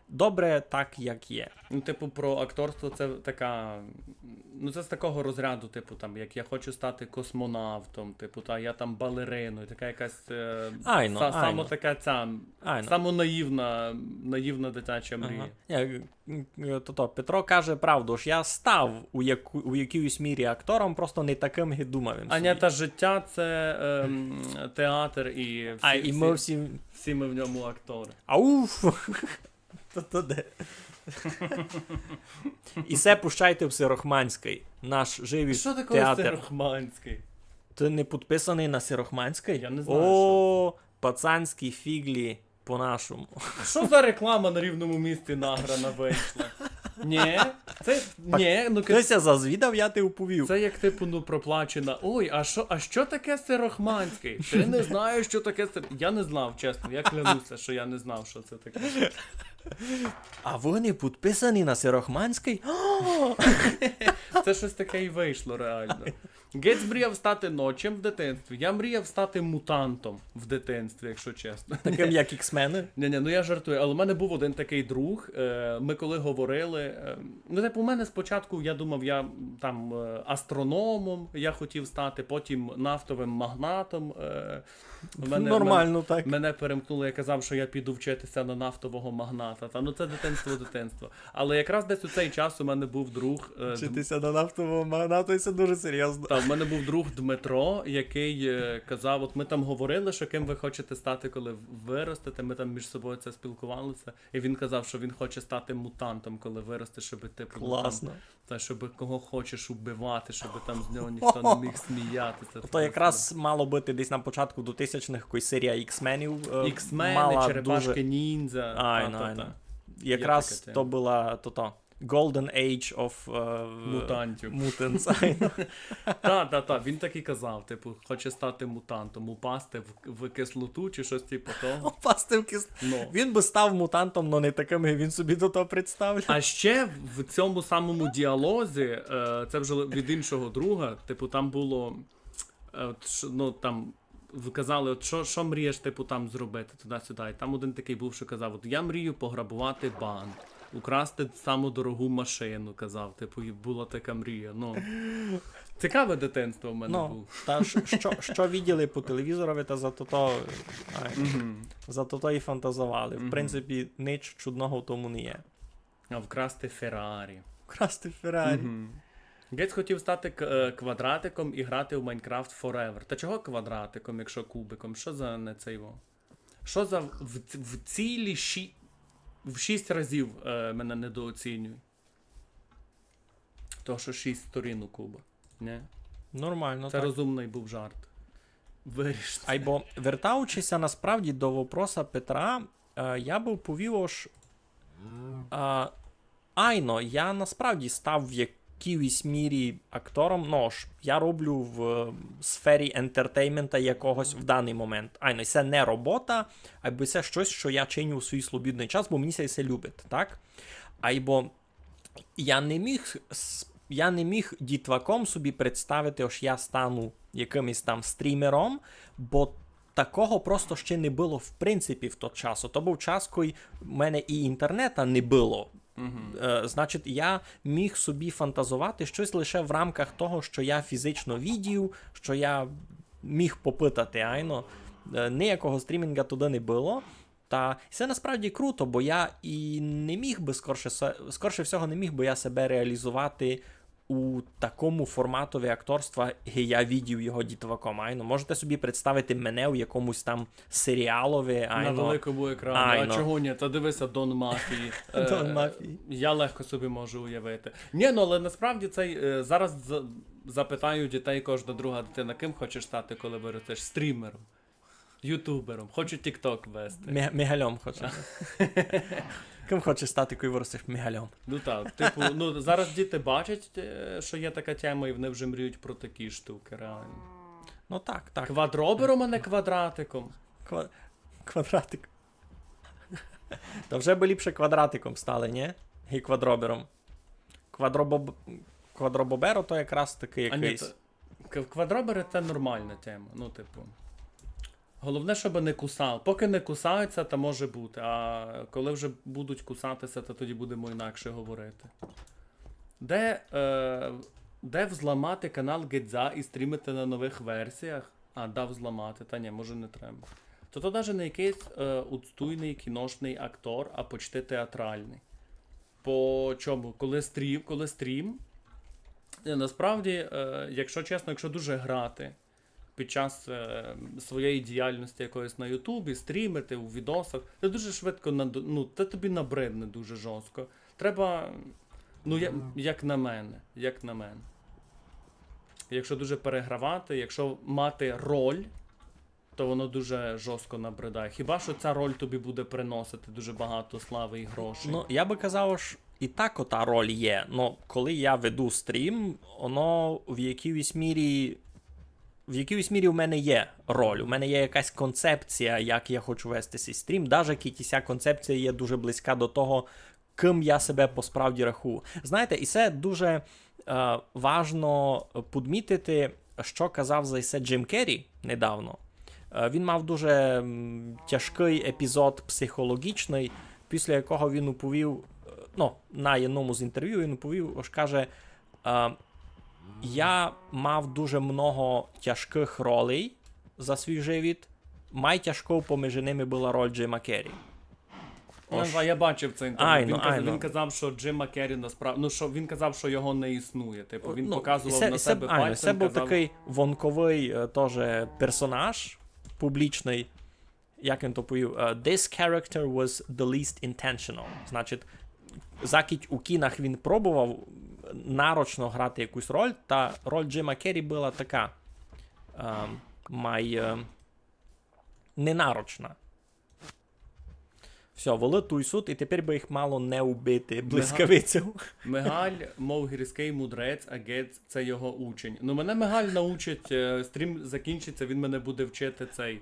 Добре так, як є. Ну, типу, про акторство це така. Ну, це з такого розряду, типу, там, як я хочу стати космонавтом, типу, та я там балериною, така якась. Е, Айно, са- само айно. така ця. Айно. Само наївна, наївна дитяча мрія. Ага. Я, м, е, то, то, Петро каже правду, ож я став у, яку, у якійсь мірі актором, просто не такым, як думав. им А не собі. Та життя це ем, театр і всі, А, і всі, ми всі. всі ми в ньому актори. Ауф! То, то де? І се пущайте в Сирохманськый, наш живый Що таке театр. Сирохманськый? Ты не підписаный на Сирохманськый? Я не знаю, О, пацанські фіглі по-нашому. Що за реклама на рівному місці награна вийшла? Ні, це ні, ну Ты ся зазвідав, я ти уповів. Це як типу, ну, проплачена. Ой, а що, а що таке Сирохманськый? Ти не знаєш, що таке Сир... Я не знав, чесно. Я клянуся, що я не знав, що це таке. А вы не підписані на Сирохманськый? Це щось таке і вийшло реально. Гець мріяв стати ночем в дитинстві. Я мріяв стати мутантом в дитинстві, якщо чесно. Такым, як іксмены? Ні, ні, ну я жартую, але в мене був один такий друг. Е, ми коли говорили, е, ну, типу, у мене спочатку, я думав, я там е, астрономом я хотів стати, потім нафтовим магнатом. Е, в мене, Нормально так. Мене перемкнуло, я казав, що я піду вчитися на нафтового магната. Та ну це дитинство, дитинство. Але якраз десь у цей час у мене був друг. е, Дм- Вчитися на нафтового магната, це дуже серйозно. Та в мене був друг Дмитро, який е, казав: от ми там говорили, що ким ви хочете стати, коли виростете. Ми там між собою це спілкувалися. І він казав, що він хоче стати мутантом, коли виросте, щоб типу ну, там, Класно. Та щоб кого хочеш убивати, щоб там з нього ніхто не міг сміятися. То якраз мало быти десь на початку двотисячных, коли серія іксменів е, Іксмени, мала черепашки дуже... ніндзя. Айно, та, та, айно. та. Якраз Є таке, то была то, то. Golden Age of е, Мутантів. Mutants. Айно. Та, та, та, він так і казав, типу, хоче стати мутантом, упасти в, в кислоту чи щось типу того. Упасти в кислоту. Ну. Він би став мутантом, але не таким, як він собі до того представляв. А ще в цьому самому діалозі, е, це вже від іншого друга, типу, там було, е, от, ш- ну, там, ви казали, от що, що мрієш, типу, там зробити туди-сюди. І там один такий був, що казав: от я мрію пограбувати банк, украсти саму дорогу машину, казав, типу, і була така мрія. Ну, цікаве дитинство в мене Ну, було. Та що, що, що виділи по телевізорови, та за то, то, ай, Мгм. за то, то і фантазували. В Мгм. принципі, нич чудного в тому не є. А вкрасти Феррарі. Вкрасти Феррарі. Мгм. Гець хотів стати к- е, квадратиком і грати в Minecraft Forever. Та чого квадратиком, якщо кубиком? Що за не це його? Що за в, в цілі ші... в шість разів е, мене недооцінює? То, що шість сторін у куба. Ні? Нормально, Це так. Розумний був жарт. Виріште. Айбо, вертаючися насправді до вопроса Петра, е, я би повів, ож е, айно, я насправді став в якійсь мірі актором. Ну, ож я роблю в е, сфері ентертеймента якогось в даний момент. Айно, це не робота, айбо це щось, що я чиню у свій слобідний час, бо мені це все любить, так? Айбо я не міг с- я не міг дітваком собі представити, ож я стану якимось там стрімером, бо такого просто ще не було в принципі в той час. То був час, коли в мене і інтернета не було. Е, значить, я міг собі фантазувати щось лише в рамках того, що я фізично видів, що я міг попитати, айно. Е, ніякого стрімінга туди не було. Та це насправді круто, бо я і не міг би скорше, се- скорше всього не міг би я себе реалізувати у такому форматові акторства, як я видів його дітваком. Айно, можете собі представити мене у якомусь там серіалові, На айно. великому екрані. Айно. А чого ні? Та дивися, Дон Мафії. Е, Дон Мафії. Я легко собі можу уявити. Ні, ну але насправді цей е, зараз з- запитаю дітей кожна друга дитина, ким хочеш стати, коли виростеш? Стрімером, ютубером, хочу TikTok вести. Мі- Мігальом хоче. Ким хочеш стати, коли виростеш? Мігальом. Ну так, типу, ну зараз діти бачать, е, що є така тема, і вони вже мріють про такі штуки, реально. Ну так, так. Квадробером, а не квадратиком. Ква- Квадратик. Та вже би ліпше квадратиком стали, ні? І квадробером. Квадробоб... Квадробоберо то якраз таки А ні, якийсь. то- к- квадробери це нормальна тема. Ну, типу. Головне, щоб не кусав. Поки не кусаються, то може бути. А коли вже будуть кусатися, то тоді будемо інакше говорити. Де, е, де взламати канал Гедза і стрімити на нових версіях? А, дав взламати. Та ні, може не треба. То то навіть не якийсь е, отстойний кіношний актор, а почти театральний. По чому? Коли стрім, коли стрім. Е, Насправді, е, якщо чесно, якщо дуже грати під час е, своєї діяльності якоїсь на Ютубі, стрімити у відосах, це дуже швидко над- ну, це тобі набридне дуже жорстко. Треба, ну, я, як на мене, як на мене. Якщо дуже перегравати, якщо мати роль, то воно дуже жорстко набридає. Хіба що ця роль тобі буде приносити дуже багато слави і грошей. Ну, я би казав, ож і так ота роль є. Ну, коли я веду стрім, воно в якійсь мірі. В якійсь мірі у мене є роль, у мене є якась концепція, як я хочу вести свій стрім, навіть коли ця концепція є дуже близька до того, ким я себе посправді рахую. Знаєте, і це дуже е, важно підмітити, що казав за це Джим Керрі недавно. Е, він мав дуже м, тяжкий епізод психологічний, після якого він уповів, е, ну, на одному з інтерв'ю він уповів, ож каже, е, я мав дуже много тяжких ролей за свій живіт. Майтяжков поміж ними була роль Джима Керрі. Ну, Ож- а я бачив це інтерв'ю. Айно, він, каз- айно. він казав, що Джима Керрі насправді. Ну, що він казав, що його не існує. Типу, він Ну, показував це, на це, себе айно, пальцем, це був казав, такий вонковий е, тоже персонаж публічний, як він то повів, е, this character was the least intentional. Значить, закіть у кінах він пробував нарочно грати якусь роль, та роль Джима Керрі була така е, май е, ненарочна. Всьо, волы туй сут, і тепер бы їх мало не убити блискавицею. Мигаль, мов гірськый мудрець, а Гедз — це його учень. Ну, мене Мигаль научить, е, стрім закінчиться, він мене буде вчити цей,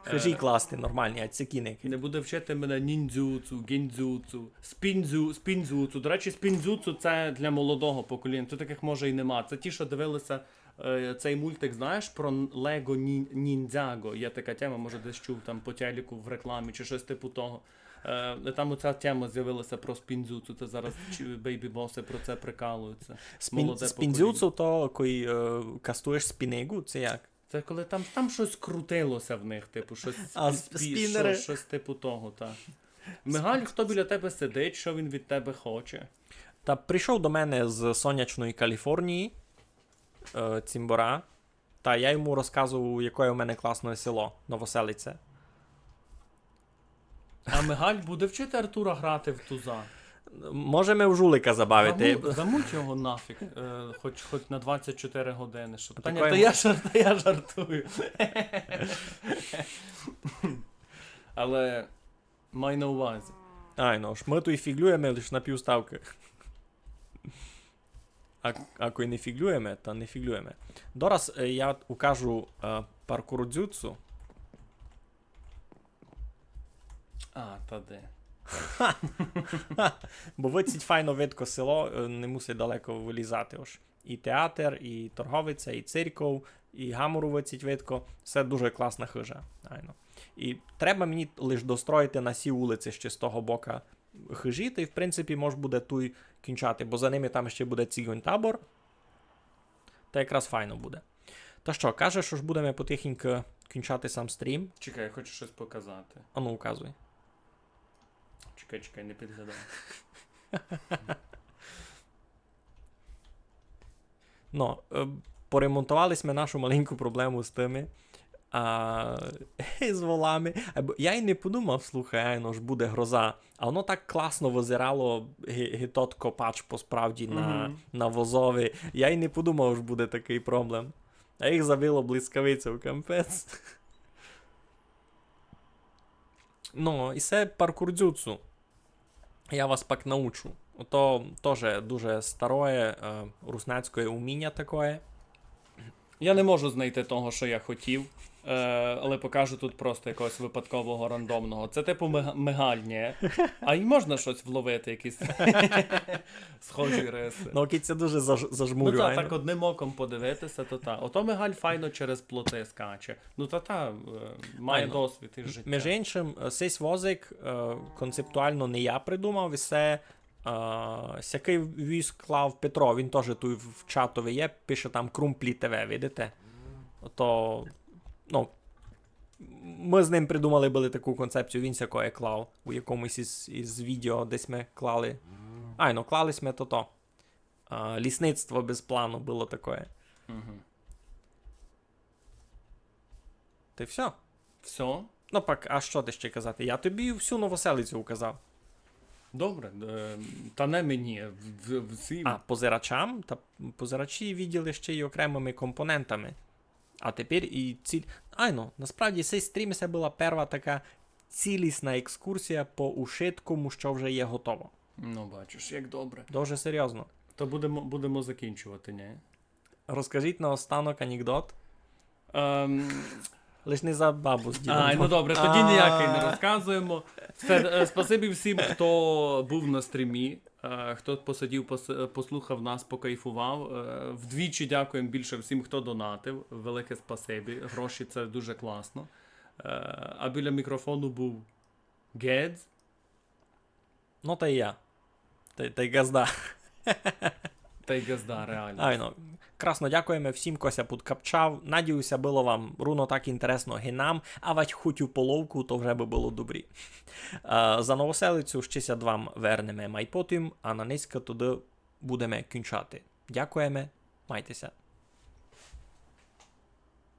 е, Хыжі класти нормалні, а цикіни. Не буде вчити мене ніндзюцу, гіндзюцу, спіндзю, спіндзюцу. До речі, спіндзюцу — це для молодого покоління. Тут таких може і нема. Це ті, що дивилися, е, цей мультик, знаєш, про н-, Лего нін-, ніндзяго. Є така тема, може, десь чув там по телеку в рекламі чи щось типу того. Е, там оця тема з'явилася про спіндзюцу. Це зараз чи-, бейбі-боси про це прикалуються. Спін-, Молоде спіндзюцу покоління. То, коли, е, кастуєш спінигу, це як? Це коли там, там щось крутилося в них, типу, щось А, спі-, сп-, спі-, спінери. Що, щось типу того, так. Мигаль, хто біля тебе сидить, що він від тебе хоче? Та прийшов до мене з сонячної Каліфорнії, е, цімбора, та я йому розказував, яке у мене класне село, Новоселиця. А Мигаль буде вчити Артура грати в туза? Можеме в жулика забавити. Заму-, замуть його нафіг, е, хоч, хоч на двадцять чотири години. Щоб... Та ні, Такої та мо- я, жар-, та я жартую. Але май на увазі. Айно, ож мы туй фіґлюєме лиш на півставкы. А, а кой не фіґлюєме, та не фіґлюєме. Дораз, е, я укажу, е, паркур дзюцу. А, та де. Бо выцить файно видко село, е, не мусить далеко вылізати ож. І театер, і торговиця, і церков, і гамору выцить видко. Всьо дуже класна хыжа. Айно. І треба мені лиш достроїти на сій улици ще з того бока хыжі, та й, в принципі, мож буде туй кінчати, бо за ними там ще буде цигонь табор. Та якраз файно буде. Та што, кажеш, ож будеме потихеньку кінчати сам стрім? Чекай, я хочу щось показати. Ану, указуй. Чекай, чекай, не підглядав. Ну, е, поремонтовали сьме нашу маленьку проблему з тыми, а, з волами. Е, бо я й не подумав, слухай, айно ж буде гроза. А воно так класно вызирало ги-, ги тот копач по справді на, Мгм. на возови. Я й не подумав, ож буде такый проблем. А їх забило блискавицею, капець. Ну, і се паркур дзюцу. Я вас пак научу. Ото тоже дуже староє, е, руснацькоє уміня такоє. Я не можу знайти того, що я хотів, е, але покажу тут просто якогось випадкового рандомного. Це типу мига-, мигаль, ні? А й можна щось вловити, якісь схожі риси. Ну, кідь се дуже заж-, Ну зажмурю, та, айно. Так одним оком подивитися, то та. Ото мигаль файно через плоти скаче. Ну та та, е, має Айно. Досвід із життя. Межи иншым, е, сись возик, е, концептуално не я придумав, і се, е, сякый віз клав Петро, він тоже туй в чатови є, пише там Крумплі Т В, видите? То, ну, мы з ним придумали были таку концепцію, він сякоє клав у якомусь із, із відео, десь мы клали. Айно, клали сьме тото. Е, лісництво без плану было такоє. Мгм. Та й всьо. Всьо? Ну пак, а што ти ще казати? Я тобі всю Новоселицю указав. Добре, е, та не мені, в-, в-, всім. А, позирачам? Та позирачі виділи ще й окремыми компонентами. А тепер і ціль... Айно, насправді сей стрім се была перва така цілісна екскурсія по ушиткому, што вже є готово. Ну, бачиш, як добре. Дуже серйозно. То будемо, будемо закінчувати, ні? Розкажіть наостанок анекдот. Ем, Лиш не за бабу з дідом. Ай, ну добре, тоді ніякый не розказуємо. Все, е, спасибі всім, хто був на стрімі, е, хто посидів, пос-, е, послухав нас, покайфував. Е, вдвічі дякуємо більше всім, хто донатив. Велике спасибі. Гроші — це дуже класно. Е, а біля мікрофону був Гедз. Ну, та й я. Та, та й газда. Та й газда, реально. Айно. Красно дякуєме всім, ко ся подкапчав. Надію ся, было вам руно так інтересно, ги нам, а вать хоть у половку, то вже бы было добрі. Е, за Новоселицю ще ся вам вернеме май потім, а на нынька тогды будеме кінчати. Дякуєме, майте ся.